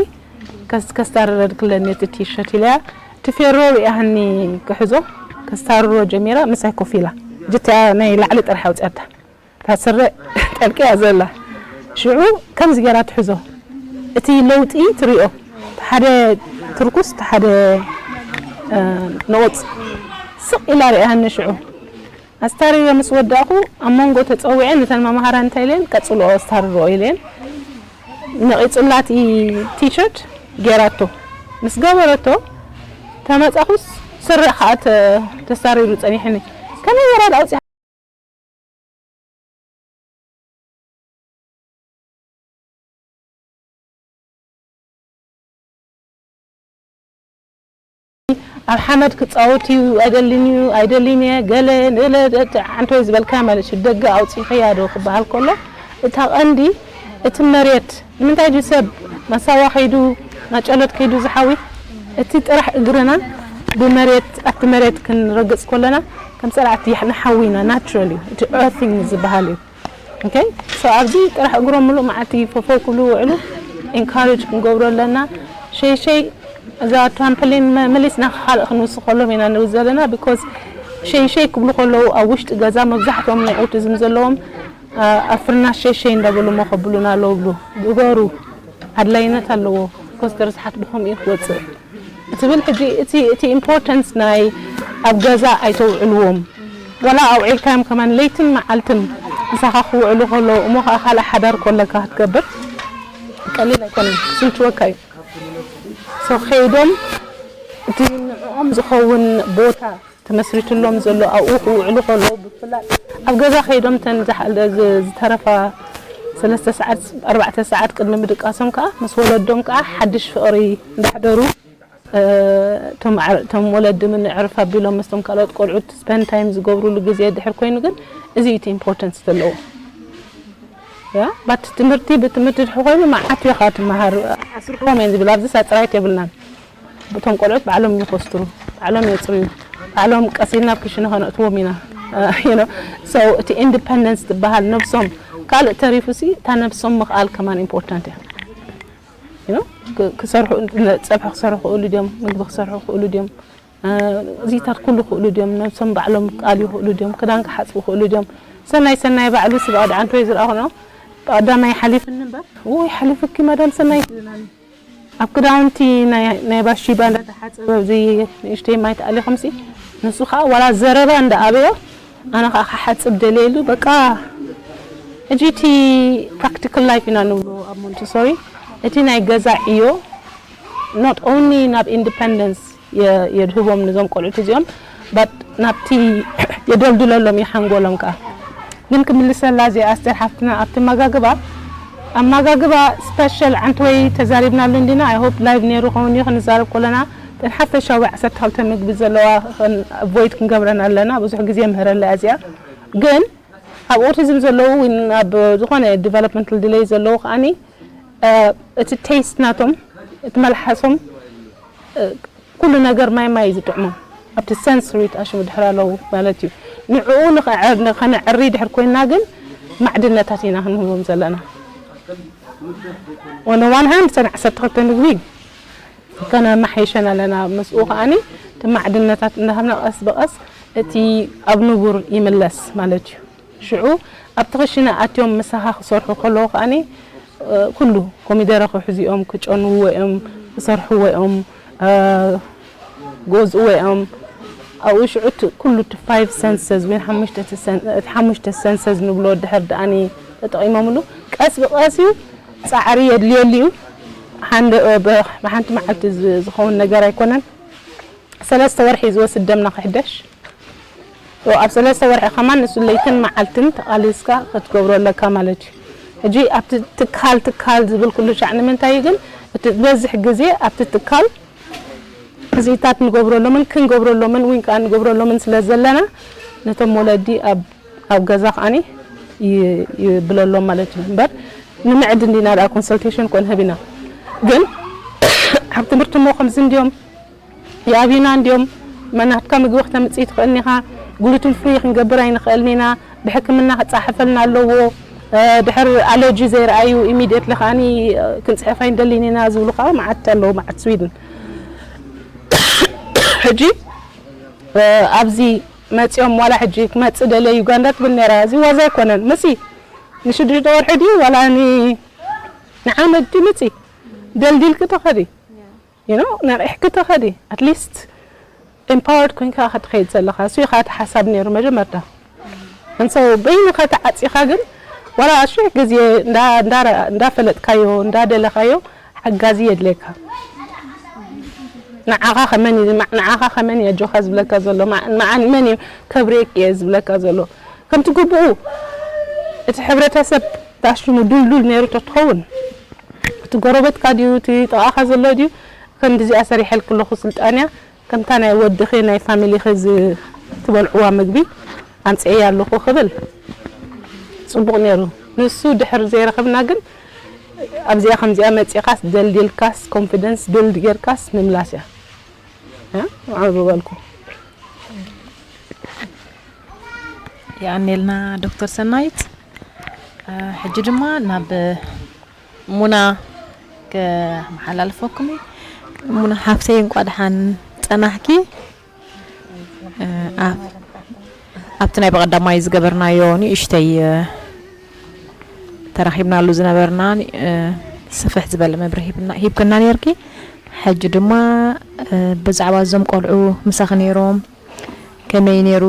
ከስ-፣ ከስታርረድክለኒ እቲ ቲሸርት ኢለያ። እቲ ፌሮ ሪኣኒ ክሕዞ፣ ከስታርሮ ጀሚራ፣ ምሳይ ኮፍ ኢላ። ጅታ ናይ ላዕሊ ጥራሕ ኣውፅኣታ። እታ ስረ ጠልቂያ ዘላ። ሽዑ ከምዚ ገይራ ትሕዞ። እቲ ለውጢ ትሪኦ። እቲ ሓደ ትርኩስ፣ እቲ ሓደ፣ እ፣ ንቑጽ። ስቕ ኢላ ሪኣኒ ሽዑ። ኣስታሪረ ምስ ወዳእኹ፣ ኣብ መንጎ ተጸዊዐን ነተን መማህራን እንታይ ኢለን፣ "ቀጽልኦ ኣስታርርኦ" ኢለን። ነቒጹላ እቲ ቲሸርት ገይራቶ። ምስ ገበረቶ፣ ተመጻኹስ ስረ ኸኣ ተ-፣ ተስታሪሩ ጸኒሕኒ። ከመይ ገይራ ደኣ ኣውጺኣ? ኣብ ሓመድ ክጻወት እዩ፣ ኣይደልን እዩ፣ ኣይደልን እየ፣ ገለ፣ ገለ፣ ደ-፣ ደ-፣ ዓንቶይ ዝበልካዮ ማለት እዩ። ደገ ኣውጺእኽያ ዶ ክበሃል ከሎ፣ እታ ቀንዲ እቲ መሬት፣ ንምንታይ ድዩ ሰብ መሳዋ ከይዱ፣ ናጨሎት ከይዱ ዝሓዊ? እቲ ጥራሕ እግርና ብመሬት፣ ኣብቲ መሬት ክንረግጽ ከለና፣ ከም ጸላእቲ ይሕ-፣ ንሓዊ ኢና፣ ናቹራል እዩ። እቲ ኤርቲንግ ዝበሃል እዩ። ኦኬ? ሶ ኣብዚ ጥራሕ እግሮም ምሉእ መዓልቲ ፈፈው ክብሉ ውዕሉ፣ ኤንካሬጅ ክንገብሮ ኣለና። ሸይሸይ እዛ ትራምፖሊን መ-፣ መሊስና ካልእ ክንውስኸሎም ኢና ንብል ዘለና፣ ቢኮዝ ሸይሸይ ክብሉ ከለዉ ኣብ ውሽጢ ገዛ መብዛሕትኦም ናይ ኦቲዝም ዘለዎም፣ ኣ-፣ ኣብ ፍርናሽ ሸይሸይ እንዳበሉ እሞ ከብሉና ኣለዉ ብሉ። ግበሩ፣ ኣድላይነት ኣለዎ። ቢኮዝ እቲ ርስሓት ብኸምኡ እዩ ክወጽእ። እትብል ሕጂ እቲ፣ እቲ ኢምፖርተንስ ናይ ኣብ ገዛ ኣይተውዕልዎም። ዋላ ኣውዒልካዮም ከማን ለይትን መዓልትን ምሳኻ ክውዕሉ ከለዉ፣ እሞ ኸዓ ካልእ ሓዳር ኮለካ ክትገብር ቀሊል ኣይኮነን፣ ክስልችወካ እዩ። ሶ ከይዶም እቲ ንዕኦም ዝኸውን ቦታ ተመስሪትሎም ዘሎ ኣብኡ ክውዕሉ ከለዉ ብፍላይ ኣብ ገዛ ከይዶም ተን ዝሓ-፣ ዝ-፣ ዝተረፋ ሰለስተ ሰዓት፣ ኣርባዕተ ሰዓት ቅድሚ ምድቃሶም ከኣ ምስ ወለዶም ከኣ ሓድሽ ፍቕሪ እንዳሕደሩ፣ እ፣ እቶም ዓር-፣ እቶም ወለዲ ምንዕርፍ ኣቢሎም ምስቶም ካልኦት ቆልዑት ስፐንድ ታይም ዝገብሩሉ ግዜ ድሕር ኮይኑ ግን እዚ እዩ እቲ ኢምፖርተንስ ዘለዎ። ያ፣ ባት ትምህርቲ፣ ብትምህርቲ ድሕር ኮይኑ መዓት ኢኻ ትመሃር። ዓስርዎም እየን ዝብል፣ ኣብዚ ሳፅራይት የብልናን። እቶም ቆልዑት ባዕሎም ይኮስትሩ፣ ባዕሎም የፅርዩ፣ ባዕሎም ቀሲልና ኣብ ክሽነ ከነእትዎም ኢና። You know? So፣ እቲ ኢንዲፐንደንስ ትበሃል ነብሶም፣ ካልእ ተሪፉ ሲ፣ እታ ነብሶም ምኽኣል ከማን ኢምፖርታንት እያ። You know? ክ-፣ ክሰርሑ፣ ጸብሒ ክሰርሑ ክእሉ ድዮም፣ ምግቢ ክሰርሑ ክእሉ ድዮም፣ እ፣ እዚታት ኩሉ ክእሉ ድዮም፣ ነብሶም ባዕሎም ክኣልዩ ክእሉ ድዮም፣ ክዳን ክሓጽቡ ክእሉ ድዮም። ሰናይ ሰናይ ባዕሉ ስብ ኣድዓንቶ እዩ ዝረኣኹ ነው። ብቐዳማይ ሓሊፍኒ እምበር፣ ውይ ሓሊፍኪ መዳም ሰናይ። ኣብ ክዳውንቲ ናይ፣ ናይ ባሺባ እንዳተሓጸበ ኣብዚ ንእሽተይ ማይ ተኣሊኹምሲ፣ ንሱ ኸኣ ዋላ ዘረባ እንዳኣበዮ፣ ኣነ ኸኣ ክሓጽብ ደልየሉ፣ በቃ፣ ሕጂ እቲ ፕራክቲካል ላይፍ ኢና ንብሎ ኣብ ሞንቲሶሪ። እቲ ናይ ገዛ ዕዮ፣ not only ናብ ኢንዲፐንደንስ የ-፣ የድህቦም ንዞም ቆልዑት እዚኦም፣ but ናብቲ የደልድለሎም እዩ ሓንጎሎም ከኣ። ግን ክምልሰላ እዚኣ ኣስቴር ሓፍትና ኣብቲ ኣመጋግባ፣ ኣመጋግባ ስፐሻል ዓንተወይ ተዛሪብናሉ እንዲና፣ I hope ላይቭ ነይሩ ኸውን እዩ ክንዛረብ ከለና፣ እተን ሓፈሻዊ ዓሰርተ ክልተ ምግቢ ዘለዋ ኸን ኣቮይድ ክንገብረን ኣለና። ብዙሕ ግዜ ምህረላ እያ እዚኣ። ግን ኣብ ኦቲዝም ዘለዉ ወይ ኣብ ዝኾነ ዲቨሎፕመንታል ዲሌይ ዘለዉ ከኣኒ እቲ ቴስት ናቶም፣ እቲ መልሓሶም፣ ኩሉ ነገር ማይ ማይ ዝጥዕሞም ኣብቲ ሰንስሪ ተኣሽሙ ድሕር ኣለዉ ማለት እዩ። ንዕኡ ንኸነዕሪ ድሕር ኮይና ግን ማዕድነታት ኢና ክንህቦም ዘለና። ወነ ዋን ሃንድ ሰን ዓሰርተ ክልተ ምግቢ ከነማሓይሸን ኣለና። ምስኡ ከኣኒ እቲ ማዕድነታት እንዳሃብና ቀስ ብቐስ እቲ ኣብ ንቡር ይምለስ ማለት እዩ። ሽዑ ኣብቲ ክሽነ ኣትዮም ምሳኻ ክሰርሑ ከለዉ ከኣኒ ኩሉ ኮሚደረ ክሕዙ እዮም፣ ክጨንውዎ እዮም፣ ክሰርሕዎ እዮም፣ ክገዝእዎ እዮም። ኣብኡ ሽዑ እቲ ኩሉ እቲ ፋይቭ ሰንሰስ ወይ ሓሙሽተ ሰንሰስ ንብሎ ድሕር ደኣኒ ተጠቒሞምሉ ቀስ ብቐስ እዩ ፃዕሪ የድልየሉ እዩ። ብሓንቲ መዓልቲ ዝኸውን ነገር ኣይኮነን። ሰለስተ ወርሒ ዝወስድ ደምና ክሕደሽ፣ ኣብ ሰለስተ ወርሒ ከማን ንሱ ለይትን መዓልትን ተቓሊስካ ክትገብሮ ኣለካ ማለት እዩ። ሕጂ ኣብቲ ትካል ትካል ዝብል ኩሉ ሻዕ ንምንታይ እዩ ግን እቲ ዝበዝሕ ግዜ ኣብቲ ትካል እዚታት ንገብረሎምን ክንገብረሎምን ወይ ከዓ ንገብረሎምን ስለ ዘለና ነቶም ወለዲ ኣብ ኣብ ገዛ ከዓኒ ይብለሎም ማለት እዩ። እምበር ንምዕድ እንዲና ደኣ ኮንሰልቴሽን ኮን ህቢና ግን ኣብ ትምህርቲ እሞ ከምዚ እንዲዮም የኣብዩና እንዲዮም። መናትካ ምግቢ ክተምፅእ ትኽእልን ኢኻ። ግሉትን ፍሪ ክንገብር ኣይንኽእልን ኢና። ብሕክምና ክፃሓፈልና ኣለዎ። ድሕር ኣለርጂ ዘይረኣዩ ኢሚድየትሊ ከዓኒ ክንፅሕፍ ኣይንደልን ኢና ዝብሉ ከዓ መዓት ኣለዉ መዓት ስዊድን። ሕጂ ኣብዚ መፂኦም ዋላ ሕጂ ክመፅእ ደልየ ዩጋንዳ ትብል ነራ። እዚ ዋዛ ኣይኮነን። ምፂ ንሽዱሽተ ወርሒ ድዩ ዋላ ንዓመት ድዩ ምፂ ደልዲልኪ ተኸዲ you know ነቂሕኪ ተኸዲ at least empowered ኮይንካ ክትኸይድ ዘለኻ እሱ ኢኻ እቲ ሓሳብ ነይሩ መጀመርታ። እንሰው በይንኻ ተዓፂኻ ግን ዋላ ሽሕ ግዜ እንዳፈለጥካዮ እንዳደለኻዮ ሓጋዚ የድልየካ። ንዓኻ ከመን ንዓኻ ከመን ኣጆኻ ዝብለካ ዘሎ መዓን መን እዩ ከብሬክ እየ ዝብለካ ዘሎ ከምቲ ግብኡ እቲ ሕብረተሰብ ታሽሙ ዱልዱል ነይሩ ተትኸውን እቲ ጎረቤትካ ድዩ እቲ ጥቓኻ ዘሎ ድዩ ከምዚ እዚኣ ሰሪሐልኪ ኣለኹ ስልጣንያ ከምታ ናይ ወድኺ ናይ ፋሚሊኺ ትበልዕዋ ምግቢ ኣምፅኤያ ኣለኹ ክብል ፅቡቕ ነይሩ። ንሱ ድሕር ዘይረኸብና ግን ኣብዚኣ ከምዚኣ መፂኻስ ደልዲልካስ ኮንፊደንስ ቢልድ ጌርካስ ምምላስ እያ ዓብበልኩ። የቐኔልና ዶክተር ሰናይት። ሕጂ ድማ ናብ ሙና ከመሓላልፈኩም። ሙና ሓፍተይ እንኳ ደሓን ጸናሕኪ። ኣብቲ ናይ በቐዳማይ ዝገበርናዮ ንእሽተይ ተራኺብናሉ ዝነበርና ስፍሕ ዝበለ መብርሂ ሂብክና ነርኪ። ሕጂ ድማ ብዛዕባ እዞም ቆልዑ ምሳኺ ነይሮም ከመይ ነይሩ?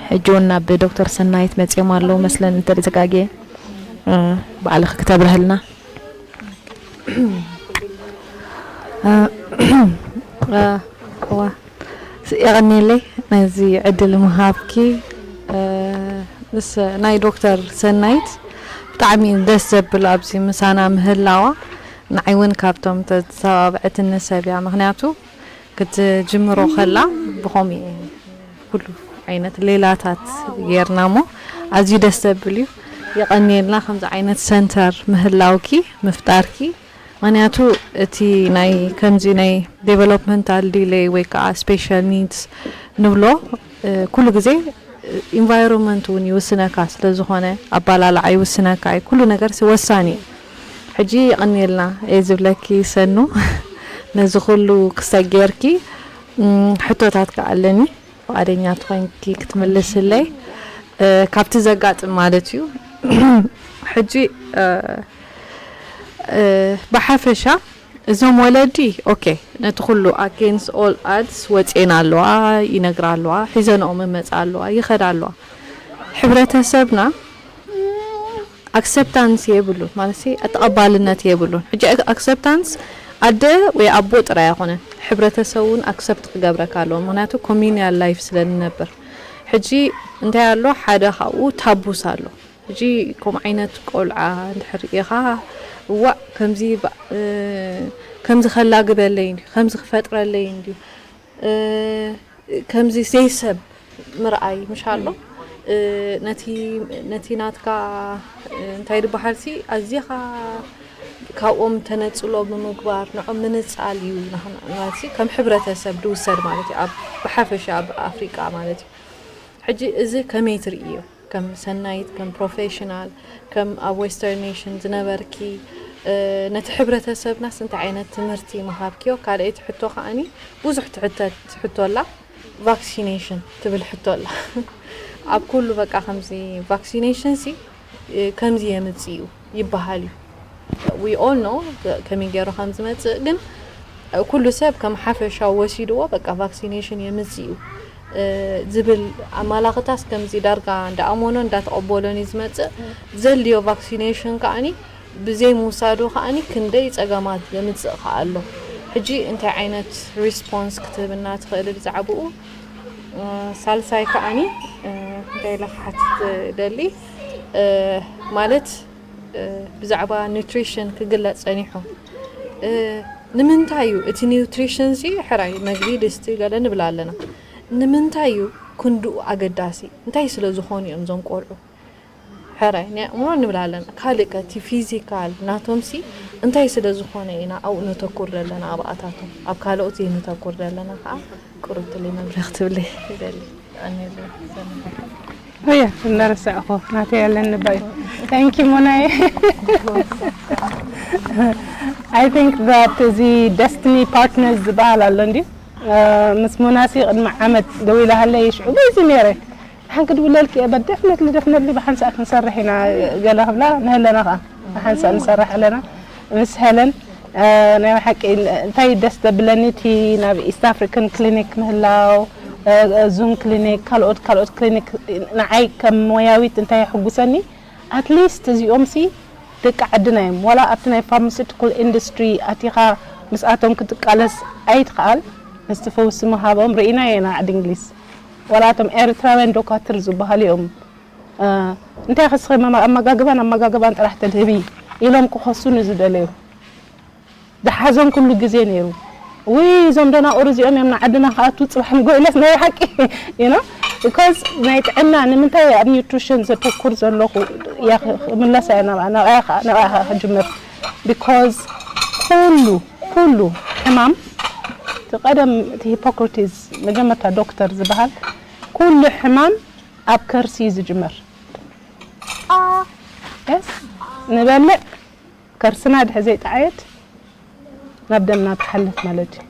ሕጂ እውን ናብ ዶክተር ሰናይት መፂኦም ኣለዉ መስለን እንተደተጋግየ ባዕልኺ ክተብርህልና። የቐኒለይ ነዚ ዕድል ምሃብኪ። ምስ ናይ ዶክተር ሰናይት ብጣዕሚ ደስ ዘብል ኣብዚ ምሳና ምህላዋ ንዓይ እውን ካብቶም ተተባብዐትኒ ሰብ እያ። ምክንያቱ ክትጅምሮ ከላ ብኸምኡ ኩሉ ዓይነት ሌላታት ጌርና እሞ ኣዝዩ ደስ ዘብል እዩ። የቐንየልና ከምዚ ዓይነት ሰንተር ምህላውኪ ምፍጣርኪ። ምክንያቱ እቲ ናይ ከምዚ ናይ ዴቨሎፕመንታል ዲሌይ ወይ ከዓ ስፔሻል ኒድስ ንብሎ ኩሉ ግዜ ኢንቫይሮንመንት እውን ይውስነካ ስለ ዝኾነ ኣባላልዓ ይውስነካ እዩ። ኩሉ ነገር ወሳኒ እዩ። ሕጂ የቐንየልና እየ ዝብለኪ ሰኑ ነዚ ኩሉ ክሰጌርኪ ሕቶታት ከኣለኒ ፍቓደኛ ትኾንኪ ክትምልስለይ ካብቲ ዘጋጥም ማለት እዩ። ሕጂ ብሓፈሻ እዞም ወለዲ ኦኬ ነቲ ኩሉ ኣጌንስ ኦል ኣድስ ወፅኤን ኣለዋ ይነግራ ኣለዋ ሒዘንኦም መመፃ ኣለዋ ይኸዳ ኣለዋ ሕብረተሰብና ኣክሰፕታንስ የብሉን ማለት ተቐባልነት የብሉን። ሕጂ ኣክሰፕታንስ ኣደ ወይ ኣቦ ጥራይ ኣይኮነን፣ ሕብረተሰብ እውን ኣክሰፕት ክገብረካ ኣለዎ። ምክንያቱ ኮሚኒያል ላይፍ ስለ ንነብር። ሕጂ እንታይ ኣሎ ሓደ ካብኡ ታቡስ ኣሎ። ሕጂ ከምኡ ዓይነት ቆልዓ እንድሕር ርኢኻ እዋእ ከምዚ ከምዚ ከላግበለይ እንድዩ ከምዚ ክፈጥረለይ እንድዩ ከምዚ ዘይሰብ ምርኣይ ምሽ ኣሎ ነቲ ናትካ እንታይ ዝበሃል ሲ ኣዚኻ ካብኦም ተነፅሎ ብምግባር ንዖም ምንፃል እዩ። ንሕና ማለት ሲ ከም ሕብረተሰብ ዝውሰድ ማለት እዩ፣ ኣብ ብሓፈሻ ኣብ ኣፍሪቃ ማለት እዩ። ሕጂ እዚ ከመይ ትርእዮ? ከም ሰናይት፣ ከም ፕሮፌሽናል፣ ከም ኣብ ዌስተርን ኔሽን ዝነበርኪ ነቲ ሕብረተሰብናስ እንታይ ዓይነት ትምህርቲ ምሃብክዮ? ካልኣይቲ ሕቶ ከዓኒ ብዙሕ ትሕተት ሕቶ ኣላ፣ ቫክሲኔሽን ትብል ሕቶ ኣላ። ኣብ ኩሉ በቃ ከምዚ ቫክሲኔሽን ሲ ከምዚ የምጽእ እዩ ይበሃል እዩ። We all know ከመይ ገይሩ ከም ዝመጽእ፣ ግን ኩሉ ሰብ ከም ሓፈሻዊ ወሲድዎ በቃ ቫክሲኔሽን የምጽእ እዩ ዝብል ኣመላኽታስ ከምዚ ዳርጋ እንዳኣመኖ እንዳተቐበሎን እዩ ዝመጽእ። ዘድልዮ ቫክሲኔሽን ከዓኒ ብዘይ ምውሳዱ ከዓኒ ክንደይ ጸገማት ዘምጽእ ከኣ ኣሎ። ሕጂ እንታይ ዓይነት ሪስፖንስ ክትህብና ትኽእል ብዛዕባኡ? ሳልሳይ ከዓኒ እንታይ ኢለ ክሓትት ደሊ ማለት ብዛዕባ ኒውትሪሽን ክግለጽ ጸኒሑ። ንምንታይ እዩ እቲ ኒውትሪሽን ሲ ሕራይ መግቢ ድስቲ ገለ ንብል ኣለና። ንምንታይ እዩ ክንድኡ ኣገዳሲ? እንታይ ስለ ዝኾኑ እዮም እዞም ቆልዑ? ሕራይ ናይ ኣእምሮ ንብል ኣለና። ካልእ ከ እቲ ፊዚካል ናቶም ሲ እንታይ ስለ ዝኾነ ኢና ኣብኡ ነተኩር ዘለና ኣብኣታቶም፣ ኣብ ካልኦት ዘይነተኩር ዘለና ከዓ ቁርብትለይ መብርህ ክትብለይ ይደሊ። እየ እናረሳዕኹ ናተይ ኣለኒ ባይ። Thank you ሞናይ። I think that እዚ ደስትኒ ፓርትነርስ ዝበሃል ኣሎ እንዲ ምስ ሞናሲ ቅድሚ ዓመት ደው ኢላ ሃለይ ሽዑ ቢዚ ነይረ። ሓን ክድውለልኪ እየ but definitely definitely ብሓንሳእ ክንሰርሕ ኢና ገለ ክብላ ንህለና ከዓ ብሓንሳእ ንሰርሕ ኣለና ምስ ሄለን። ናይ ሓቂ እንታይ ደስ ዘብለኒ እቲ ናብ ኢስት ኣፍሪካን ክሊኒክ ምህላው፣ ዙም ክሊኒክ፣ ካልኦት ካልኦት ክሊኒክ ንዓይ ከም ሞያዊት እንታይ የሕጉሰኒ፣ ኣትሊስት እዚኦም ሲ ደቂ ዓድና እዮም። ዋላ ኣብቲ ናይ ፋርማሲቲካል ኢንዱስትሪ ኣቲኻ ምስኣቶም ክትቃለስ ኣይትኽኣል፣ ምስቲ ፈውሲ ምሃቦም ርኢናዮ ኢና ዓዲ እንግሊዝ። ዋላ እቶም ኤርትራውያን ዶካትር ዝበሃሉ እዮም እንታይ ከስኸ ኣመጋግባን ኣመጋግባን ጥራሕ ተድህቢ ኢሎም ክኸሱኒ ዝደለዩ ዝሓዞም ኩሉ ግዜ ነይሩ። ውይ እዞም ደናቑር እዚኦም እዮም ንዓድና ክኣትዉ ፅባሕ ንጎ ኢለስ ናይ ሓቂ you know because ናይ ጥዕና ንምንታይ ኣብ ኒውትሪሽን ዘተኩር ዘለኹ እያ ክምለሳ እየ ናብኣ ናብኣ ከዓ ናብኣ ከዓ ክጅምር because ኩሉ ኩሉ ሕማም እቲ ቀደም እቲ ሂፖክራቲስ መጀመርታ ዶክተር ዝበሃል ኩሉ ሕማም ኣብ ከርሲ እዩ ዝጅመር። ስ ንበልዕ ከርስና ድሕር ዘይጠዓየት ናብ ደምና ትሓልፍ ማለት እዩ።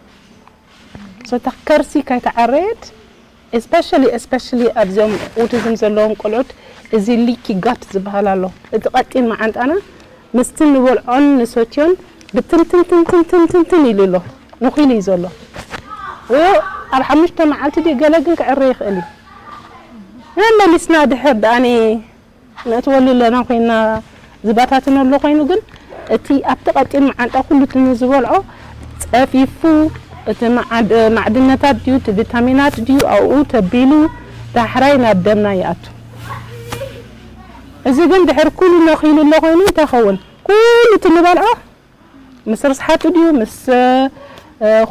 ሶታ ከርሲ ከይተዓረየት especially especially ኣብዚኦም ኦቲዝም ዘለዎም ቆልዑት እዚ ሊኪ ጋት ዝበሃል ኣሎ። እቲ ቀጢን መዓንጣና ምስቲ ንበልዖን ንሰትዮን ብትንትንትንትንትንትን ኢሉ ኣሎ ንኺሉ እዩ ዘሎ። ኣብ ሓሙሽተ መዓልቲ ድዩ ገለ ግን ክዕረ ይኽእል እዩ። መመሊስና ድሕር ደኣኒ ነእትወሉ ኣለና ኮይና ዝባታትነሉ ኮይኑ ግን እቲ ኣብቲ ቀጢን መዓንጣ ኩሉ እቲ ንዝበልዖ ጸፊፉ እቲ መዓድ- ማዕድነታት ድዩ እቲ ቪታሚናት ድዩ ኣብኡ ተቢሉ ዳሕራይ ናብ ደምና ይኣቱ። እዚ ግን ድሕር ኩሉ ነኺሉ ኣሎ ኮይኑ እንታይ ኸውን ኩሉ እቲ ንበልዖ ምስ ርስሓቱ ድዩ ምስ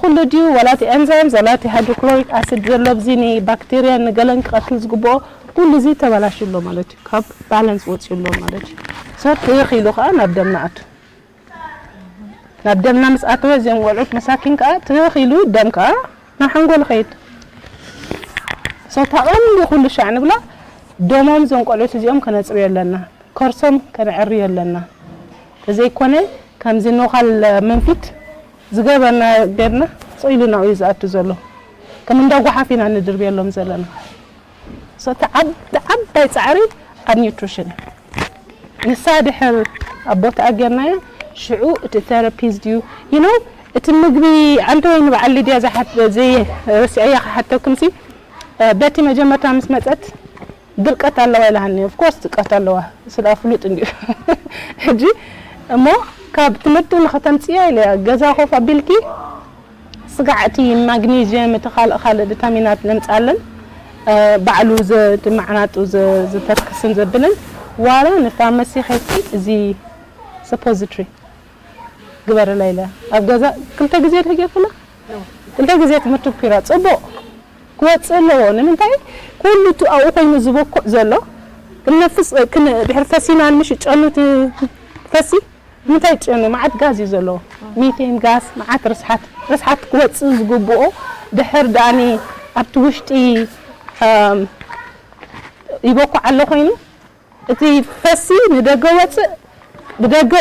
ኩሉ ድዩ ዋላ እቲ ኤንዛይምስ ዋላ እቲ ሃይድሮክሎሪክ ኣሲድ ዘሎ ኣብዚ ንባክቴርያ ንገለን ክቐትል ዝግብኦ ኩሉ እዚ ተባላሽዩ ኣሎ ማለት እዩ። ካብ ባላንስ ወፂኡ ኣሎ ማለት እዩ። ሰብ ትኽ ኢሉ ከዓ ናብ ደምና ኣቱ ናብ ደምና ምስ ኣተወ እዚኦም ቆልዑት መሳኪን ከዓ ትኽ ኢሉ ደም ከዓ ናብ ሓንጎል ኸይድ። ሶታ ቀንዲ ኩሉ ሻዕ ንብላ ደሞም እዞም ቆልዑት እዚኦም ከነፅርዮ ኣለና። ከርሶም ከነዕርዮ ኣለና። ተዘይኮነ ከምዚ ኖኻል መንፊት ዝገበርና ገርና ስቕ ኢሉ ናብኡ እዩ ዝኣቱ ዘሎ። ከም እንዳ ጓሓፍ ኢና ንድርብየሎም ዘለና። So እቲ ዓብ- እቲ ዓባይ ፃዕሪ ኣብ ኒውትሪሽን እዩ። ንሳ ድሕር ኣብ ቦታኣ ጌርናያ ሽዑ እቲ ቴራፒስ ድዩ you know እቲ ምግቢ ኣንተ ወይ ንበዓል ሊድያ ዘይሓት- ዘይረሲዐያ ክሓተኩም ሲ በቲ መጀመርታ ምስ መፀት ድርቀት ኣለዋ ኢላሃኒ። Of course ድርቀት ኣለዋ ስለ ፍሉጥ እንዲዩ ሕጂ እሞ ካብ ትምህርቲ ንኸተምፅያ ኢለ ገዛ ኮፍ ኣቢልኪ ስጋዕ እቲ ማግኒዝየም እቲ ካልእ ካልእ ቪታሚናት ነምፅኣለን ባዕሉ ዘማዕናጡ ዘተርክስን ዘብልን ዋላ ንፋርማሲ ኸይድኪ እዚ ሰፖዚትሪ ግበርላ ኢለ ኣብ ገዛ ክልተ ግዜ ድሕር ጌርክላ ክልተ ግዜ ትምህርቲ ኩራ ፅቡቕ ክወፅእ ኣለዎ። ንምንታይ? ኩሉ እቲ ኣብኡ ኮይኑ ዝበኩዕ ዘሎ ክንነፍስ ድሕር ፈሲና ንምሽ ጨኑ ፈሲ ንምንታይ ጨኑ መዓት ጋዝ እዩ ዘለዎ። ሚቴን ጋዝ መዓት ርስሓት ርስሓት ክወፅእ ዝግብኦ ድሕር ዳኒ ኣብቲ ውሽጢ ይበኩዕ ኣሎ ኮይኑ እቲ ፈሲ ንደገ ወፅእ ብደገ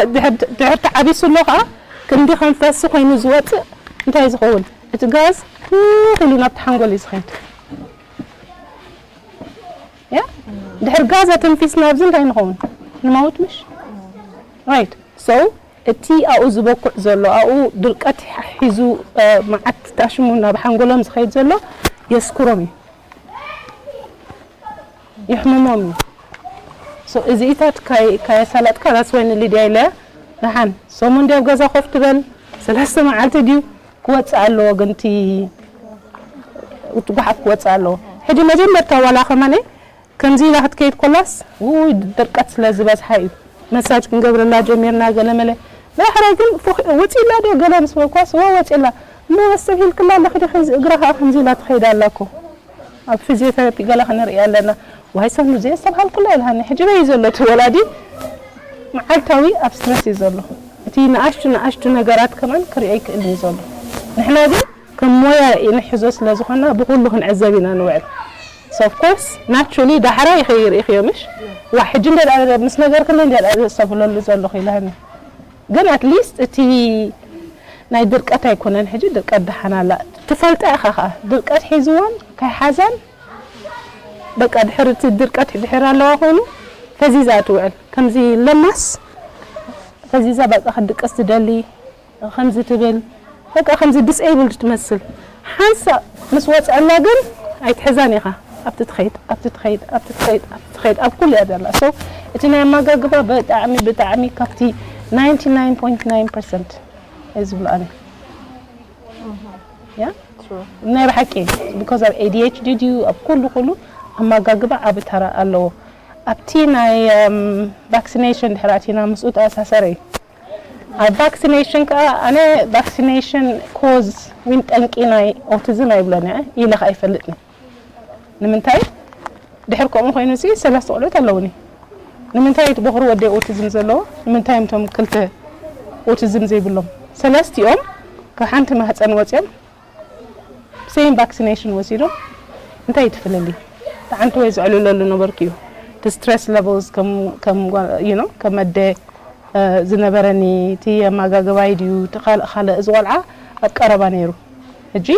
ድሕር ተዓቢሱ ኣሎ ከዓ ክንዲ ከም ፈሲ ኮይኑ ዝወፅእ እንታይ ዝኸውን እቲ ጋዝ ትኽ ኢሉ ናብቲ ሓንጎል እዩ ዝኸይድ። ያ ድሕር ጋዝ ኣተንፊስና ኣብዚ እንታይ ንኸውን ንመውት ምሽ right so እቲ ኣብኡ ዝበኩዕ ዘሎ ኣብኡ ድርቀት ሒዙ መዓት ታሽሙ ናብ ሓንጎሎም ዝኸይድ ዘሎ የስክሮም እዩ። ይሕምሞም እዩ። እዚኢታት ካየሳለጥካ that's why ንሊድያ ኢለ ደሓን ሰሙን ድዩ ኣብ ገዛ ኮፍ ትበል ሰለስተ መዓልቲ ድዩ ክወፅእ ኣለዎ ግን እቲ እቲ ጓሓፍ ክወፅእ ኣለዎ። ሕጂ መጀመርታ ዋላ ከማነ ከምዚ ኢላ ክትከይድ ኮላስ ውይ ድርቀት ስለ ዝበዝሓ እዩ መሳጅ ክንገብረላ ጀሚርና ገለመለ። ዳሕራይ ግን ወፂላ ዶ ገለ ምስ በልኳስ ዋ ወፂላ እሞ መስተብሂልክላ ኣለኺ ዶ እግራ ከዓ ከምዚ ኢላ ትኸይድ ኣላ እኮ ኣብ ፊዚዮቴራፒ ገለ ክንርኢ ኣለና። ዋይ ሰኑ ዘየስተብሃልኩላ ኢልሃኒ ሕጂ በይ ዘሎ እቲ ወላዲ መዓልታዊ ኣብስትነስ እዩ ዘሎ። እቲ ንኣሽቱ ንኣሽቱ ነገራት ከማን ክርኢ ኣይክእልን እዩ ዘሎ። ንሕና ግን ከም ሞያ ንሕዞ ስለ ዝኾና ብኩሉ ክንዕዘብ ኢና ንውዕል። So of course naturally ዳሕራ ይኸይር ኢኽዮ ምሽ ዋ ሕጂ እንደ ምስ ነገር ክለ እንደ ሰብለሉ ዘለኹ ኢልሃኒ። ግን at least እቲ ናይ ድርቀት ኣይኮነን ሕጂ ድርቀት ደሓን ኣላ ትፈልጣ ኢኻ ከዓ ድርቀት ሒዝዋን ከይሓዛን በቃ ድሕር እቲ ድርቀት ድሕር ኣለዋ ኮይኑ ፈዚዛ ትውዕል ከምዚ ለማስ ፈዚዛ በቃ ክድቅስ ትደሊ ከምዚ ትብል በቃ ከምዚ disabled ትመስል ሓንሳ ምስ ወፅዕላ ግን ኣይትሕዛን ኢኻ ኣብቲ ትኸይድ ኣብቲ ትኸይድ ኣብቲ ትኸይድ ኣብቲ ትኸይድ ኣብ ኩሉ እያ ዘላ so እቲ ናይ ኣመጋግባ ብጣዕሚ ብጣዕሚ ካብቲ ninety-nine point nine percent እየ ዝብሎ ኣነ ያ ናይ ብሓቂ because ኣብ ADHD ድዩ ኣብ ኩሉ ኩሉ ኣመጋግባ ዓቢ ተራ ኣለዎ ኣብቲ ናይ vaccination ድሕራቲና ምስኡ ተኣሳሰረ እዩ ኣብ vaccination ከዓ ኣነ vaccination cause ዊን ጠንቂ ናይ autism ኣይብሎን እየ ኢለ ከዓ ኣይፈልጥን ንምንታይ ድሕር ከምኡ ኮይኑ ሲ ሰለስተ ቆልዑት ኣለውኒ ንምንታይ እቲ በኹሪ ወደይ autism ዘለዎ ንምንታይ እቶም ክልተ autism ዘይብሎም ሰለስቲኦም ካብ ሓንቲ ማህፀን ወፂኦም same vaccination ወሲዶም እንታይ ትፍልሊ ተዓንተ ወይ ዘዕልለሉ ነበርኩ እዩ እቲ stress levels ከም ከም you know ከም ኣደ ዝነበረኒ እቲ ኣመጋግባይ ድዩ እቲ ካልእ ካልእ እዚ ቆልዓ ኣብ ቀረባ ነይሩ ሕጂ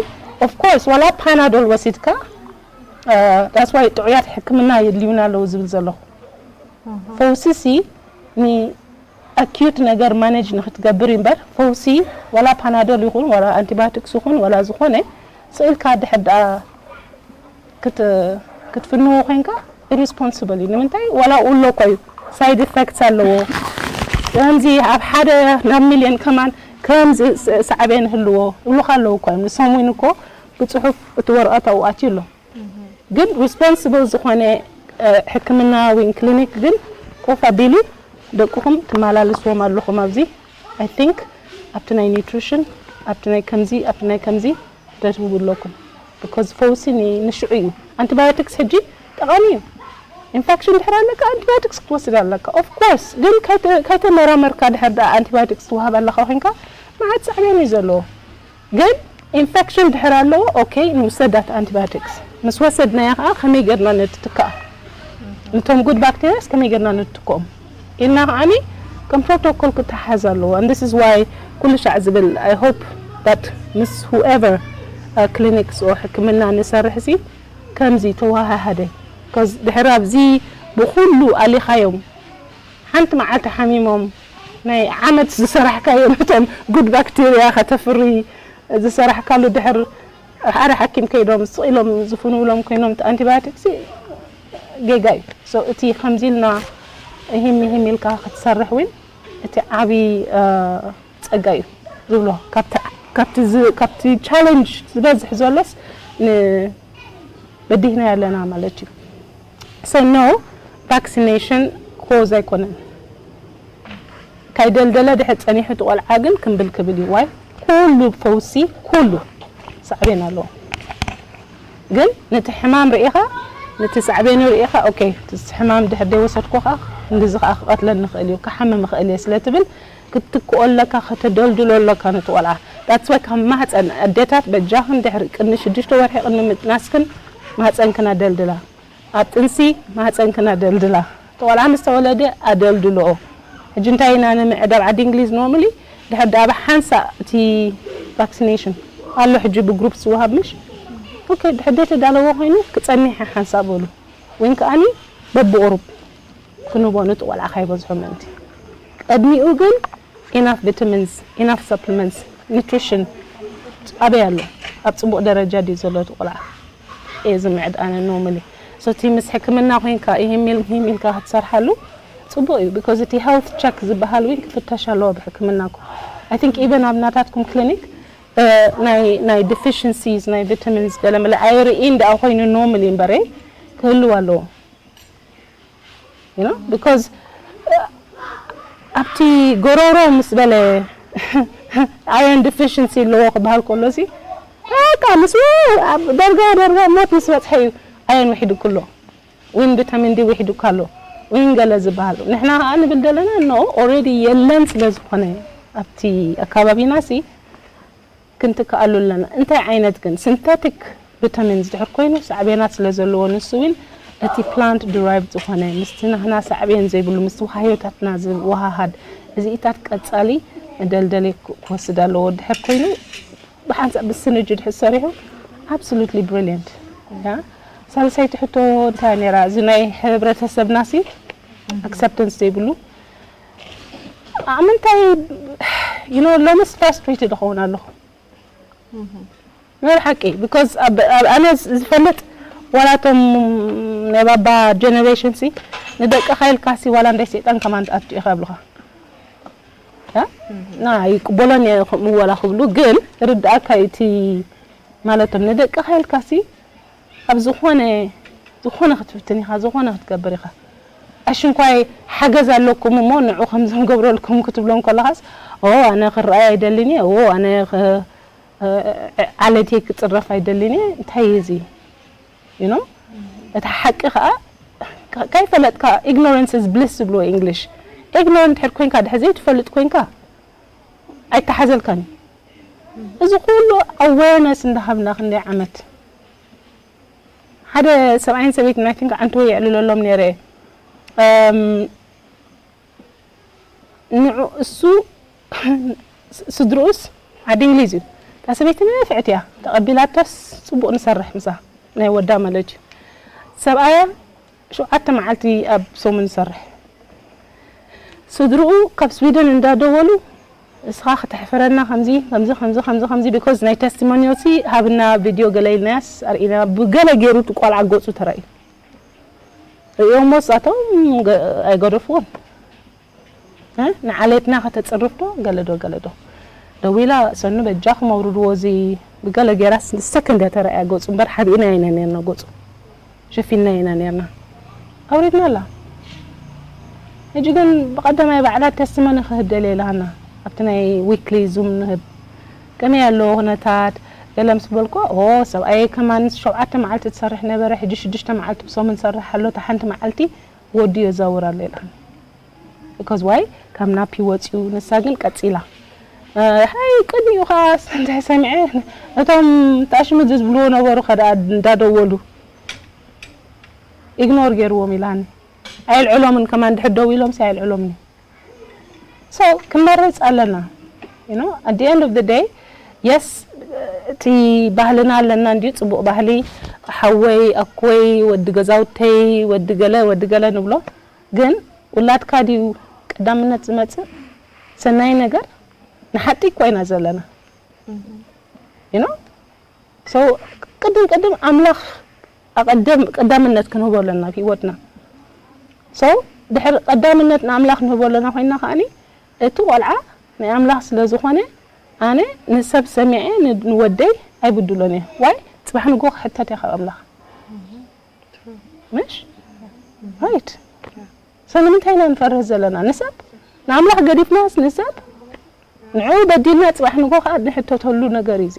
of course ዋላ ፓናዶል ወሲድካ that's why ጥዑያት ሕክምና የድልዩና ኣለዉ ዝብል ዘለኹ ፈውሲ ሲ ን acute ነገር manage ንክትገብር እዩ እምበር ፈውሲ ዋላ ፓናዶል ይኹን ዋላ antibiotics ይኹን ዋላ ዝኾነ ስኢልካ ድሕር ደኣ ክትፍንዎ ኮይንካ irresponsible እዩ ንምንታይ ዋላ ውሎ እኮ እዩ side effects ኣለዎ ከምዚ ኣብ ሓደ ናብ ሚልዮን ከማን ከምዚ ሳዕቤን ህልዎ ውሉካ ኣለዉ እኮ እዮም ንሶም ዊን እኮ ብፅሑፍ እቲ ወረቐት ኣብኡ ኣትዩ ኣሎ ግን responsible ዝኾነ ሕክምና ዊን ክሊኒክ ግን ኮፍ ኣቢሉ ደቅኹም ትመላልስዎም ኣለኹም ኣብዚ I think ኣብቲ ናይ nutrition ኣብቲ ናይ ከምዚ ኣብቲ ናይ ከምዚ ክትህቡ ኣለኩም because ፈውሲ ንሽዑ እዩ antibiotics ሕጂ ጠቓሚ እዩ infection ድሕር ኣለካ antibiotics ክትወስድ ኣለካ of course ግን ከይተመራመርካ ድሕር ደኣ antibiotics ትወሃብ ኣለካ ኮይንካ መዓት ሳዕቤን እዩ ዘለዎ ግን infection ድሕር ኣለዎ okay ንውሰድ that antibiotics ምስ ወሰድናያ ከዓ ከመይ ገርና ነትትክኣ ነቶም good bacterias ከመይ ገርና ነትክኦም ኢልና ከዓኒ ከም protocol ክተሓዝ ኣለዎ and this is why ኩሉ ሻዕ ዝብል I hope that ምስ whoever clinics or ሕክምና ንሰርሕ ሲ ከምዚ ተወሃሃደ ድሕር ኣብዚ ብኩሉ ኣሊኻዮም ሓንቲ መዓልቲ ሓሚሞም ናይ ዓመት ዝሰራሕካዮ ነቶም good bacteria ከተፍሪ ዝሰራሕካሉ ድሕር ሓደ ሓኪም ከይዶም ስቕ ኢሎም ዝፍንውሎም ኮይኖም እቲ antibiotics ጌጋ እዩ so እቲ ከምዚ ኢልና ሂም ሂም ኢልካ ክትሰርሕ እውን እቲ ዓብዪ ፀጋ እዩ ዝብሎ ካብቲ challenge ዝበዝሕ ዘሎስ በዲህና ኣለና ማለት እዩ so no vaccination cause ኣይኮነን ካይደልደለ ድሕር ፀኒሑ ትቆልዓ ግን ክምብል ክብል እዩ ዋይ ኩሉ ፈውሲ ኩሉ ሳዕቤን ኣለዎ ግን ነቲ ሕማም ርኢኻ፣ ነቲ ሳዕቤኑ ርኢኻ፣ ኦኬ፣ እቲ ሕማም ድሕር ደይወሰድኩ ከኣ ክንድዚ ከኣ ክቐትለኒ ይኽእል እዩ፣ ክሓምም ይኽእል እየ ስለ ትብል ክትትክኦ ኣለካ፣ ከተደልድሎ ኣለካ ነቲ ቆልዓ። That's why ካብ ማህፀን ኣዴታት በጃኽን ድሕሪ ቅድሚ ሽዱሽተ ወርሒ ቅድሚ ምጥናስክን ማህፀንክን ኣደልድላ። ኣብ ጥንሲ ማህፀንክን ኣደልድላ። እቲ ቆልዓ ምስ ተወለደ ኣደልድልኦ። ሕጂ እንታይ ኢና ንምዕዳብ ዓዲ እንግሊዝ normally ድሕር ደኣ ብሓንሳእ እቲ ቫክሲኔሽን ኣሎ ሕጂ ብግሩፕ ዝወሃብ ምሽ? ኦኬ፣ ድሕር ዘይተዳለወ ኮይኑ ክጸንሕ ሓንሳእ በሉ። ወይን ከኣኒ በብቁሩብ ክንቦ ነቲ ቆልዓ ካይበዝሖ ምእንቲ። ቅድሚኡ ግን enough vitamins, enough supplements, nutrition ኣበይ ኣሎ? ኣብ ጽቡቕ ደረጃ ድዩ ዘሎ እቲ ቆልዓ? እየ ዝምዕድ ኣነ normally። So እቲ ምስ ሕክምና ኮይንካ ይህም ኢል- ይህም ኢልካ ክትሰርሓሉ ጽቡቕ እዩ፣ because እቲ health check ዝበሃል እውን ክፍተሽ ኣለዎ ብሕክምና እኮ። I think even ኣብ ናታትኩም ክሊኒክ ናይ ናይ deficiencies ናይ vitamins ገለ መለ ኣይርእን ደኣ ኮይኑ normally እምበረ ክህልው ኣለዎ። You know, because ኣብቲ ጎሮሮ ምስ በለ iron deficiency ኣለዎ ክበሃል ከሎ ሲ በቃ ምስ ኣብ ደርጋ ደርጋ ሞት ምስ በጽሐ እዩ iron ውሒዱ ክሎ ወይን ቪታሚን ዲ ውሒዱ ካሎ ወይን ገለ ዝበሃል። ንሕና ከዓ ንብል ዘለና no already የለን ስለ ዝኾነ ኣብቲ ኣካባቢና ሲ ክንትክኣሉ ኣለና። እንታይ ዓይነት ግን? ሲንተቲክ ቪታሚን ዝድሕር ኮይኑ ሳዕቤናት ስለ ዘለዎ ንሱ እውን እቲ ፕላንት ድራይቭ ዝኾነ ምስቲ ናህና ሳዕቤን ዘይብሉ ምስቲ ውሃዮታትና ዝወሃሃድ እዚኢታት ቀጻሊ መደልደሊ ክወስድ ኣለዎ ድሕር ኮይኑ ብሓንሳብ ብስንጅ ድሕር ሰሪሑ absolutely brilliant። ሳልሳይቲ ሕቶ እንታይ ነራ እዚ ናይ ሕብረተሰብና ሲ ኣክሰፕተንስ ዘይብሉ ኣምንታይ you know ሎምስ ፍራስትሬትድ እኸውን ኣለኹ። ናይ ሓቂ because ኣነ ዝፈልጥ ዋላቶም ናይ ባባ ጀነሬሽን ሲ ንደቅኻ ኢልካ ሲ ዋላ እንደ ሰይጣን ከማን ትኣቱ ኢኻ ይብሉኻ። ያ? ና ይቅበሎን እየ ከምኡ ዋላ ክብሉ ግን ርድኣካ እዩ እቲ ማለቶም ንደቅኻ ኢልካ ሲ ኣብ ዝኾነ ዝኾነ ክትፍትን ኢኻ፣ ዝኾነ ክትገብር ኢኻ። ኣሽንኳይ ሓገዝ ኣለኩም እሞ ንዑ ከምዚ ንገብረልኩም ክትብሎም ከለኻስ ኦ ኣነ ክረኣይ ኣይደልን እየ፣ ኦ ኣነ ዓለቴ ክፅረፍ ኣይደልን እየ እንታይ እዩ እዚ? You know? እቲ ሓቂ ከዓ ከይፈለጥካ ignorance is bliss ዝብልዎ English። Ignorant ድሕር ኮይንካ ድሕር ዘይትፈልጥ ኮይንካ ኣይተሓዘልካን እዩ። እዚ ኩሉ ኣዌርነስ እንዳሃብና ክንደይ ዓመት ሓደ ሰብኣይን ሰበይትን ናይ ቲንክ ዓንተወይ የዕልለሎም ነይረ ንዑ እሱ ስድርኡስ ዓዲ እንግሊዝ እዩ። እታ ሰበይቲ ንፍዕቲ እያ ተቐቢላቶስ ፅቡቕ ንሰርሕ ምሳ ናይ ወዳ ማለት እዩ። ሰብኣያ ሸውዓተ መዓልቲ ኣብ ሰሙን ንሰርሕ ስድርኡ ካብ ስዊደን እንዳደወሉ እስኻ ክተሕፍረና ከምዚ ከምዚ ከምዚ ከምዚ ከምዚ because ናይ ተስቲሞኒዮ ሲ ሃብና ቪድዮ ገለ ኢልናያስ ኣርኢና ብገለ ገይሩ ቆልዓ ገፁ ተራእዩ ርእዮሞ ሳቶም ኣይገደፍዎን ንዓሌትና ከተፅርፍዶ ገለዶ ገለዶ ደዊላ ሰኑ በጃኹም ኣውርድዎ እዚ ብገለ ገይራስ ሰከንድ እያ ተራእያ ገፁ እምበር ሓቢእና ኢና ነርና ገፁ ሸፊንና ኢና ነርና ኣውሪድና ኣላ ሕጂ ግን ብቐዳማይ ባዕላ ተስቲሞኒ ክህደል የላና ኣብቲ ናይ ዊክሊ ዙም ንህብ ከመይ ኣለዎ ኩነታት ገለ ምስ በልኮ ኦ ሰብኣየ ከማን ሸውዓተ መዓልቲ ትሰርሕ ነበረ ሕጂ ሽዱሽተ መዓልቲ ብሶምን ሰርሕ ኣሎ እታ ሓንቲ መዓልቲ ወዲ የዛውር ኣሎ ኢላኒ because why ካብ ናፒ ወፂኡ ንሳ ግን ቀፂላ ሓይ ቅድሚኡ ከዓ እንታይ ሰሚዐ እቶም ታሽምት ዝብልዎ ነበሩ ከደኣ እንዳደወሉ ኢግኖር ገይርዎም ኢላኒ ኣየልዕሎምን ከማን ድሕር ደው ኢሎም ኣየልዕሎምን so ክንመርፅ ኣለና you know at the end of the day yes እቲ ባህልና ኣለና እንዲዩ ፅቡቅ ባህሊ ሓወይ ኣኮይ ወዲ ገዛውተይ ወዲ ገለ ወዲ ገለ ንብሎ ግን ውላድካ ድዩ ቀዳምነት ዝመፅእ ሰናይ ነገር ንሓጢ እኳ ኢና ዘለና you know so ቅድም ቅድም ኣምላኽ ኣቀደም ቀዳምነት ክንህቦ ኣለና ኣብ ህይወትና so ድሕር ቀዳምነት ንኣምላኽ ንህቦ ኣለና ኮይና ከዓኒ እቲ ቆልዓ ናይ ኣምላኽ ስለ ዝኾነ ኣነ ንሰብ ሰሚዐ ንወደይ ኣይብድሎን እየ ዋይ ፅባሕ ንጎ ክሕተት እየ ካብ ኣምላኽ ምሽ right so ንምንታይ ኢና ንፈርህ ዘለና ንሰብ ንኣምላኽ ገዲፍናስ ንሰብ ንዑ በዲልና ፅባሕ ንጎ ከዓ ንሕተተሉ ነገር እዩ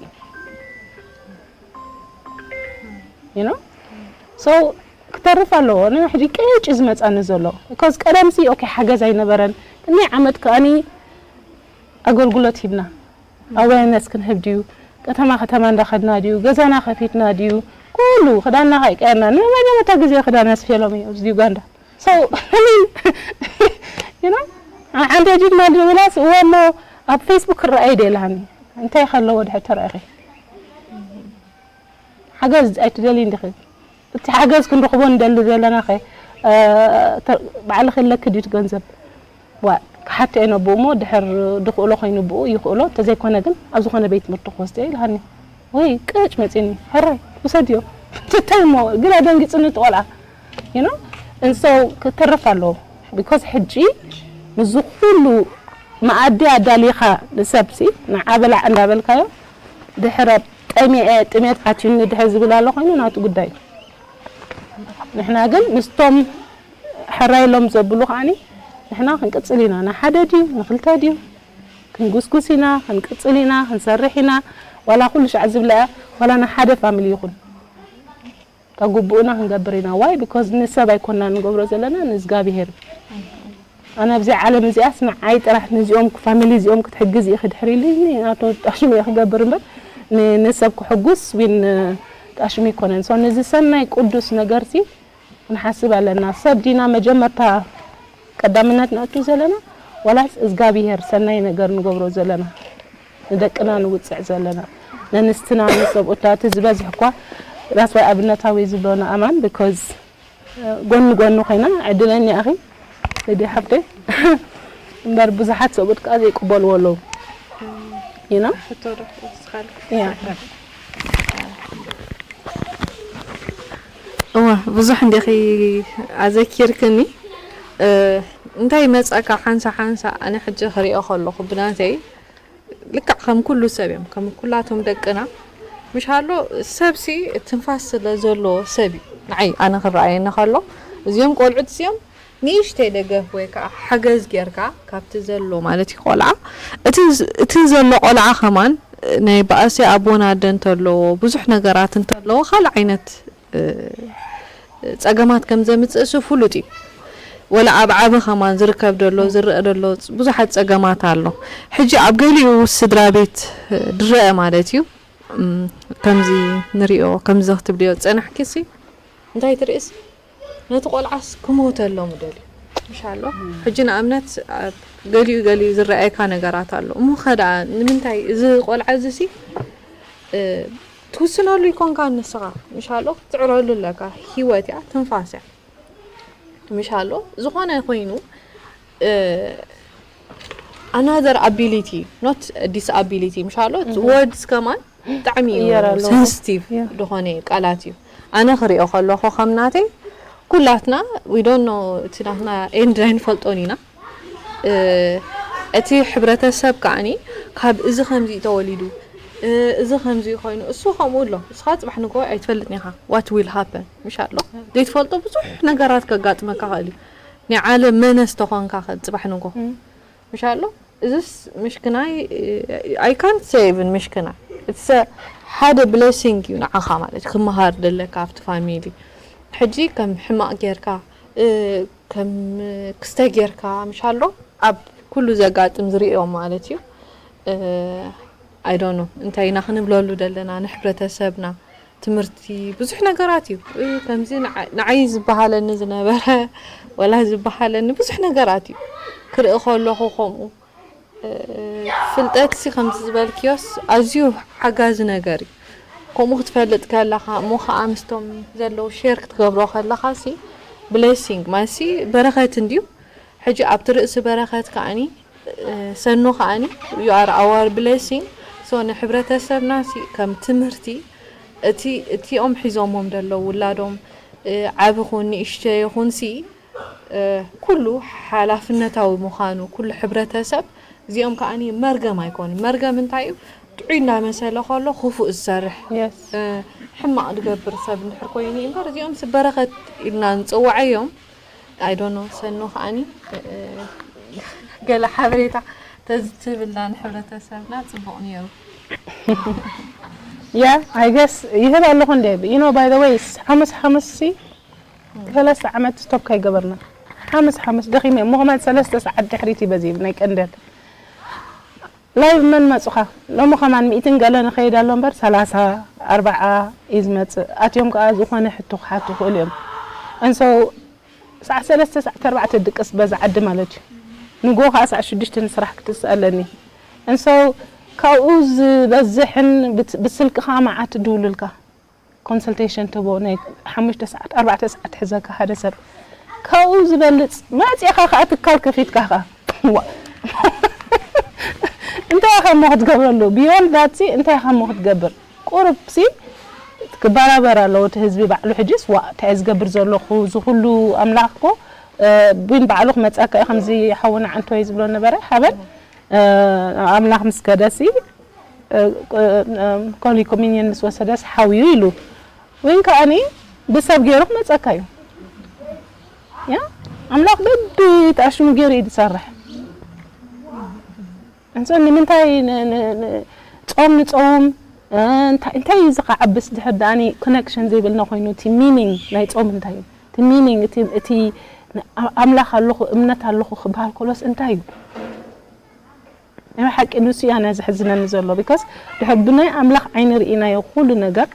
you know so ክተርፍ ኣለዎ። ን ሕጂ ቅጭ ዝመጻኒ ዘሎ because ቀደምሲ okay ሓገዝ ኣይነበረን። ክንደይ ዓመት ከኣኒ ኣገልግሎት ሂብና፣ ኣዋርነስ ክንህብ ድዩ፣ ከተማ ከተማ እንዳኸድና ድዩ፣ ገዛና ከፊትና ድዩ፣ ኩሉ ክዳንና ከይቀየርና ንመጀመርታ ግዜ ክዳን ኣስፌሎም እዩ ኣብዚ ዩጋንዳ። So I mean you know ሓንቲ ጅድና ድብላስ እወ እሞ ኣብ ፌስቡክ ክረኣይ ደልሃኒ እንታይ ከለዎ ድሕር ተረኺ ሓገዝ ኣይትደልይን ዲኺ? እቲ ሓገዝ ክንረኽቦ ንደሊ ዘለና ኸ ባዕልኺ ኣለኪ ድዩ ገንዘብ? ዋ ክሓቶ እየ ነብኡ እሞ ድሕር ድኽእሎ ኮይኑ ብኡ ይኽእሎ፣ እንተዘይኮነ ግን ኣብ ዝኾነ ቤት ትምህርቲ ክወስድዮ ኢልሃኒ። ወይ ቅጭ መፂኒ ሕራይ ውሰድዮ ትታይ እሞ ግን ኣደንጊፅኒ እቲ ቆልዓ you know and so ክትርፍ ኣለዎ because ሕጂ ምዚ ኩሉ መኣዲ ኣዳሊኻ ንሰብሲ ንዓ ብላዕ እንዳበልካዮ ድሕረ ጠሚዐ ጥሜት ኣትዩኒ ድሕር ዝብል ኣሎ ኮይኑ ናቱ ጉዳይ እዩ። ንሕና ግን ምስቶም ሕራይ ኢሎም ዘብሉ ከዓኒ ንሕና ክንቅጽል ኢና። ንሓደ ድዩ ንክልተ ድዩ ክንጉስጉስ ኢና፣ ክንቅጽል ኢና፣ ክንሰርሕ ኢና። ዋላ ኩሉ ሻዕ ዝብላ እያ ዋላ ንሓደ ፋሚሊ ይኹን ካብ ግቡእና ክንገብር ኢና። ዋይ ቢኮዝ ንሰብ ኣይኮና ንገብሮ ዘለና ንእዝጋብሄር። ኣነ ኣብዚ ዓለም እዚኣስ ንዓይ ጥራሕ ንዚኦም ፋሚሊ እዚኦም ክትሕግዝ ኢኺ ድሕር ኢልኒ ናቱ ጣሽሙ እየ ክገብር እምበር ንሰብ ክሕጉስ ዊን ጣሽሙ ኣይኮነን። ሶ ነዚ ሰናይ ቅዱስ ነገርሲ ክንሓስብ ኣለና። ሰብ ዲና መጀመርታ ቀዳምነት ነእቱ ዘለና ዋላስ እዝጋብሄር ሰናይ ነገር ንገብሮ ዘለና ንደቅና ንውፅዕ ዘለና ነንስትና ንሰብኡታ እቲ ዝበዝሕ እኳ ራስዋይ ኣብነታዊ ዝብሎና ኣማን ቢኮዝ ጎኒ ጎኒ ኮይና ዕድለኛ ኢኺ ልዲ ሓፍተይ እምበር ብዙሓት ሰብኡት ከዓ ዘይቅበልዎ ኣለዉ ኢና ሕቶ ዶ ስኻል ያ እወ ብዙሕ እንዲኺ ኣዘኪርክኒ እንታይ መፀካ ሓንሳ ሓንሳ ኣነ ሕጂ ክሪኦ ከለኹ ብናተይ ልክዕ ከም ኩሉ ሰብ እዮም ከም ኩላቶም ደቅና ምሽ ሃሎ ሰብሲ ትንፋስ ስለ ዘለዎ ሰብ እዩ ንዓይ ኣነ ክረኣየኒ ከሎ እዚኦም ቆልዑት እዚኦም ንእሽተይ ደገፍ ወይ ከዓ ሓገዝ ጌርካ ካብቲ ዘሎ ማለት እዩ ቆልዓ እቲ ዘሎ ቆልዓ ከማን ናይ ባእሲ ኣቦን ኣደን እንተለዎ ብዙሕ ነገራት እንተለዎ ካልእ ዓይነት ፀገማት ከም ዘምፅእሲ ፍሉጥ እዩ። ወላ ኣብ ዓቢ ከማን ዝርከብ ደሎ ዝረአ ደሎ ብዙሓት ፀገማት ኣሎ። ሕጂ ኣብ ገሊኡ ስድራ ቤት ድረአ ማለት እዩ። ከምዚ ንሪኦ ከምዚ ክትብልዮ ዝፀናሕኪሲ እንታይ ትርእስ ነቲ ቆልዓስ ክሞተሎም ደልዩ ምሽ ኣሎ ሕጂ ንኣብነት ገሊኡ ገሊኡ ዝረኣየካ ነገራት ኣሎ እሞ ከደኣ ንምንታይ እዚ ቆልዓ እዚ ሲ ትውስነሉ ይኮንካ ንስኻ ምሽ ኣሎ ክትፅዕረሉ ኣለካ ሂወት እያ ትንፋስ እያ ምሽ ኣሎ ዝኾነ ኮይኑ another ability not disability ምሽ ኣሎ words ከማን ብጣዕሚ እዩ sensitive ዝኾነ ቃላት እዩ ኣነ ክሪኦ ከለኹ ከም ናተይ ኩላትና we don't know እቲ ናትና end ኣይንፈልጦን ኢና እቲ ሕብረተሰብ ከዓኒ ካብ እዚ ከምዚ ተወሊዱ እዚ ከምዚ ኮይኑ እሱ ከምኡ ኣሎ እስኻ ፅባሕ ንጎ ኣይትፈልጥን ኢኻ what will happen ምሽ ኣሎ ዘይትፈልጦ ብዙሕ ነገራት ከጋጥመካ ኽእል እዩ ናይ ዓለም መነስ ተኾንካ ጽባሕ ንጎ ምሽ ኣሎ እዝስ ምሽክናይ I can't say even ምሽክና it's ሓደ blessing እዩ ንዓኻ ማለት ክመሃር ደለካ ኣብቲ ፋሚሊ ሕጂ ከም ሕማቕ ጌርካ ከም ክስተ ጌርካ ምሽ ኣሎ ኣብ ኩሉ ዘጋጥም ዝርእዮ ማለት እዩ I don't know እንታይ ኢና ክንብለሉ ደለና ንሕብረተሰብና ትምህርቲ ብዙሕ ነገራት እዩ ከምዚ ንዓይ ዝበሃለኒ ዝነበረ ወላ ዝበሃለኒ ብዙሕ ነገራት እዩ ክርኢ ከለኹ ከምኡ ፍልጠትሲ ከምዚ ዝበልክዮስ ኣዝዩ ሓጋዚ ነገር እዩ ከምኡ ክትፈልጥ ከለኻ እሞ ከዓ ምስቶም ዘለዉ ሼር ክትገብሮ ከለኻ ሲ blessing ማለት ሲ በረኸት እንድዩ ሕጂ ኣብቲ ርእሲ በረኸት ከዓኒ ሰኑ ከዓኒ you are our blessing so ንሕብረተሰብና ሲ ከም ትምህርቲ እቲ እቲኦም ሒዞሞም ዘለዉ ውላዶም ዓቢ ኹን ንእሽተ ይኹን ሲ ኩሉ ሓላፍነታዊ ምዃኑ ኩሉ ሕብረተሰብ እዚኦም ከዓኒ መርገም ኣይኮኑ መርገም እንታይ እዩ ጥዑይ እናመሰለ ከሎ ክፉእ ዝሰርሕ ሕማቕ ዝገብር ሰብ እንድሕር ኮይኑ እምበር እዚኦም ሲ በረኸት ኢልና ንፅውዓዮም I don't know ሰኑ ከዓኒ ገለ ሓበሬታ ተዝትብልና ንሕብረተሰብና ፅቡቕ ነይሩ። Yeah, I guess ይህብ ኣለኹ እንደ you know, by the way, ሓሙስ ሓሙስ ሲ ሰለስተ ዓመት ስቶፕ ከይገበርና ሓሙስ ሓሙስ ደኺመ እሞ ከማን ሰለስተ ሰዓት ድሕሪት ይበዝብ ናይ ቀንደል ላይቭ መን መጹኻ? ሎሚ ከማን ሚእትን ገለ ንኸይድ ኣሎ እምበር ሰላሳ ኣርባዓ እዩ ዝመጽእ። ኣትዮም ከኣ ዝኾነ ሕቶ ክሓቱ ይኽእሉ እዮም። And so ሰዓት ሰለስተ ሰዓት ኣርባዕተ ድቅስ በዛ ዓዲ ማለት እዩ። ንጎ ከኣ ሰዓት ሽዱሽተ ንስራሕ ክትስእ ኣለኒ። And so ካብኡ ዝበዝሕን ብት- ብስልኪ ከኣ መዓት ድውሉልካ ኮንሰልቴሽን ትቦ ናይ ሓሙሽተ ሰዓት ኣርባዕተ ሰዓት ሕዘካ ሓደ ሰብ ካብኡ ዝበልጽ መጺኻ ከኣ ትካል ከፊትካ ከኣ ዋ። እንታይ ኢኻ እሞ ክትገብረሉ? ቢዮንድ ዳትሲ እንታይ ኢኻ እሞ ክትገብር? ቁሩብ ሲ ክበራበር ኣለዎ እቲ ህዝቢ ባዕሉ። ሕጂስ ዋ እንታይ እየ ዝገብር ዘለኹ? እዚ ኩሉ ኣምላኽ እኮ ቢን ባዕሉ ክመጸካ እዩ። ከምዚ ሓውና ዓንቶይ ዝብሎ ነበረ ሓበን ኣምላኽ ምስ ከደሲ ኮሊ ኮሚኒየን ምስ ወሰደስ ሓውዩ ኢሉ ወይን ከኣኒ ብሰብ ገይሩ ክመጸካ እዩ። ያ ኣምላኽ በቢ ተኣሽሙ ገይሩ እዩ ዝሰርሕ። እንሶ ንምንታይ ን- ን- ን- ጾም ንጾም እ፣ እንታይ እንታይ እዩ እዚ ከዓብስ ድሕር ደኣኒ ኮነክሽን ዘይብልና ኮይኑ እቲ ሚኒንግ ናይ ጾም እንታይ እዩ? እቲ ሚኒንግ እቲ እቲ ን- ኣ- ኣምላኽ ኣለኹ እምነት ኣለኹ ክበሃል ከሎስ እንታይ እዩ? ናይ ሓቂ ንሱ እያ ናይ ዘሕዝነኒ ዘሎ because ድሕር ብናይ ኣምላኽ ዓይኒ ርኢናዮ ኩሉ ነገር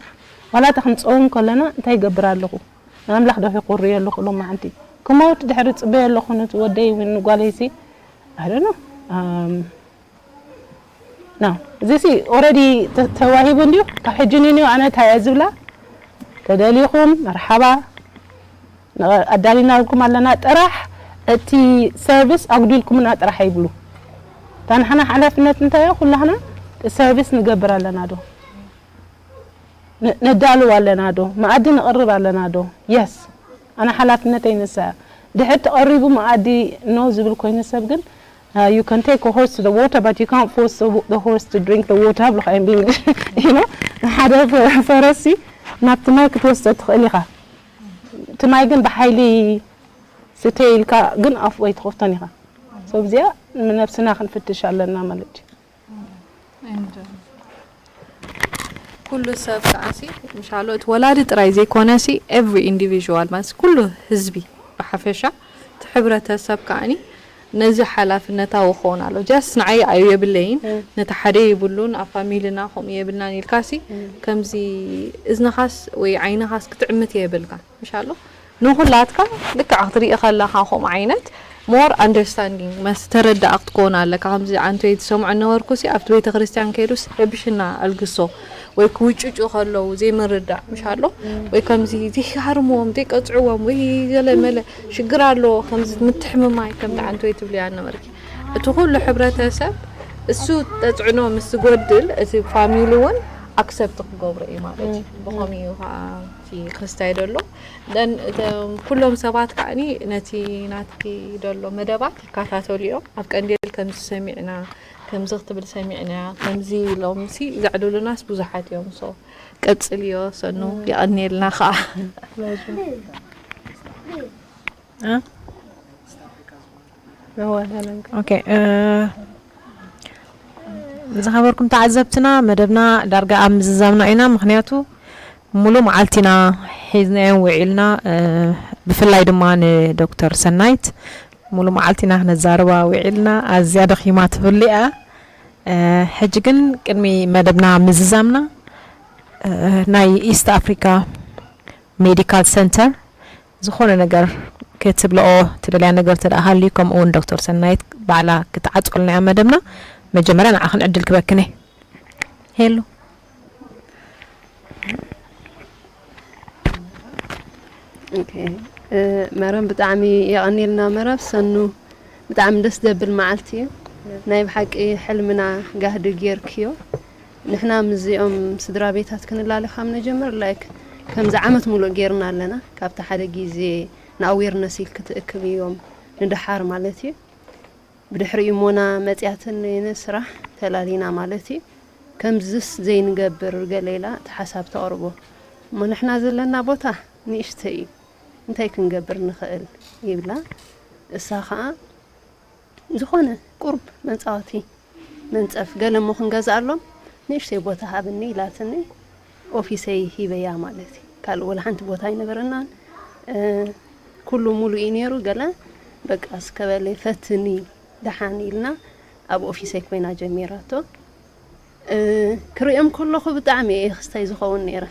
ዋላ እታ ክንጸውም ከለና እንታይ ይገብር ኣለኹ ንኣምላኽ ዶ ይቆርዮ ኣለኹ ሎም መዓንቲ ክመውት ድሕሪ ጽበዮ ኣለኹ ነቲ ወደይ ወይ ንጓለይሲ I don't know um, no እዚ ሲ already ተዋሂቡ እንዲዩ ካብ ሕጂ ንንዩ ኣነ እንታይ እየ ዝብላ ተደሊኹም መርሓባ ኣዳሊናልኩም ኣለና ጥራሕ እቲ ሰርቪስ ኣጉዲልኩምና ጥራሕ ኣይብሉ እታ ንሕና ሓላፍነት እንታይ ኩላህና ሰርቪስ ንገብር ኣለና ዶ ነዳልው ኣለና ዶ መኣዲ ንቕርብ ኣለና ዶ yes ኣነ ሓላፍነተይ ንሳ ድሕር ተቐሪቡ መኣዲ no ዝብል ኮይኑ ሰብ ግን Uh, you can take a horse to the water, but you can't force the, the horse to drink the water. ብልኻ English, you know, ሓደ ፈረሲ ናብቲ ማይ ክትወስዶ ትኽእል ኢኻ። እቲ ማይ ግን ብሓይሊ ስተ ኢልካ ግን ኣፍ ወይ ትኸፍቶን ኢኻ። So እዚኣ ንነብስና ክንፍትሽ ኣለና ማለት እዩ። ኩሉ ሰብ ከዓሲ ምሻሎ እቲ ወላዲ ጥራይ ዘይኮነሲ every individual ማለት ኩሉ ህዝቢ ብሓፈሻ እቲ ሕብረተሰብ ከዓኒ ነዚ ሓላፍነታዊ ክኸውን ኣሎ just ንዓይ ኣዩ የብለይን ነቲ ሓደ ይብሉን ኣብ ፋሚልና ከምኡ የብልናን ኢልካሲ ከምዚ እዝንኻስ ወይ ዓይንኻስ ክትዕምት የብልካ ምሻሎ ንኹላትካ ልክዕ ክትርኢ ከለኻ ከምኡ ዓይነት more understanding መስ ተረዳእ ክትኮን ኣለካ ከምዚ ዓንቶይ ዝሰምዖ ነበርኩ ሲ ኣብቲ ቤተ ክርስቲያን ከይዱስ ረብሽና ኣልግሶ ወይ ክውጭጩ ከለዉ ዘይምርዳእ ምሽ ኣሎ ወይ ከምዚ ዘይሃርምዎም ዘይቀፅዕዎም ወይ ገለ መለ ሽግር ኣሎ ከምዚ ምትሕምማይ ከምቲ ዓንቶይ ትብልያ ነበርኪ እቲ ኩሉ ሕብረተሰብ እሱ ተፅዕኖ ምስ ዝጎድል እቲ ፋሚሊ እውን ኣክሰፕት ክገብሮ እዩ ማለት እዩ ብኸምኡ እዩ ከዓ እቲ ክስታይ ደሎ ኩሎም ሰባት ከዓኒ ነቲ ናትኪ ደሎ መደባት ይከታተሉ እዮም ኣብ ቀንዴል ከምዚ ሰሚዕና ከምዚ ክትብል ሰሚዕና ከምዚ ኢሎም ሲ ዘዕልሉናስ ብዙሓት እዮም so ቀጽልዮ ሰኑ የቐንየልና ከዓ ዝኸበርኩም ተዓዘብትና መደብና ዳርጋ ኣብ ምዝዛምና ኢና ምክንያቱ ሙሉ መዓልቲና ሒዝናዮም ውዒልና ብፍላይ ድማ ንዶክተር ሰናይት ሙሉ መዓልቲና ክነዛርባ ውዒልና ኣዝያ ደኺማ ትብሉ እያ ሕጂ ግን ቅድሚ መደብና ምዝዛምና ናይ ኢስት ኣፍሪካ ሜዲካል ሰንተር ዝኾነ ነገር ክትብልኦ ትደልያ ነገር ተደኣ ሃልዩ ከምኡ እውን ዶክተር ሰናይት ባዕላ ክትዓጽወልና እያ መደብና መጀመርያ ንዓኽን ዕድል ክበክነ ሄሉ መረብ ብጣዕሚ የቐኒልና መረብ ሰኑ ብጣዕሚ ደስ ዘብል መዓልቲ እዩ ናይ ብሓቂ ሕልምና ጋህዲ ጌርክዮ ንሕና ምስዚኦም ስድራ ቤታት ክንላለ ካብ ነጀምር like ከምዚ ዓመት ሙሉእ ጌርና ኣለና ካብቲ ሓደ ግዜ ንኣዌርነስ ኢልኪ ትእክብዮም ንደሓር ማለት እዩ ብድሕሪኡ ሞና መፅያትኒ ንስራሕ ተላሊና ማለት እዩ ከምዝስ ዘይንገብር ገለ ኢላ እቲ ሓሳብ ተቕርቦ እሞ ንሕና ዘለና ቦታ ንእሽተይ እዩ እንታይ ክንገብር ንኽእል ይብላ እሳ ከዓ ዝኾነ ቁሩብ መፃወቲ መንፀፍ ገለ እሞ ክንገዝኣሎም ንእሽተይ ቦታ ሃብኒ ኢላትኒ ኦፊሰይ ሂበያ ማለት እዩ። ካልእ ወላ ሓንቲ ቦታ ኣይነበረናን። እ፣ ኩሉ ሙሉእ እዩ ነይሩ። ገለ በቃ እስከ በለ ፈትኒ ደሓን ኢልና ኣብ ኦፊሰይ ኮይና ጀሚራቶ። እ፣ ክርእዮም ከለኹ ብጣዕሚ እየ ክስታይ ዝኸውን ነይረ።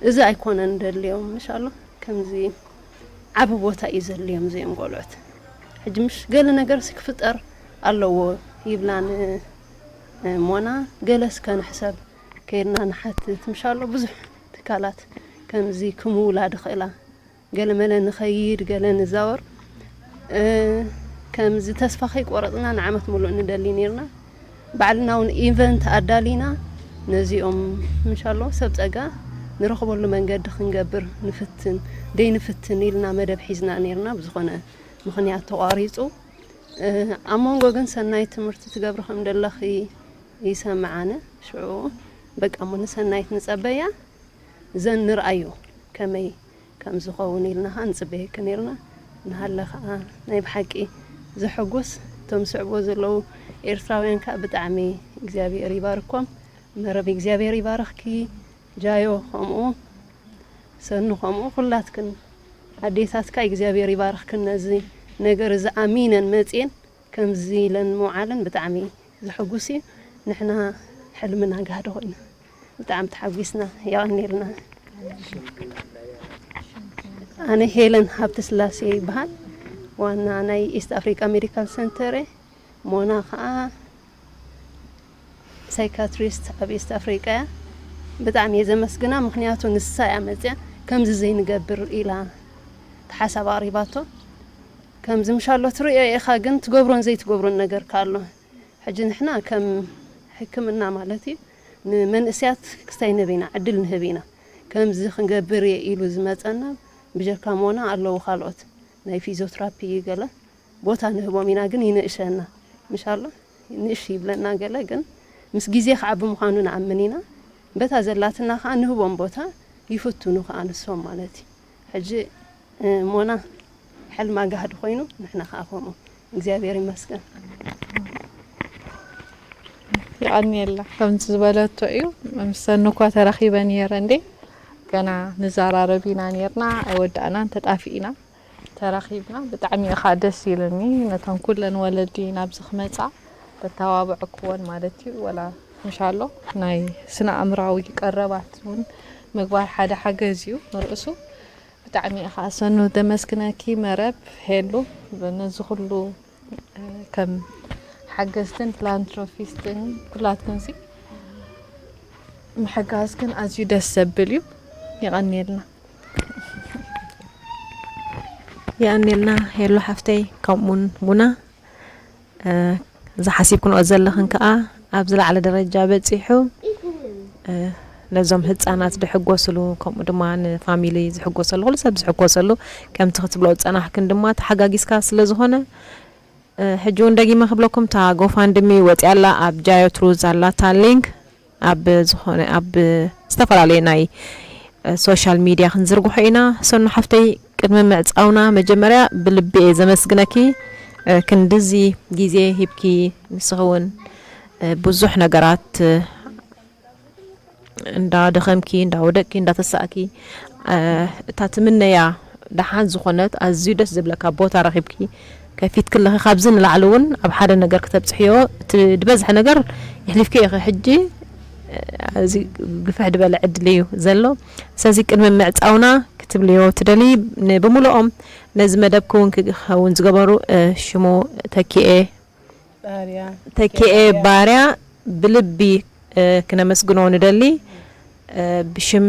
እዚ ኣይኮነን ደልዮም፣ ምሻሎ ከምዚ ዓቢ ቦታ እዩ ዘድልዮም እዚኦም ቆልዑት። ሕጂ ምሽ ገለ ነገርሲ ክፍጠር ኣለዎ ይብላ ን-፣ እ፣ ሞና፣ ገለ እስከ ንሕሰብ ከይድና ንሓትት፣ ምሻሎ ብዙሕ ትካላት ከምዚ ክምውላ ድኽእላ፣ ገለ መለ ንኸይድ፣ ገለ ንዛወር፣ እ፣ ከምዚ ተስፋ ከይቆረጽና ንዓመት ሙሉእ ንደሊ ነይርና። ባዕልና እውን ኢቨንት ኣዳሊና ነዚኦም ምሻሎ ሰብ ጸጋ ንረኽበሉ መንገዲ ክንገብር ንፍትን፣ ደይ ንፍትን ኢልና መደብ ሒዝና ነይርና። ብዝኾነ ምኽንያት ተቋሪጹ። እ፣ ኣብ መንጎ ግን ሰናይት ትምህርቲ ትገብሪ ከም ደለኺ ይሰምዓነ። ሽዑ በቃ እሞ ንሰናይት ንጸበያ፣ ዘን ንርኣዮ ከመይ ከም ዝኸውን ኢልና ኸዓ ንጽበየኪ ነይርና። ንሃለ ኸዓ ናይ ብሓቂ ዘሐጉስ፣ እቶም ዝስዕብዎ ዘለዉ ኤርትራውያን ከኣ ብጣዕሚ እግዚኣብሔር ይባርኮም። መረብ እግዚኣብሔር ይባርኽኪ። ጃዮ ከምኡ፣ ሰኑ ከምኡ፣ ኩላትክን ኣዴታት ከኣ እግዚኣብሔር ይባርኽክን። ነዚ ነገር እዚ ኣሚነን መጽየን ከምዚ ኢለን ምውዓለን ብጣዕሚ ዘሐጉስ እዩ። ንሕና ሕልምና ጋህዲ ኮይኑ ብጣዕሚ ተሓጒስና። የቐንየልና። ኣነ ሄለን ሃብተስላሴ ይበሃል። ዋና ናይ ኢስት ኣፍሪቃ ሜዲካል ሰንተር እየ። ሞና ኸዓ ሳይካትሪስት ኣብ ኢስት ኣፍሪቃ እያ። ብጣዕሚ እየ ዘመስግና፣ ምኽንያቱ ንሳ እያ መፅያ ከምዚ ዘይንገብር ኢላ ተሓሳብ ኣቕሪባቶ። ከምዚ ምሻሎ ትርእዮ ኢኻ፣ ግን ትገብሮን ዘይትገብሮን ነገር ከ ኣሎ። ሕጂ ንሕና ከም ሕክምና ማለት እዩ፣ ንመንእሰያት ክስታይ ንህብ ኢና፣ ዕድል ንህብ ኢና። ከምዚ ክንገብር እየ ኢሉ ዝመጸና ብጀካ ሞና ኣለዉ ካልኦት ናይ ፊዚዮትራፒ ገለ ቦታ ንህቦም ኢና፣ ግን ይንእሸና። ምሻሎ ንእሽ ይብለና ገለ፣ ግን ምስ ግዜ ክዓቢ ምዃኑ ንኣምን ኢና። በታ ዘላትና ከኣ ንህቦም ቦታ ይፍትኑ ከኣ ንሶም ማለት እዩ። ሕጂ እ፣ ሞና ሕልማ ጋህዲ ኮይኑ ንሕና ከኣ ከምኡ። እግዚኣብሔር ይመስገን። የቐንየላ። ከምዚ ዝበለቶ እዩ። ምስ ሰኑ እኳ ተራኺበ ነይረ እንዴ፣ ገና ንዘራረብ ኢና ነይርና፣ ኣይወዳእናን፣ ተጣፊእና፣ ተራኺብና። ብጣዕሚ እዩ ኸዓ ደስ ኢሉኒ፣ ነተን ኩለን ወለዲ ናብዚ ክመጻ ተተባብዕክወን ማለት እዩ። ወላ ምሻሎ ናይ ስነ ኣእምራዊ ቀረባት እውን ምግባር ሓደ ሓገዝ እዩ ንርእሱ። ብጣዕሚ እየ ኸዓ ሰኑ ዘመስግነኪ መረብ ሄሉ፣ ነዚ ኩሉ፣ እ፣ ከም ሓገዝትን ፊላንትሮፊስትን ኩላትክንሲ ምሕጋዝክን ኣዝዩ ደስ ዘብል እዩ። የቐንየልና። የቐንየልና ሄሉ ሓፍተይ፣ ከምኡውን ሙና። እ፣ ዝሓሲብክንኦ ዘለኽን ከኣ ኣብ ዝለዓለ ደረጃ በጺሑ፣ እ፣ ነዞም ህጻናት ዝሕጎስሉ፣ ከምኡ ድማ ንፋሚሊ ዝሕጎሰሉ፣ ኩሉ ሰብ ዝሕጎሰሉ፣ ከምቲ ክትብሎ ዝጸናሕክን ድማ ተሓጋጊዝካ ስለ ዝኾነ፣ እ፣ ሕጂ እውን ደጊመ ክብለኩም፣ እታ ጎፋንድሚ ወጺኣ ኣላ፣ ኣብ ጃዮ ትሩዝ ኣላታ ሊንክ፣ ኣብ ዝኾነ፣ ኣብ ዝተፈላለየ ናይ፣ እ፣ ሶሻል ሚድያ ክንዝርግሖ ኢና። ሰኑ ሓፍተይ፣ ቅድሚ ምዕጻውና መጀመርያ ብልቢ እየ ዘመስግነኪ። እ፣ ክንድዚ ግዜ ሂብኪ፣ ንስኺ እውን፣ እ፣ ብዙሕ ነገራት፣ እ፣ እንዳደኸምኪ፣ እንዳወደቅኪ፣ እንዳተሳእኪ፣ እ፣ እታ ትምነያ ደሓን ዝኾነት ኣዝዩ ደስ ዝብለካ ቦታ ረኺብኪ ከፊትኪ ኣለኺ። ካብዚ ንላዕሊ እውን ኣብ ሓደ ነገር ክተብጽሕዮ፣ እቲ ዝበዝሐ ነገር የሕሊፍኪ ኢኺ። ሕጂ፣ እ፣ እዚ ግፍሕ ዝበለ ዕድል እዩ ዘሎ። ስለዚ ቅድሚ ምዕጻውና ክትብልዮ ትደሊ፣ ን-፣ ብምልኦም ነዚ መደብ ክውን ክኸውን ዝገበሩ፣ እ፣ ሽሙ ተኪኤ፣ ባርያ። ተኪኤ ባርያ ብልቢ፣ እ፣ ክነመስግኖ ንደሊ። እ፣ ብሽም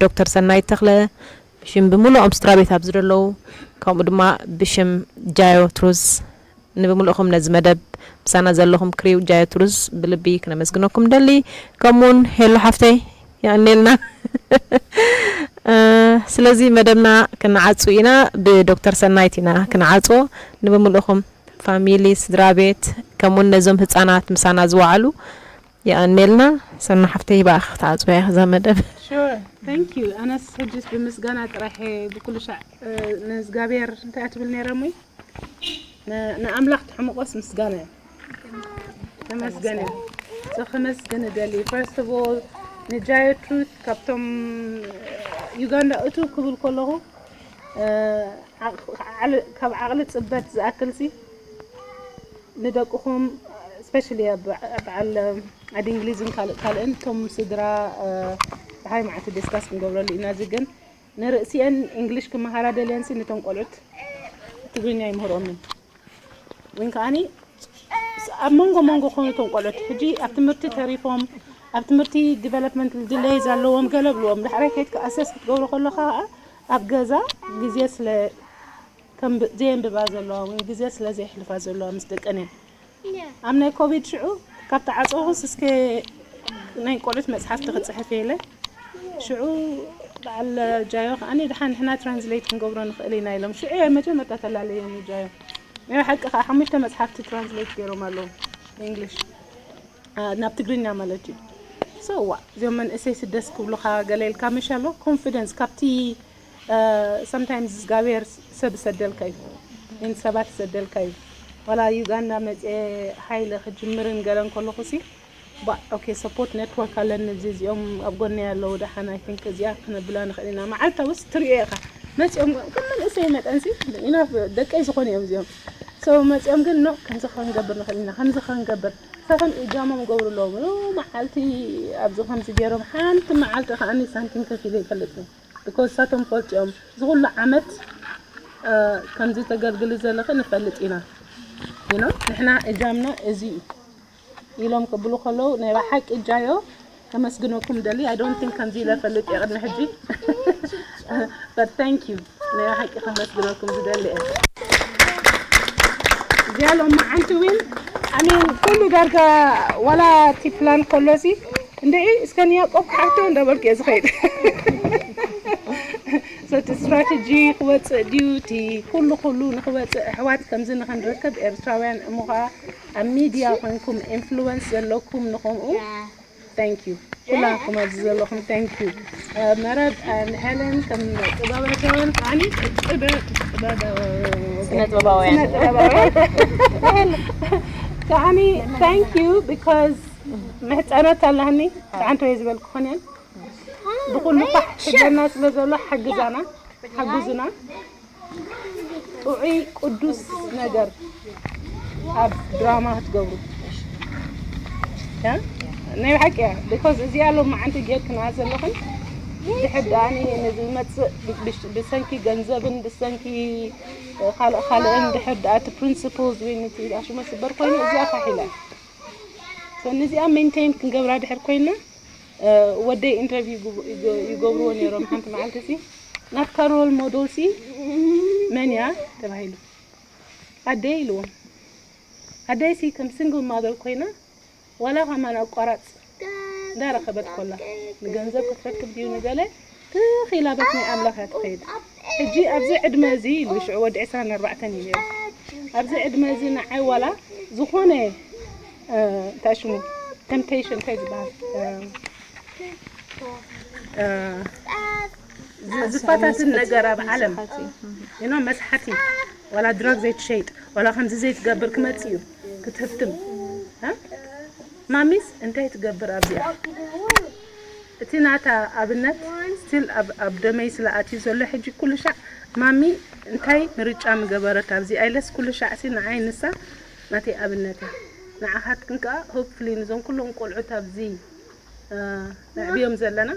ዶክተር ሰናይት ተኽለ፣ ብሽም ብምልኦም ስድራ ቤት ኣብዚ ዘለዉ፣ ከምኡ ድማ ብሽም ጃዮ ትሩዝ፣ ንብምልእኹም ነዚ መደብ ምሳና ዘለኹም ክሪው ጃዮ ትሩዝ ብልቢ ክነመስግነኩም ንደሊ። ከምኡውን ሄሎ ሓፍተይ፣ የቐንየልና። እ፣ ስለዚ መደብና ክንዓጹ ኢና፣ ብዶክተር ሰናይት ኢና ክንዓጽዎ። ንብምልእኹም ፋሚሊ፣ ስድራ ቤት፣ ከምኡውን ነዞም ህጻናት ምሳና ዝወዓሉ የቐንየልና። ሰኑ ሓፍተይ፣ ብኣኺ ክትዓጽውያ እዛ መደብ። Sure. Thank you. ኣነስ ሕጅስ ብምስጋና ጥራሕ እየ ብኩሉ ሻዕ፣ እ፣ ንእዝጋብሔር እንታይ እያ ትብል ነይራ እሞ? ን-፣ ንኣምላኽ ትሕምቆስ ምስጋና እዩ። ተመስገን እዩ። So፣ ከመስግን እደሊ። First of all፣ ንጃዮ ትሩት ካብቶም ዩጋንዳ እቱ ክብል ከለኹ፣ እ፣ ዓቕ-፣ ዓል-፣ ካብ ዓቕሊ ጽበት ዝኣክልሲ ንደቅኹም፣ ስፔሻሊ ኣብ በዓል ዓዲ እንግሊዝን ካልእ ካልእን፣ እቶም ስድራ፣ እ፣ ደሓይ መዓልቲ ዲስካስ ክንገብረሉ ኢና። እዚ ግን ንርእሲኤን እንግሊሽ ክመሃራ ደልየንሲ፣ ነቶም ቆልዑት ትግርኛ ይምህርኦምን። ወይን ከዓኒ ኣብ መንጎ መንጎ ኮኑ እቶም ቆልዑት ሕጂ ኣብ ትምህርቲ ተሪፎም፣ ኣብ ትምህርቲ ዲቨሎፕመንት ድለይ ዘለዎም ገለ ብልዎም። ዳሕራይ ከይድካ ኣሰስ ክትገብሮ ከለኻ ከዓ ኣብ ገዛ ግዜ ስለ ከም ብ-፣ ዘየንብባ ዘለዋ ወይ ግዜ ስለ ዘየሕልፋ ዘለዋ ምስ ደቀን እየን። ኣብ ናይ ኮቪድ ሽዑ ካብ ተዓፀኹስ እስከ ናይ ቆልዑት መፅሓፍቲ ክፅሕፍ እየ ኢለ። ሽዑ በዓል ጃዮ ከዓኒ፣ "ደሓን ንሕና ትራንስሌት ክንገብሮ ንኽእል ኢና" ኢሎም። ሽዑ እየ መጀመርታ ተላለዮም ጃዮ። ናይ ሓቂ ከዓ ሓሙሽተ መፅሓፍቲ ትራንስሌት ገይሮም ኣለዉ፣ እንግሊሽ፣ አ፣ ናብ ትግርኛ ማለት እዩ። So ዋ፣ እዚኦም መንእሰይ ስደስ ክብሉኻ ገለ ኢልካ ምሽ ኣሎ፣ ኮንፊደንስ ካብቲ፣ አ፣ ሰምታይምስ እግዚኣብሔር ሰብ ይሰደልካ እዩ፣ ን ሰባት ይሰደልካ እዩ። ዋላ ዩጋንዳ መፅኤ ሃይለ ክጅምርን ገለን ከለኹ ሲ፣ ባ፣ ኦኬ፣ ሰፖርት ኔትወርክ ኣለኒ፣ እዚ እዚኦም ኣብ ጎነይ ኣለዉ፣ ደሓን፣ ኣይ ቲንክ እዚኣ ክነብላ ንኽእል ኢና። መዓልታውስ ትሪኦ ኢኻ፣ መፂኦም ከም መንእሰይ መጠንሲ፣ ኢና ደቀይ ዝኾኑ እዮም እዚኦም። So መፂኦም ግን፣ "ኖ፣ ከምዚ ክንገብር ንኽእል ኢና፣ ከምዚ ክንገብር፣ ንሳቶም እጃሞም ገብሩ ኣለዎም፣ ኖ፣ መዓልቲ ኣብዚ ከምዚ ገይሮም፣ ሓንቲ መዓልቲ ከዓኒ ሳንቲም ከፊለ ይፈልጥ እዩ፣ ቢኮዝ ንሳቶም ፈልጡ እዮም፣ እዚ ኩሉ ዓመት፣ እ፣ ከምዚ ተገልግሊ ዘለኺ ንፈልጥ ኢና፣ you know፣ ንሕና እጃምና እዚ እዩ" ኢሎም ክብሉ ከለዉ፣ ናይ ብሓቂ ጃዮ ከመስግነኩም ደሊ። I don't think ከምዚ ኢለ ፈልጥ እየ ቅድሚ ሕጂ። But thank you። ናይ ብሓቂ ከመስግነኩም ዝደሊ እየ። እዚኣ ሎም መዓንቲ ዊን፣ I mean፣ ኩሉ ዳርጋ ዋላ እቲ ፕላን ከሎሲ፣ "እንድዒ፣ እስከ ንያቆብ ክሓቶ" እንዳበልኩ እየ ዝኸይድ። So እቲ ስትራተጂ ክወፅእ ድዩ፣ እቲ ኩሉ ኩሉ ንክወፅእ ኣሕዋት ከምዚ ንክንረክብ ኤርትራውያን እሞ ከዓ ኣብ ሚድያ ኮንኩም ኢንፍሉወንስ ዘለኩም ንኸምኡ፣ thank you። ኩላኩም ኣብዚ ዘለኹም thank you። እ፣ መረብ and ሄለን ከም ጥበባውያን ከዓኒ ጥበ-፣ ጥበብ-፣ ስነ ጥበባውያን። ስነ ጥበባውያን ከዓኒ thank you because ምሕፀነት ኣለኒ። ሓንቲ ወይ ዝበልኩ ኾን እየን ብኹሉ ፋሕ ክብለና ስለ ዘሎ ሓግዛና፣ ሓግዙና። ጥዑይ ቅዱስ ነገር ኣብ ድራማ ክትገብሩ። ያ? ናይ ብሓቂ እያ። ቢኮዝ እዚኣ ሎም መዓንቲ ጌርክና ዘለኽን ድሕር ደኣኒ ንዝመጽእ ብ-፣ ብሽ-፣ ብሰንኪ ገንዘብን ብሰንኪ ካልእ ካልእን ድሕር ደኣ እቲ ፕሪንሲፕልስ ወይ ነቲ ኣሽመ ስበር ኮይኑ እዚኣ ፋሕ ኢላ። So ነዚኣ ሜንቴን ክንገብራ ድሕር ኮይና እ፣ ወደይ ኢንተርቪው ይጉ-፣ ይጎ-፣ ይገብርዎ ነይሮም። ሓንቲ መዓልቲ ሲ ናትካ ሮል ሞዴል ሲ መን እያ ተባሂሉ። ኣደይ ኢልዎም። ኣደይ ሲ ከም ሲንግል ማደር ኮይና ዋላ ከማን ኣቋራጽ እንዳረኸበት ኮላ ንገንዘብ ክትረክብ ድዩ ንገለ ትኺላ በት ናይ ኣምላኽ እያ ትኸይድ። ሕጂ ኣብዚ ዕድመ እዚ ኢሉ ሽዑ ወዲ ዕስራን ኣርባዕተን እዩ ነይሩ። ኣብዚ ዕድመ እዚ ንዓይ ዋላ ዝኾነ፣ እ፣ እንታይ ሽሙ፣ ቴምፕቴሽን እንታይ ዝበሃል፣ እ፣ እ፣ ዝ-፣ ዝፈታትን ነገር ኣብ ዓለም፣ you know፣ መስሓቲ፣ ዋላ ድራግ ዘይትሸይጥ፣ ዋላ ከምዚ ዘይትገብር ክመጽእ እዩ፣ ክትህፍትም። እ? ማሚስ እንታይ ትገብር ኣብዚኣ? እቲ ናታ ኣብነት ስቲል ኣብ፣ ኣብ ደመይ ስለ ኣትዩ ዘሎ ሕጂ ኩሉ ሻዕ ማሚ እንታይ ምርጫ ምገበረት ኣብዚኣ ኢለስ ኩሉ ሻዕ ሲ ንዓይ ንሳ ናተይ ኣብነት እያ። ንዓኻትክን ከኣ ሆፕፍሊ ንዞም ኩሎም ቆልዑት ኣብዚ፣ እ፣ ነዕብዮም ዘለና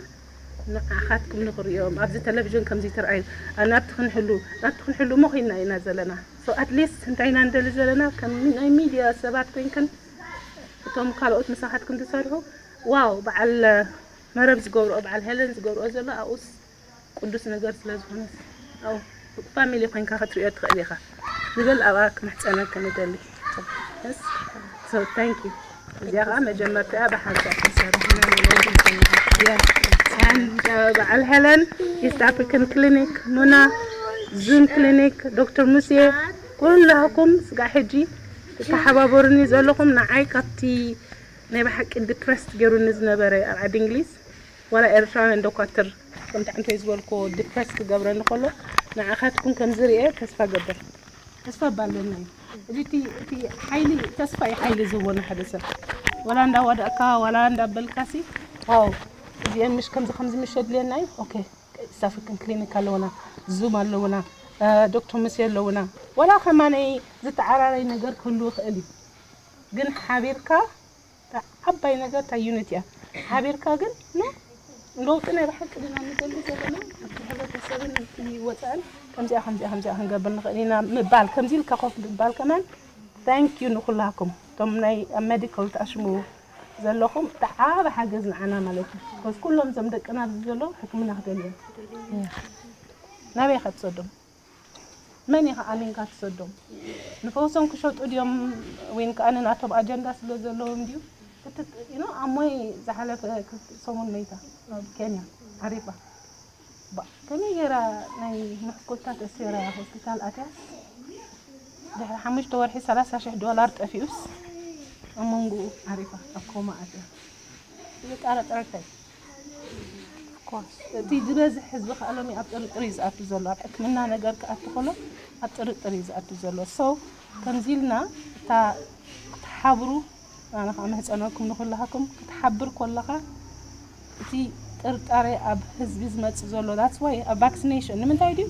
ንዓኻትኩም ንኽርእዮም ኣብዚ ቴሌቪዥን ከምዚ ትርኣዩ፣ እ፣ ናብቲ ክንሕሉ፣ ናብቲ ክንሕሉ እሞ ኺንና ኢና ዘለና። So at least እንታይ ኢና ንደሊ ዘለና ከም ናይ ሚድያ ሰባት ኮይንክን እቶም ካልኦት ምሳኻትክን ዝሰርሑ ዋው በዓል መረብ ዝገብርኦ በዓል ሄለን ዝገብርኦ ዘሎ ኣብኡስ ቅዱስ ነገር ስለ ዝኾነስ ኣብኡ ፋሚሊ ኮይንካ ክትሪኦ ትኽእል ኢኻ ዝብል ኣብኣ ክምሕፀነኪ ንደሊ። Yes። So thank you። እዚኣ ከዓ መጀመርታ እያ ብሓንሳእ ክንሰርሕ ኢና። Yes። And በዓል ሄለን፣ ኢስት ኣፍሪካን ክሊኒክ፣ ሙና፣ ዙን ክሊኒክ፣ ዶክተር ሙሴ፣ ኩላኩም ስጋዕ ሕጂ ትተሓባበሩኒ ዘለኹም ንዓይ ካብቲ ናይ ብሓቂ ዲፕረስድ ገይሩኒ ዝነበረ ኣብ ዓዲ እንግሊዝ ዋላ ኤርትራውያን ዶኳትር ከምቲ ዓንቶይ ዝበልኮ ዲፕረስ ክገብረኒ ከሎ ንዓኻትኩም ከም ዝርኤ ተስፋ ገብር። ተስፋ ባለና እዩ። እዚ እቲ፣ እቲ ሓይሊ፣ ተስፋ እዩ ሓይሊ ዝህቦ ንሓደ ሰብ። ዋላ እንዳዋዳእካ ዋላ እንዳበልካሲ ዋው እዚአን ምሽ ከምዚ ከምዚ ምሽ የድልየና እዩ። ኦኬ፣ ኢስት ኣፍሪካን ክሊኒክ ኣለውና፣ ዙም ኣለውና፣ ዶክተር ሙሴ ኣለውና። ዋላ ከማነይ ዝተዓራረይ ነገር ክህሉ ይኽእል እዩ፣ ግን ሓቢርካ ዓባይ ነገር እታ ዩኒቲ እያ። ሓቢርካ ግን ን ለውጢ ናይ ብሓቂ ድና ንደሊ ዘለና ኣብቲ ሕብረተሰብን እቲ ወፃእን ከምዚኣ ከምዚኣ ከምዚኣ ክንገብር ንኽእል ኢና ምባል፣ ከምዚ ኢልካ ኮፍ ምባል ከማን ታንክ ዩ ንኩላኩም እቶም ናይ ኣብ ሜዲካል ትኣሽሙ ዘለኹም። እቲ ዓቢ ሓገዝ ንዓና ማለት እዩ። ኮዝ ኩሎም እዞም ደቅና ኣብዚ ዘለዉ ሕክምና ክደልዮም ናበይ ኢኻ ትሰዶም? መን ኢኻ ኣሚንካ ትሰዶም? ንፈውሶም ክሸጡ ድዮም? ወይን ከኣ ንናቶም ኣጀንዳ ስለ ዘለዎም ድዩ? ክትት ኢኖ ኣሞይ ዝሓለፈ ክልተ ሰሙን መይታ ኣብ ኬንያ ዓሪፋ። ባ ከመይ ገይራ ናይ ምሕኩልታ ተሴራ ሆስፒታል ኣትያ ድሕሪ ሓሙሽተ ወርሒ ሰላሳ ሽሕ ዶላር ጠፊኡስ ኣብ መንጎኡ ዓሪፋ ኣብ ኮማ ኣትያ። እየጣረጠረታይ Of course. እቲ ዝበዝሕ ህዝቢ ከኣ ሎሚ ኣብ ጥርጥር እዩ ዝኣቱ ዘሎ። ኣብ ሕክምና ነገር ክኣቱ ከሎ ኣብ ጥርጥር እዩ ዝኣቱ ዘሎ። So ከምዚ ኢልና እታ ክትሓብሩ ኣነ ከዓ መህፀነኩም ንኩላሃኩም ክትሓብር ከለኻ እቲ ጥርጣሬ ኣብ ህዝቢ ዝመፅእ ዘሎ that's why ኣብ vaccination ንምንታይ ድዩ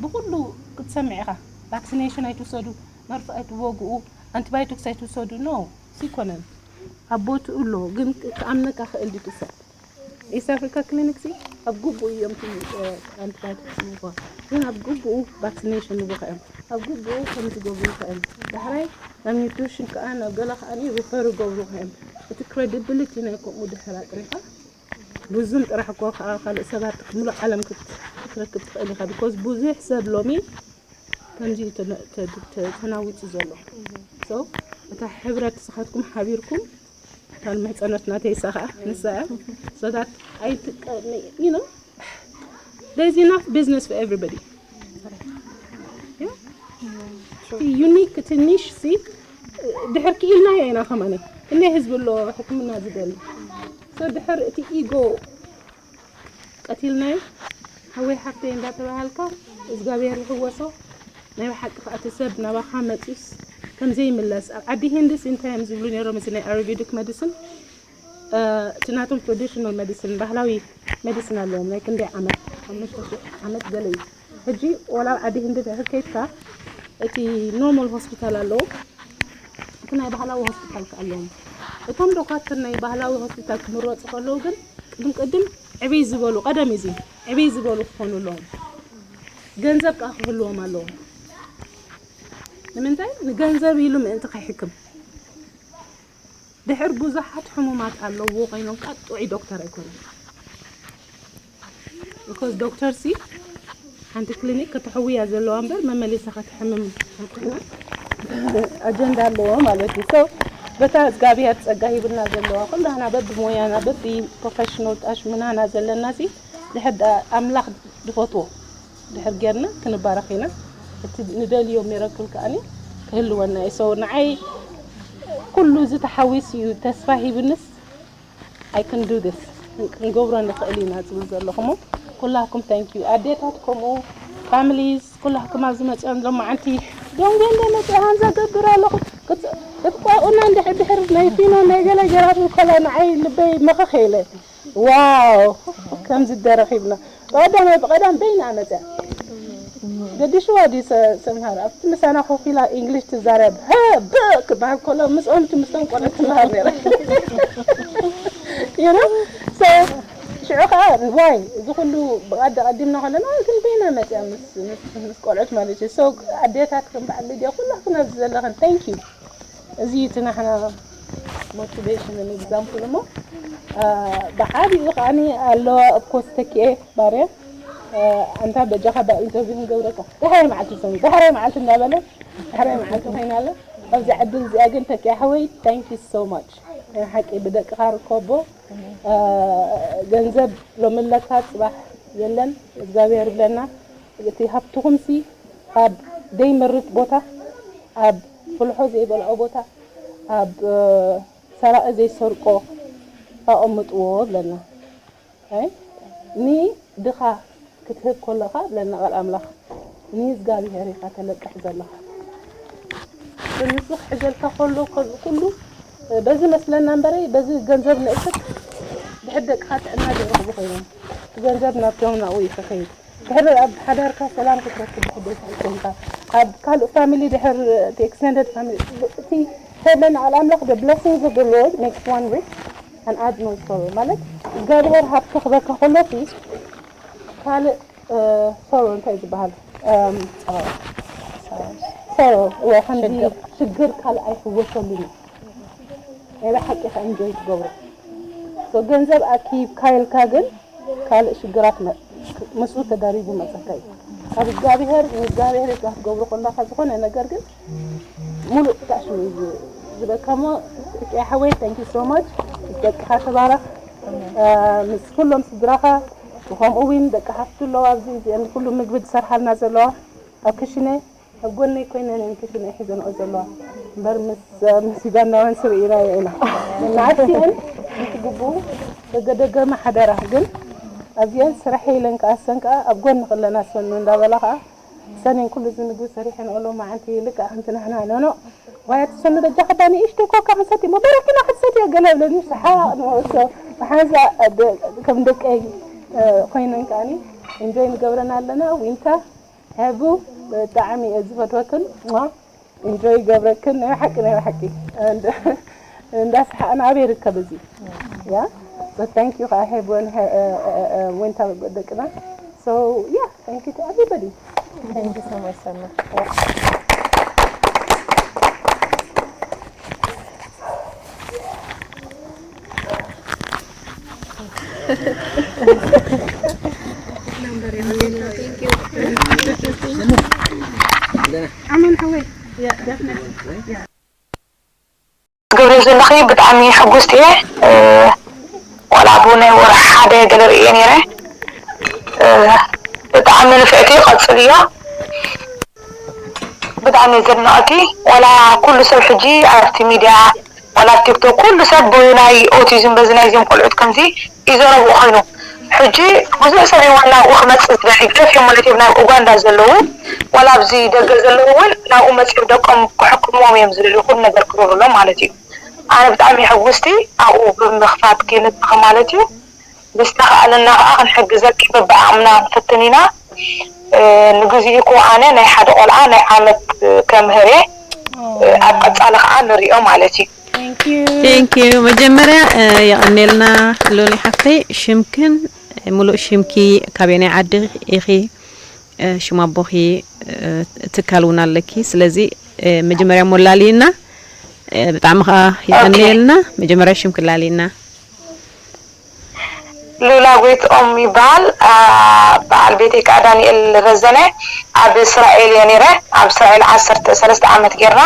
ብኩሉ ክትሰምዕ ኢኻ vaccination ኣይትውሰዱ መርፍ ኣይትወግኡ antibiotics ኣይትውሰዱ no ሲኮነን ኣብ ቦትኡ ኣሎ ግን ክኣምነካ ክእል ድዩ ሰብ ኢስት ኣፍሪካ ክሊኒክ ሲ ኣብ ግቡእ እዮም antibiotics ንቦ ግን ኣብ ግቡእ vaccination ንቦ እዮም ኣብ ግቡእ ከም ዝገብሩ እዮም ዳሕራይ ናብ nutrition ከዓ ናብ ገለ ከዓ refer ይገብሩ እዮም እቲ credibility ናይ ከምኡ ድሕር ኣጥሪኻ ብዙም ጥራሕ እኮ ከዓ ካልእ ሰባት ሙሉእ ዓለም ክትረክብ ትኽእል ኢኻ because ብዙሕ ሰብ ሎሚ ከምዚ ተናዊፁ ዘሎ so እታ ሕብረት ንስኻትኩም ሓቢርኩም እታ መሕፀኖት ናተይ እሳ ከዓ ንሳ እያ so that ኣይትቀ you know there's enough business for everybody እቲ unique ትንሽ ሲ ድሕር ክኢልናዮ ኢና ከማነ ክንደይ ህዝቢ ኣሎ ሕክምና ዝደሊ so ድሕር እቲ ego ቀቲልናዮ ሓወይ ሓፍተይ እንዳተባሃልካ እግዚኣብሔር ይሕወሶ ናይ ብሓቂ ከዓ እቲ ሰብ ናባኻ መፂስ ከምዘይምለስ ኣብ ዓዲ ሂንድስ እንታይ እዮም ዝብሉ ነይሮም እዚ ናይ ኣዩርቬዲክ መዲስን እቲ ናቶም traditional medicine ባህላዊ መዲስን ኣለዎም ናይ ክንደይ ዓመት ሓሙሽተ ሽሕ ዓመት ገለ እዩ ሕጂ ወላ ኣብ ዓዲ ሂንዲ ድሕር ከይድካ እቲ normal hospital ኣለዎም እቲ ናይ ባህላዊ hospital ከ ኣለዎም እቶም ዶኳትር ናይ ባህላዊ hospital ክምረፁ ከለዉ ግን ቅድም ቅድም ዕብይ ዝበሉ ቀደም እዚ ዕብይ ዝበሉ ክኾኑ ኣለዎም ገንዘብ ከዓ ክህልዎም ኣለዎም ንምንታይ ንገንዘብ ኢሉ ምእንቲ ከይሕክም ድሕር ብዙሓት ሕሙማት ኣለዎ ኮይኖም ከዓ ጥዑይ ዶክተር ኣይኮነን because ዶክተር ሲ ሓንቲ ክሊኒክ ከተሕውያ ዘለዋ እምበር መመሊሳ ከተሕምም ኣጀንዳ ኣለዎ ማለት እዩ so በታ እግዚኣብሔር ፀጋ ሂብና ዘለዋ ኩላህና በቢ ሞያና በቢ professional ጣሽ ምናና ዘለና ሲ ድሕር ኣምላኽ ዝፈትዎ ድሕር ጌርና ክንባረኽ ኢና እቲ ንደልዮ miracle ከኣኒ ክህልወና እዩ so ንዓይ ኩሉ እዚ ተሓዊሱ እዩ ተስፋ ሂብንስ I can do this ክንገብሮ ንኽእል ኢና ዝብል ዘለኹሞ ኩላኩም thank you ኣዴታት ከምኡ families ኩላኩም ኣብዚ መፅኦም ሎማዓንቲ ደንጎ እንደ መፅኣ ሃንዛ ገብር ኣለኹ ክትቋቁና እንድሕር ድሕር ናይ ፊኖ ናይ ገለ ገራት ከላ ንዓይ ልበይ መኸኸ ኢለ ዋው ከምዚ ደረኺብና ብቐዳማይ ብቐዳም በይና መፅያ ገዲሽዋ ድዩ ሰምሃር ኣብቲ ምሳና ኮፍ ኢላ ኢንግሊሽ ትዛረብ ሀ ብ ክበሃል ከሎ ምስኦም እቲ ምስቶም ቆልዑ ትመሃር ነይራ you know so ሽዑ ከዓ ዋይ እዚ ኩሉ ብቐዲ ቀዲምና ከለና ግን በይና መፅያ ምስ ቆልዑት ማለት እዩ so ኣዴታት ከም በዓል ልድያ ኩላክን ኣብዚ ዘለኽን thank you እዚ እዩ እቲ ናሕና motivation and example እሞ ብዓብኡ ከዓኒ ኣለዋ of course ተኪኤ ባርያ ኣንታ በጃኻ ብ interview ክንገብረካ ዳሕራይ መዓልቲ ሰሙ ዳሕራይ መዓልቲ እንዳበለ ዳሕራይ መዓልቲ ኮይና ኣለ ኣብዚ ዕድል እዚኣ ግን ተኪኤ ሓወይ thank you so much ናይ ሓቂ ብደቅኻ ርከቦ ገንዘብ ሎሚ ኣለካ ፅባሕ የለን እግዚኣብሔር ይብለና እቲ ሃብትኹምሲ ኣብ ዘይመርት ቦታ ኣብ ፍልሖ ዘይበልዖ ቦታ ኣብ ሰራቒ ዘይሰርቆ ኣቐምጥዎ ብለና ንድኻ ክትህብ ከለኻ ብለና ቃል ኣምላኽ ንእዝጋብሄር ኢኻ ተለቅሕ ዘለኻ ንሱ ክሕዘልካ ከሎ ኩሉ በዚ መስለና እምበረ በዚ ገንዘብ ንእክብ ደቅኻ ጥዕና ዘይረኽቡ ኮይኖም፣ እቲ ገንዘብ ናብቶም ናብኡ እዩ ክኸይድ። ድሕሪ ኣብ ሓዳርካ ሰላም ክትረክብ ብሕደት ኮይንካ፣ ኣብ ካልእ ፋሚሊ ድሕር፣ እቲ ኤክስቴንደድ ፋሚሊ፣ እቲ ሄቨን፣ ኣል ኣምላኽ፣ the blessings of the Lord makes one rich and add no sorrow። ማለት እግዚኣብሔር ሃብቲ ክበካ ከሎ ሲ ካልእ ሶሮ እንታይ ዝበሃል? ሶሮ። እወ፣ ከምዚ ሽግር ካልእ ኣይፍወሰሉን እዩ። ናይ ብሓቂ ኢኻ ኢንጆይ ትገብሮ። ሶ ገንዘብ ኣኪብካ ኢልካ ግን ካልእ ሽግራት መ- ምስኡ ተዳሪቡ መጸካ እዩ። ካብ እግዚኣብሔር ንእግዚኣብሔር ኢልካ ክትገብሮ ከለኻ ዝኾነ ነገር ግን ሙሉእ ታሽሙ እዩ ዝበካ እሞ፣ ጥቅያ ሓወይ፣ thank you so much። ምስ ደቅኻ ተባረኽ። ምስ ኩሎም ስድራኻ፣ ብኸምኡ እውን ደቂ ሓፍቱ ኣለዋ ኣብዚ፣ እዚአን ኩሉ ምግቢ ዝሰርሓልና ዘለዋ ኣብ ክሽነ ኣብ ጎነይ ኮይነን እየን ክሽነ ሒዘንኦ ዘለዋ። እምበር ምስ ምስ ዩጋንዳውያን ስርኢና ኢና። ንዓክሲአን እንትግቡ ደገደገ ማሓደራ ግን ኣብዚአን ስራሕ ኢለን ከኣ ሰን ከኣ ኣብ ጎኒ ከለና ሰኑ እንዳበላ ከኣ ሰኔን ኩሉ እዚ ምግቢ ሰሪሐን ኦሎ መዓንቲ ልክዕ ከምቲ ንሕና ኖኖ ዋያ ትሰኑ ደጃ ከዳ ንእሽተይ ኮካ ክንሰቲ እሞ በረኪና ክትሰትዮ ገለ ብለኒ ሰሓቕ ንመወሶ ብሓንሳ ከም ደቀይ ኮይነን ከኣኒ እንጆይ ንገብረን ኣለና። ዊንታ፣ ሄቡ፣ ብጣዕሚ እየ ዝፈትወክን። ማ እንጆይ ይገብረክን ናይ ሓቂ ናይ ሓቂ እንዳ ሰሓቅና ኣበይ ይርከብ እዚ? ያ so thank you ከኣ ሄቡን ዊንታ ደቅና። So yeah, thank you to everybody. Thank you so much, Sana. ትገብርዮ ዘለኺ ብጣዕሚ ሕጉስቲ እየ። ዋላ ኣብኡ ናይ ወርሒ ሓደ ገለ ርእየ ነይረ። ብጣዕሚ ንፍዕቲ፣ ቀፅልዮ። ብጣዕሚ እየ ዘድንቐኪ። ዋላ ኩሉ ሰብ ሕጂ ኣብቲ ሚድያ ዋላ ኣብ ቲክቶክ ኩሉ ሰብ ብናይ ኦቲዝም በዚ ናይዚም ቆልዑት ከምዚ ይዘረብኡ ኮይኑ ሕጂ ብዙሕ ሰብ እዩ ዋላ ኣብኡ ክመፅእ ዝደሊ ገፍ እዮም ማለት እዮም ናብ ኡጋንዳ ዘለዉ ዋላ ኣብዚ ደገ ዘለዉ እውን ናብኡ መፅኦም ደቆም ክሕክምዎም እዮም ዝደልዩ ኩሉ ነገር ክገብሩሎም ማለት እዩ። ኣነ ብጣዕሚ ሕጉስቲ ኣብኡ ብምኽፋትኪ ንስኺ ማለት እዩ። ብዝተኻእለና ከዓ ክንሕግዘኪ በብዓቕምና ንፍትን ኢና። ንግዚኡ እኮ ኣነ ናይ ሓደ ቆልዓ ናይ ዓመት ከምህር እየ። ኣብ ቀፃሊ ከዓ ንሪኦ ማለት እዩ። Thank you። መጀመርያ የቐኔልና ሎሊ ሓፍተይ ሽምክን ሙሉእ ሽምኪ ካበየናይ ዓዲ ኢኺ ሽም ኣቦኺ ትካል እውን ኣለኪ ስለዚ መጀመርያ ሞላልይና ብጣዕሚ ከዓ የቐኔልና መጀመርያ ሽምኪ ላልይና ሉላ ጎይትኦም ይበሃል። በዓል ቤተይ ከዓ ዳንኤል ረዘነ። ኣብ እስራኤል እየ ነይረ። ኣብ እስራኤል ዓሰርተ ሰለስተ ዓመት ጌርና።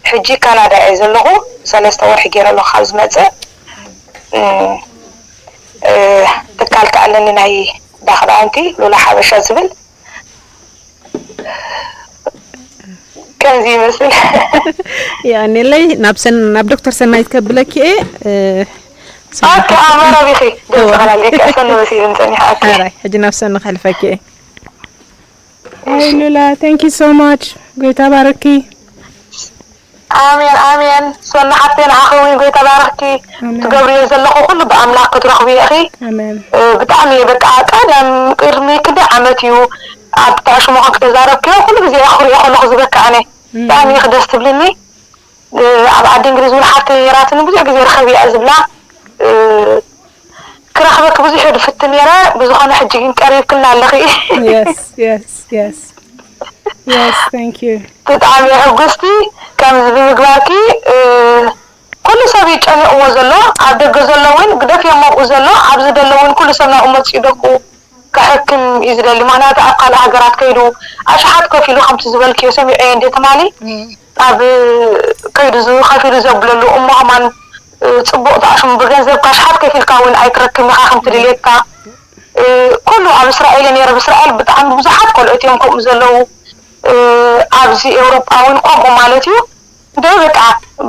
ሕጂ ካናዳ እየ ዘለኹ። ሰለስተ ወርሒ ጌረ ኣለኹ ካብ ዝመፅእ። ትካል ከዓ ኣለኒ ናይ እንዳ ክዳውንቲ ሉላ ሓበሻ ዝብል። ከምዚ ይመስል። የቐኔለይ ናብ ሰን ናብ ዶክተር ሰናይት ከብለኪ እየ። ኦኬ፣ ኣመራብ ኢኺ ደስ በሃሊ ከእሰኒ መሲሉኒ ጸኒሐ። ኦኬ። ኣራይ ሕጂ ናብ ሰኒ ከሕልፈኪ እየ። Hi Lula, thank you so much. ጎይታ ባርኪ። ኣሜን ኣሜን። ሶና ሓብተይ ንዓኺ እውን ጎይታ ባርኽኪ። ትገብርዮ ዘለኹ ኩሉ ብኣምላኽ ክትረኽብዮ ኢኺ። ብጣዕሚ እየ በቃ ቀደም ቅድሚ ክንደይ ዓመት እዩ ኣብ ታሽሞኸ ክተዛረብክዮ ኩሉ ግዜ እየ ክሪኦ ከለኹ ዝበካ ኣነ ብጣዕሚ ኢኺ ደስ ትብልኒ። ኣብ ዓዲ እንግሊዝ እውን ሓብተይ ነይራትኒ ብዙሕ ግዜ ርኸብያ እየ ዝብላ ክረኽበኪ ብዙሕ እየ ድፍትን ነይረ ብዝኾነ ሕጂ ግን ቀሪብክና ኣለኺ። Yes, yes, yes. Yes, thank you. ብጣዕሚ ሕጉስቲ ከምዚ ብምግባርኪ ኩሉ ሰብ እዩ ጨኒቕዎ ዘሎ ኣብ ደገ ዘሎ እውን ግደፍዮም ኣብኡ ዘሎ ኣብዚ ዘሎ እውን ኩሉ ሰብ ናብኡ መፂኡ ደቁ ከሕክም እዩ ዝደሊ ምክንያቱ ኣብ ካልእ ሃገራት ከይዱ ኣሽሓት ከፊሉ ከምቲ ዝበልክዮ ሰሚዐዮ እንደ ትማሊ ኣብ ከይዱ ዝከፊሉ ዘብለሉ እሞ ከማን ፅቡቅ ተኣሽሙ ብገንዘብካ ኣሽሓት ከፊልካ እውን ኣይትረክብን ኢካ ከምቲ ድሌትካ ኩሉ ኣብ እስራኤል እየ ነይረ ብእስራኤል ብጣዕሚ ብዙሓት ቆልዑት እዮም ከምኡ ዘለዉ ኣብዚ ኤውሮጳ እውን ከምኡ ማለት እዩ እንደ በቃ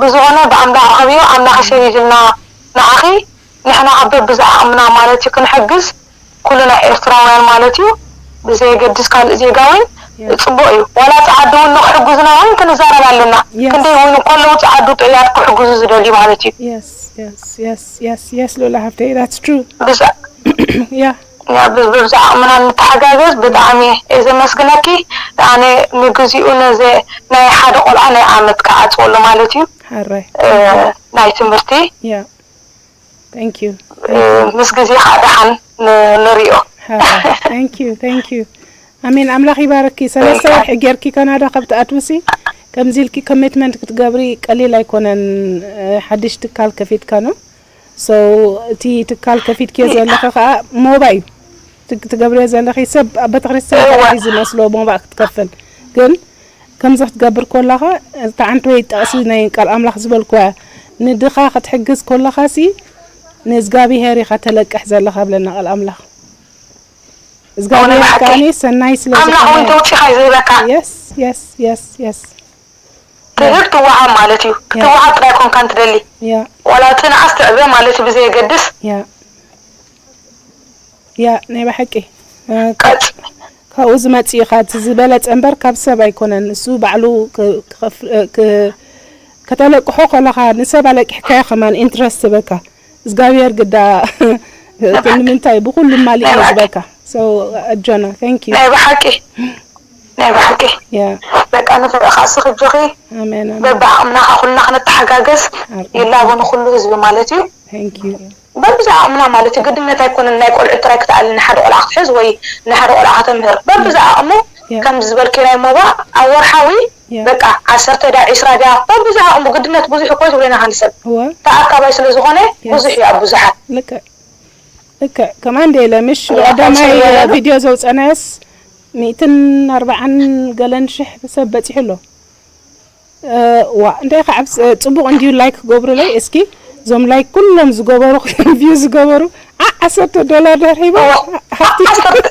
ብዝኾነ ብኣምላኽ ርኸብዮ ኣምላኽ ይሰዲድልና ንዓኺ ንሕና ከ በብዝዓቕምና ማለት እዩ ክንሕግዝ ኩልና ኤርትራውያን ማለት እዩ ብዘየገድስ ካልእ ዜጋ እውን ፅቡቅ እዩ ዋላ ፀዓዱ እውን ንክሕግዙና እውን ክንዛረብ ኣለና ክንደይ እውን ከለዉ ፀዓዱ ጥዕያት ክሕግዙ ዝደልዩ ማለት እዩ Yes, yes, yes, yes, ሉላ ሃፍተይ, that's true. ብዛ- Yeah. ያ፣ ብ- ብብዛ ዓቕምና ንተሓጋገዝ። ብጣዕሚ እየ ዘመስግነኪ። ኣነ ንግዚኡ ነዚ ናይ ሓደ ቆልዓ ናይ ዓመት ክዓፅወሉ ማለት እዩ፣ ሓራይ። እ፣ ናይ ትምህርቲ Yeah. Thank you. እ፣ ምስ ግዜ ከዓ ደሓን ን- ንሪኦ። ሓራይ። Thank you. Thank you. ኣሜን። ኣምላኽ ይባርኪ። ሰለስተ ወርሒ ጌርኪ ካናዳ ካብ ትኣትውሲ ከምዚ ኢልኪ ኮሚትመንት ክትገብሪ ቀሊል ኣይኮነን። እ፣ ሓድሽ ትካል ከፊትካ ነው። So እቲ ትካል ከፊትኪዮ ዘለኺ ከዓ ሞባ እዩ። ትግ- ትገብርዮ ዘለኺ ሰብ ኣብ ቤተክርስትያን ጥራሕ እዩ ዝመስሎ ሞባ ክትከፍል። ግን ከምዚ ክትገብር ከለኻ፣ እቲ ሓንቲ ወይ ጥቕሲ ናይ ቃል ኣምላኽ ዝበልኩዋ፣ ንድኻ ክትሕግዝ ከለኻሲ ንእዝጋብሄር ኢኻ ተለቅሕ ዘለኻ ብለና ቃል ኣምላኽ። እግዚኣብሔር እውነት ሓቂ። ከዓኒ ሰናይ ስለ ኣምላኽ እውን ተውፂኻ እዩ ዝህበካ። Yes, yes, yes, yes. ትህብ ትወሃብ ማለት እዩ። ክትወሃብ ጥራይ ኮንካ እንትደሊ፣ Yeah. ዋላ እቲ ንኣስ ትዕበ ማለት እዩ ብዘየገድስ። Yeah. Yeah, ናይ ብሓቂ። እ፣ ቀጽ ካብኡ ዝመጽእ እዩ። እቲ ዝበለጸ እምበር ካብ ሰብ ኣይኮነን። እሱ ባዕሉ ክ- ክኸፍ- እ፣ ክ- ከተለቅሖ ከለኻ ንሰብ ኣለቂሕካዮ ከማን ኢንትረስት በካ እግዚኣብሔር ግዳ ንምንታይ ብኩሉ ማሊእ እዩ ዝበካ። So ኣጆና፣ thank you። ናይ ብሓቂ፣ ናይ ብሓቂ። Yeah. በቃ ንፍዕኻ ስኽብኺ ኣሜን፣ ኣሜን። በብዓቕምና ኩልና ክንተሓጋገዝ ኣሜን። ይላቦ ንኩሉ ህዝቢ ማለት እዩ። Thank you። በብዛ ዓቕምና ማለት እዩ። ግድነት ኣይኮነን ናይ ቆልዑ ጥራይ ክትኣሊ፣ ንሓደ ቆልዓ ክትሕዝ ወይ ንሓደ ቆልዓ ከተምህር። በብዛ ዓቕሙ Yeah. ከም ዝበልኪ ናይ ሞባ ኣብ ወርሓዊ Yeah. በቃ ዓሰርተ ድያ ዒስራ ድያ፣ በብዛ ዓቕሙ ግድነት ብዙሕ እኮ ትብለና ሓንቲ ሰብ እወ። ተኣካባይ ስለ ዝኾነ ብዙሕ እዩ ኣብ ብዙሓት። ልክዕ፣ ልክዕ። ከማን ደለ ምሽ Yeah, ቀዳማይ ከምሰል ዝበለ ቪድዮ ዘውፀናዮስ ሚእትን ኣርባዓን ገለን ሽሕ ሰብ በፂሑ ኣሎ። እ፣ ዋ እንታይ ከዓ ጽቡቕ እንዲዩ ላይክ ገብሩለይ እስኪ። እዞም ላይክ ኩሎም ዝገበሩ ቪው ዝገበሩ ዓ ዓሰርተ ዶላር ድሕር ሂቦ። እወ። ሃብቲ ዓሰርተ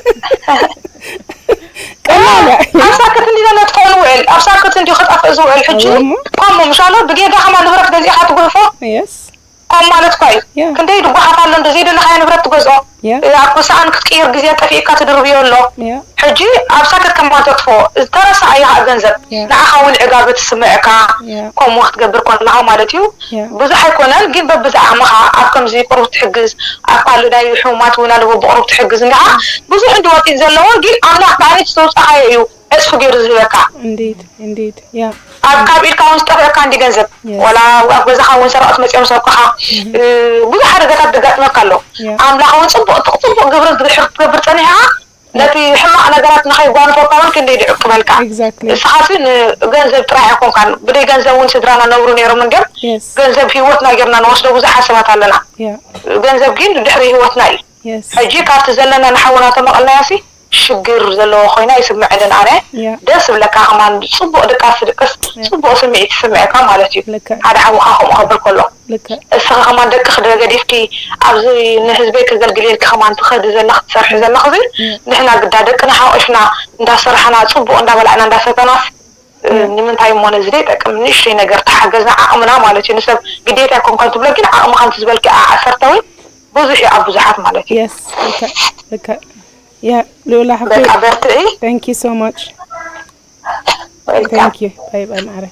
ቀላል እያ። ኣብ ሳክት እንዲና ነጥፎ ንውዕል፣ ኣብ ሳክት እንዲዩ ክጠፍእ ዝውዕል። ሕጂ እወ እሞ። ከምኡ ምሻሎ ብጌጋ ከማ ንብረት ገዚእካ ትጉሕፎ የስ ከም ማለት እኳ እዩ። Yeah. ክንደይ ድጓሓት ኣሎ እንዶ ዘይደለኻዮ ንብረት ትገዝኦ። ኣብ ክሳኣን ክትቅይር ግዜ ጠፊእካ ትድርብዮ ኣሎ። Yeah. ሕጂ ኣብ ሳክት ከማን ተጥፎ ዝተረሳ እያ ከዓ ገንዘብ Yeah. ንዓኻ እውን ዕጋበት ትስምዕካ። Yeah. ከምኡ ክትገብር ከለኻ ማለት እዩ። Yeah. ብዙሕ ኣይኮነን ግን በብዛዕማኻ ኣብ ከምዚ ቁሩብ ትሕግዝ፣ ኣብ ካልእ ናይ ሕሙማት እውን ኣለዎ ብቁሩብ ትሕግዝ እንዲኻ ብዙሕ እንዲ ወፂእ ዘለዎን ግን ኣምላኽ ከዓ ነቲ ዝተውፃኻዮ እዩ ዕፅፊ ገይሩ ዝህበካ። Indeed, indeed. Yeah. ኣብ ካብ ኢድካ እውን ዝጠፍአካ እንዲ ገንዘብ Yes. ወላ ኣብ ገዛኻ እውን ሰረቕት መፂኦም ዝሰርቁኻ እ፣ ብዙሕ ሓደጋታት ዘጋጥመካ ኣሎ። Yeah. ኣምላኽ እውን ፅቡቅ ፅቡቅ ግብሪ ድሕር ክትገብር ፀኒሕኻ ነቲ ሕማቕ ነገራት ንኸይጓንፈካ እውን ክንደይ ድዕቅበልካ። Exactly. እስኻሲ ንገንዘብ ጥራሕ ኣይኮንካን ብደይ ገንዘብ እውን ስድራና ነብሩ ነይሮም እንዲም Yes. ገንዘብ ሂወትና ጌርና ንወስዶ ብዙሓት ሰባት ኣለና። Yeah. ገንዘብ ግን ድሕሪ ሂወትና እዩ። Yes. ሕጂ ካብቲ ዘለና ንሓውና ተመቐልናዮሲ ሽግር ዘለዎ ኮይና ይስምዐንን ኣነ Yeah. ደስ ብለካ ከማን ፅቡቅ ድቃስ ድቅስ ፅቡቅ ስምዒት ይስምዐካ ማለት እዩ። ልክዕ። ሓደ ሓውካ ከምኡ ከብል ከሎ ልክዕ። እስኻ ከማን ደቅኺ ዶ ገዲፍኪ ኣብዚ ንህዝበይ ከገልግል ኢልኪ ከማን ትኸዲ ዘለኺ ትሰርሒ ዘለኺ ንሕና ግዳ ደቅና ሓቂፍና እንዳሰራሕና ፅቡቅ እንዳበላዕና እንዳሰተናስ ንምንታይ እሞ ነዚ ዘይጠቅም ንእሽተይ ነገር ተሓገዝና ዓቕምና ማለት እዩ ንሰብ ግዴታ ኣይኮንካን ትብሎ ግን ዓቕምኻ እንተ ዝበልኪ ዓሰርተ ወይ ብዙሕ እዩ ኣብ ብዙሓት ማለት እዩ Yes. ልክዕ፣ ልክዕ። Yeah, ሉላ ሓፍተይ፣ በቃ በርትዒ thank you so much. Welcome. Thank you. Bye bye ማዕረ።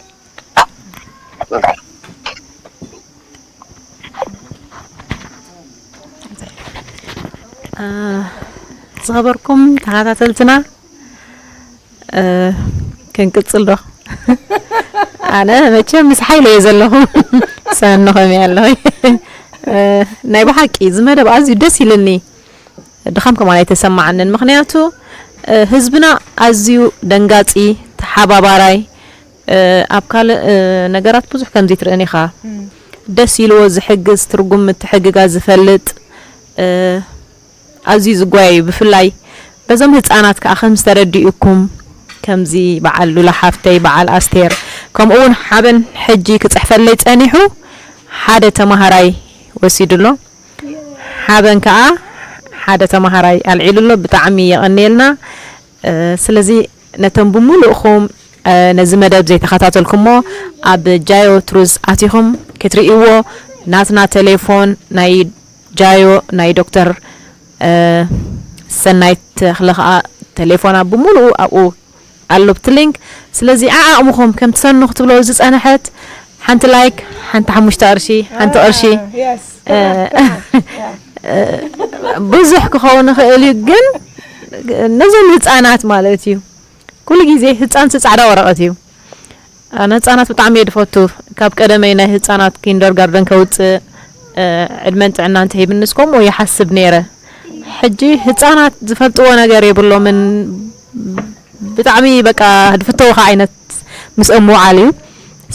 Bye. ዝኸበርኩም ተኸታተልትና ክንቅፅል ዶ? ኣነ መቸም ምስ ሓይለ እየ ዘለኹ። ሰኑ ከመይ ኣለኹ? ናይ ብሓቂ እዚ መደብ ኣዝዩ ደስ ኢልኒ። ድኻም ከማን ኣይተሰማዓንን ምኽንያቱ ህዝብና ኣዝዩ ደንጋፂ፣ ተሓባባራይ፣ ኣብ ካልእ ነገራት ብዙሕ ከምዚ ትርእን ኢኻ። ደስ ኢልዎ ዝሕግዝ፣ ትርጉም ምትሕግጋዝ ዝፈልጥ፣ ኣዝዩ ዝጓየ እዩ። ብፍላይ በዞም ህፃናት ከዓ ከም ዝተረድኡኩም ከምዚ በዓል ሉላ ሓፍተይ፣ በዓል ኣስቴር፣ ከምኡ እውን ሓበን ሕጂ ክፅሕፈለይ ፀኒሑ ሓደ ተምሃራይ ወሲዱ ኣሎ። ሓበን ከዓ ሓደ ተምሃራይ ኣልዒሉ ኣሎ። ብጣዕሚ የቐንየልና። ስለዚ ነቶም ብምሉእኹም ነዚ መደብ ዘይተኸታተልኩሞ ኣብ ጃዮ ትሩዝ ኣቲኹም ክትርእይዎ ናትና ቴሌፎን ናይ ጃዮ ናይ ዶክተር ሰናይት ተኽለ ከዓ ቴሌፎና ብምሉኡ ኣብኡ ኣሎ ብቲ ሊንክ። ስለዚ ዓዓቕምኹም ከም ትሰኑ ክትብሎ ዝፀንሐት ሓንቲ ላይክ፣ ሓንቲ ሓሙሽተ ቅርሺ፣ ሓንቲ ቅርሺ። Yes. እ፣ እ፣ ብዙሕ ክኸውን ይኽእል እዩ፣ ግን ነዞም ህፃናት ማለት እዩ። ኩሉ ግዜ ህፃን ፃዕዳ ወረቐት እዩ። ኣነ ህፃናት ብጣዕሚ እየ ዝፈቱ። ካብ ቀደመይ ናይ ህፃናት ኪንደርጋርደን ከውፅእ፣ እ፣ ዕድመን ጥዕናን ተሂብንስ ከምኡ ይሓስብ ነይረ። ሕጂ ህፃናት ዝፈልጥዎ ነገር የብሎምን። ብጣዕሚ በቃ ዝፍተውኻ ዓይነት ምስኦም ምውዓል እዩ።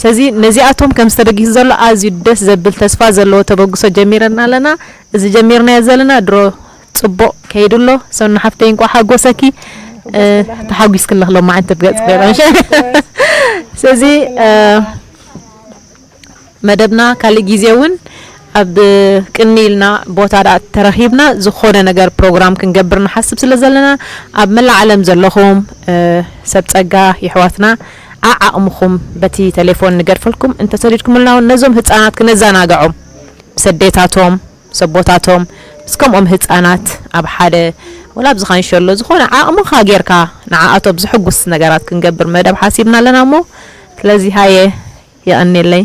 ስለዚ ነዚኣቶም ከም ዝተበጊሱ ዘሎ ኣዝዩ ደስ ዘብል ተስፋ ዘለዎ ተበግሶ ጀሚረና ኣለና። እዚ ጀሚርናዮ ዘለና ድሮ ፅቡቕ ከይዱ ኣሎ። ሰኑ ሓፍተይ እንቋዕ ሓጎሰኪ። እ፣ ተሓጒስክለኽ ሎማዓንቲ ብገጽ ገይረ። ስለዚ እ፣ መደብና ካልእ ግዜ እውን ኣብ ቅኒ ኢልና ቦታ ደኣ ተረኺብና ዝኾነ ነገር ፕሮግራም ክንገብር ንሓስብ ስለ ዘለና ኣብ መላእ ዓለም ዘለኹም እ፣ ሰብ ጸጋ የሕዋትና ዓዓቕምኹም በቲ ቴሌፎን ንገድፈልኩም እንተሰዲድኩምልና እውን ነዞም ህፃናት ክነዘናግዖም ምስ ኣዴታቶም ምስ ኣቦታቶም ምስ ከምኦም ህፃናት ኣብ ሓደ ወላ ኣብዚ ካንሸሎ ዝኾነ ዓቕምኻ ጌርካ ንዓኣቶም ዝሕጉስ ነገራት ክንገብር መደብ ሓሲብና ኣለና እሞ ስለዚ ሃየ የቐንየለይ።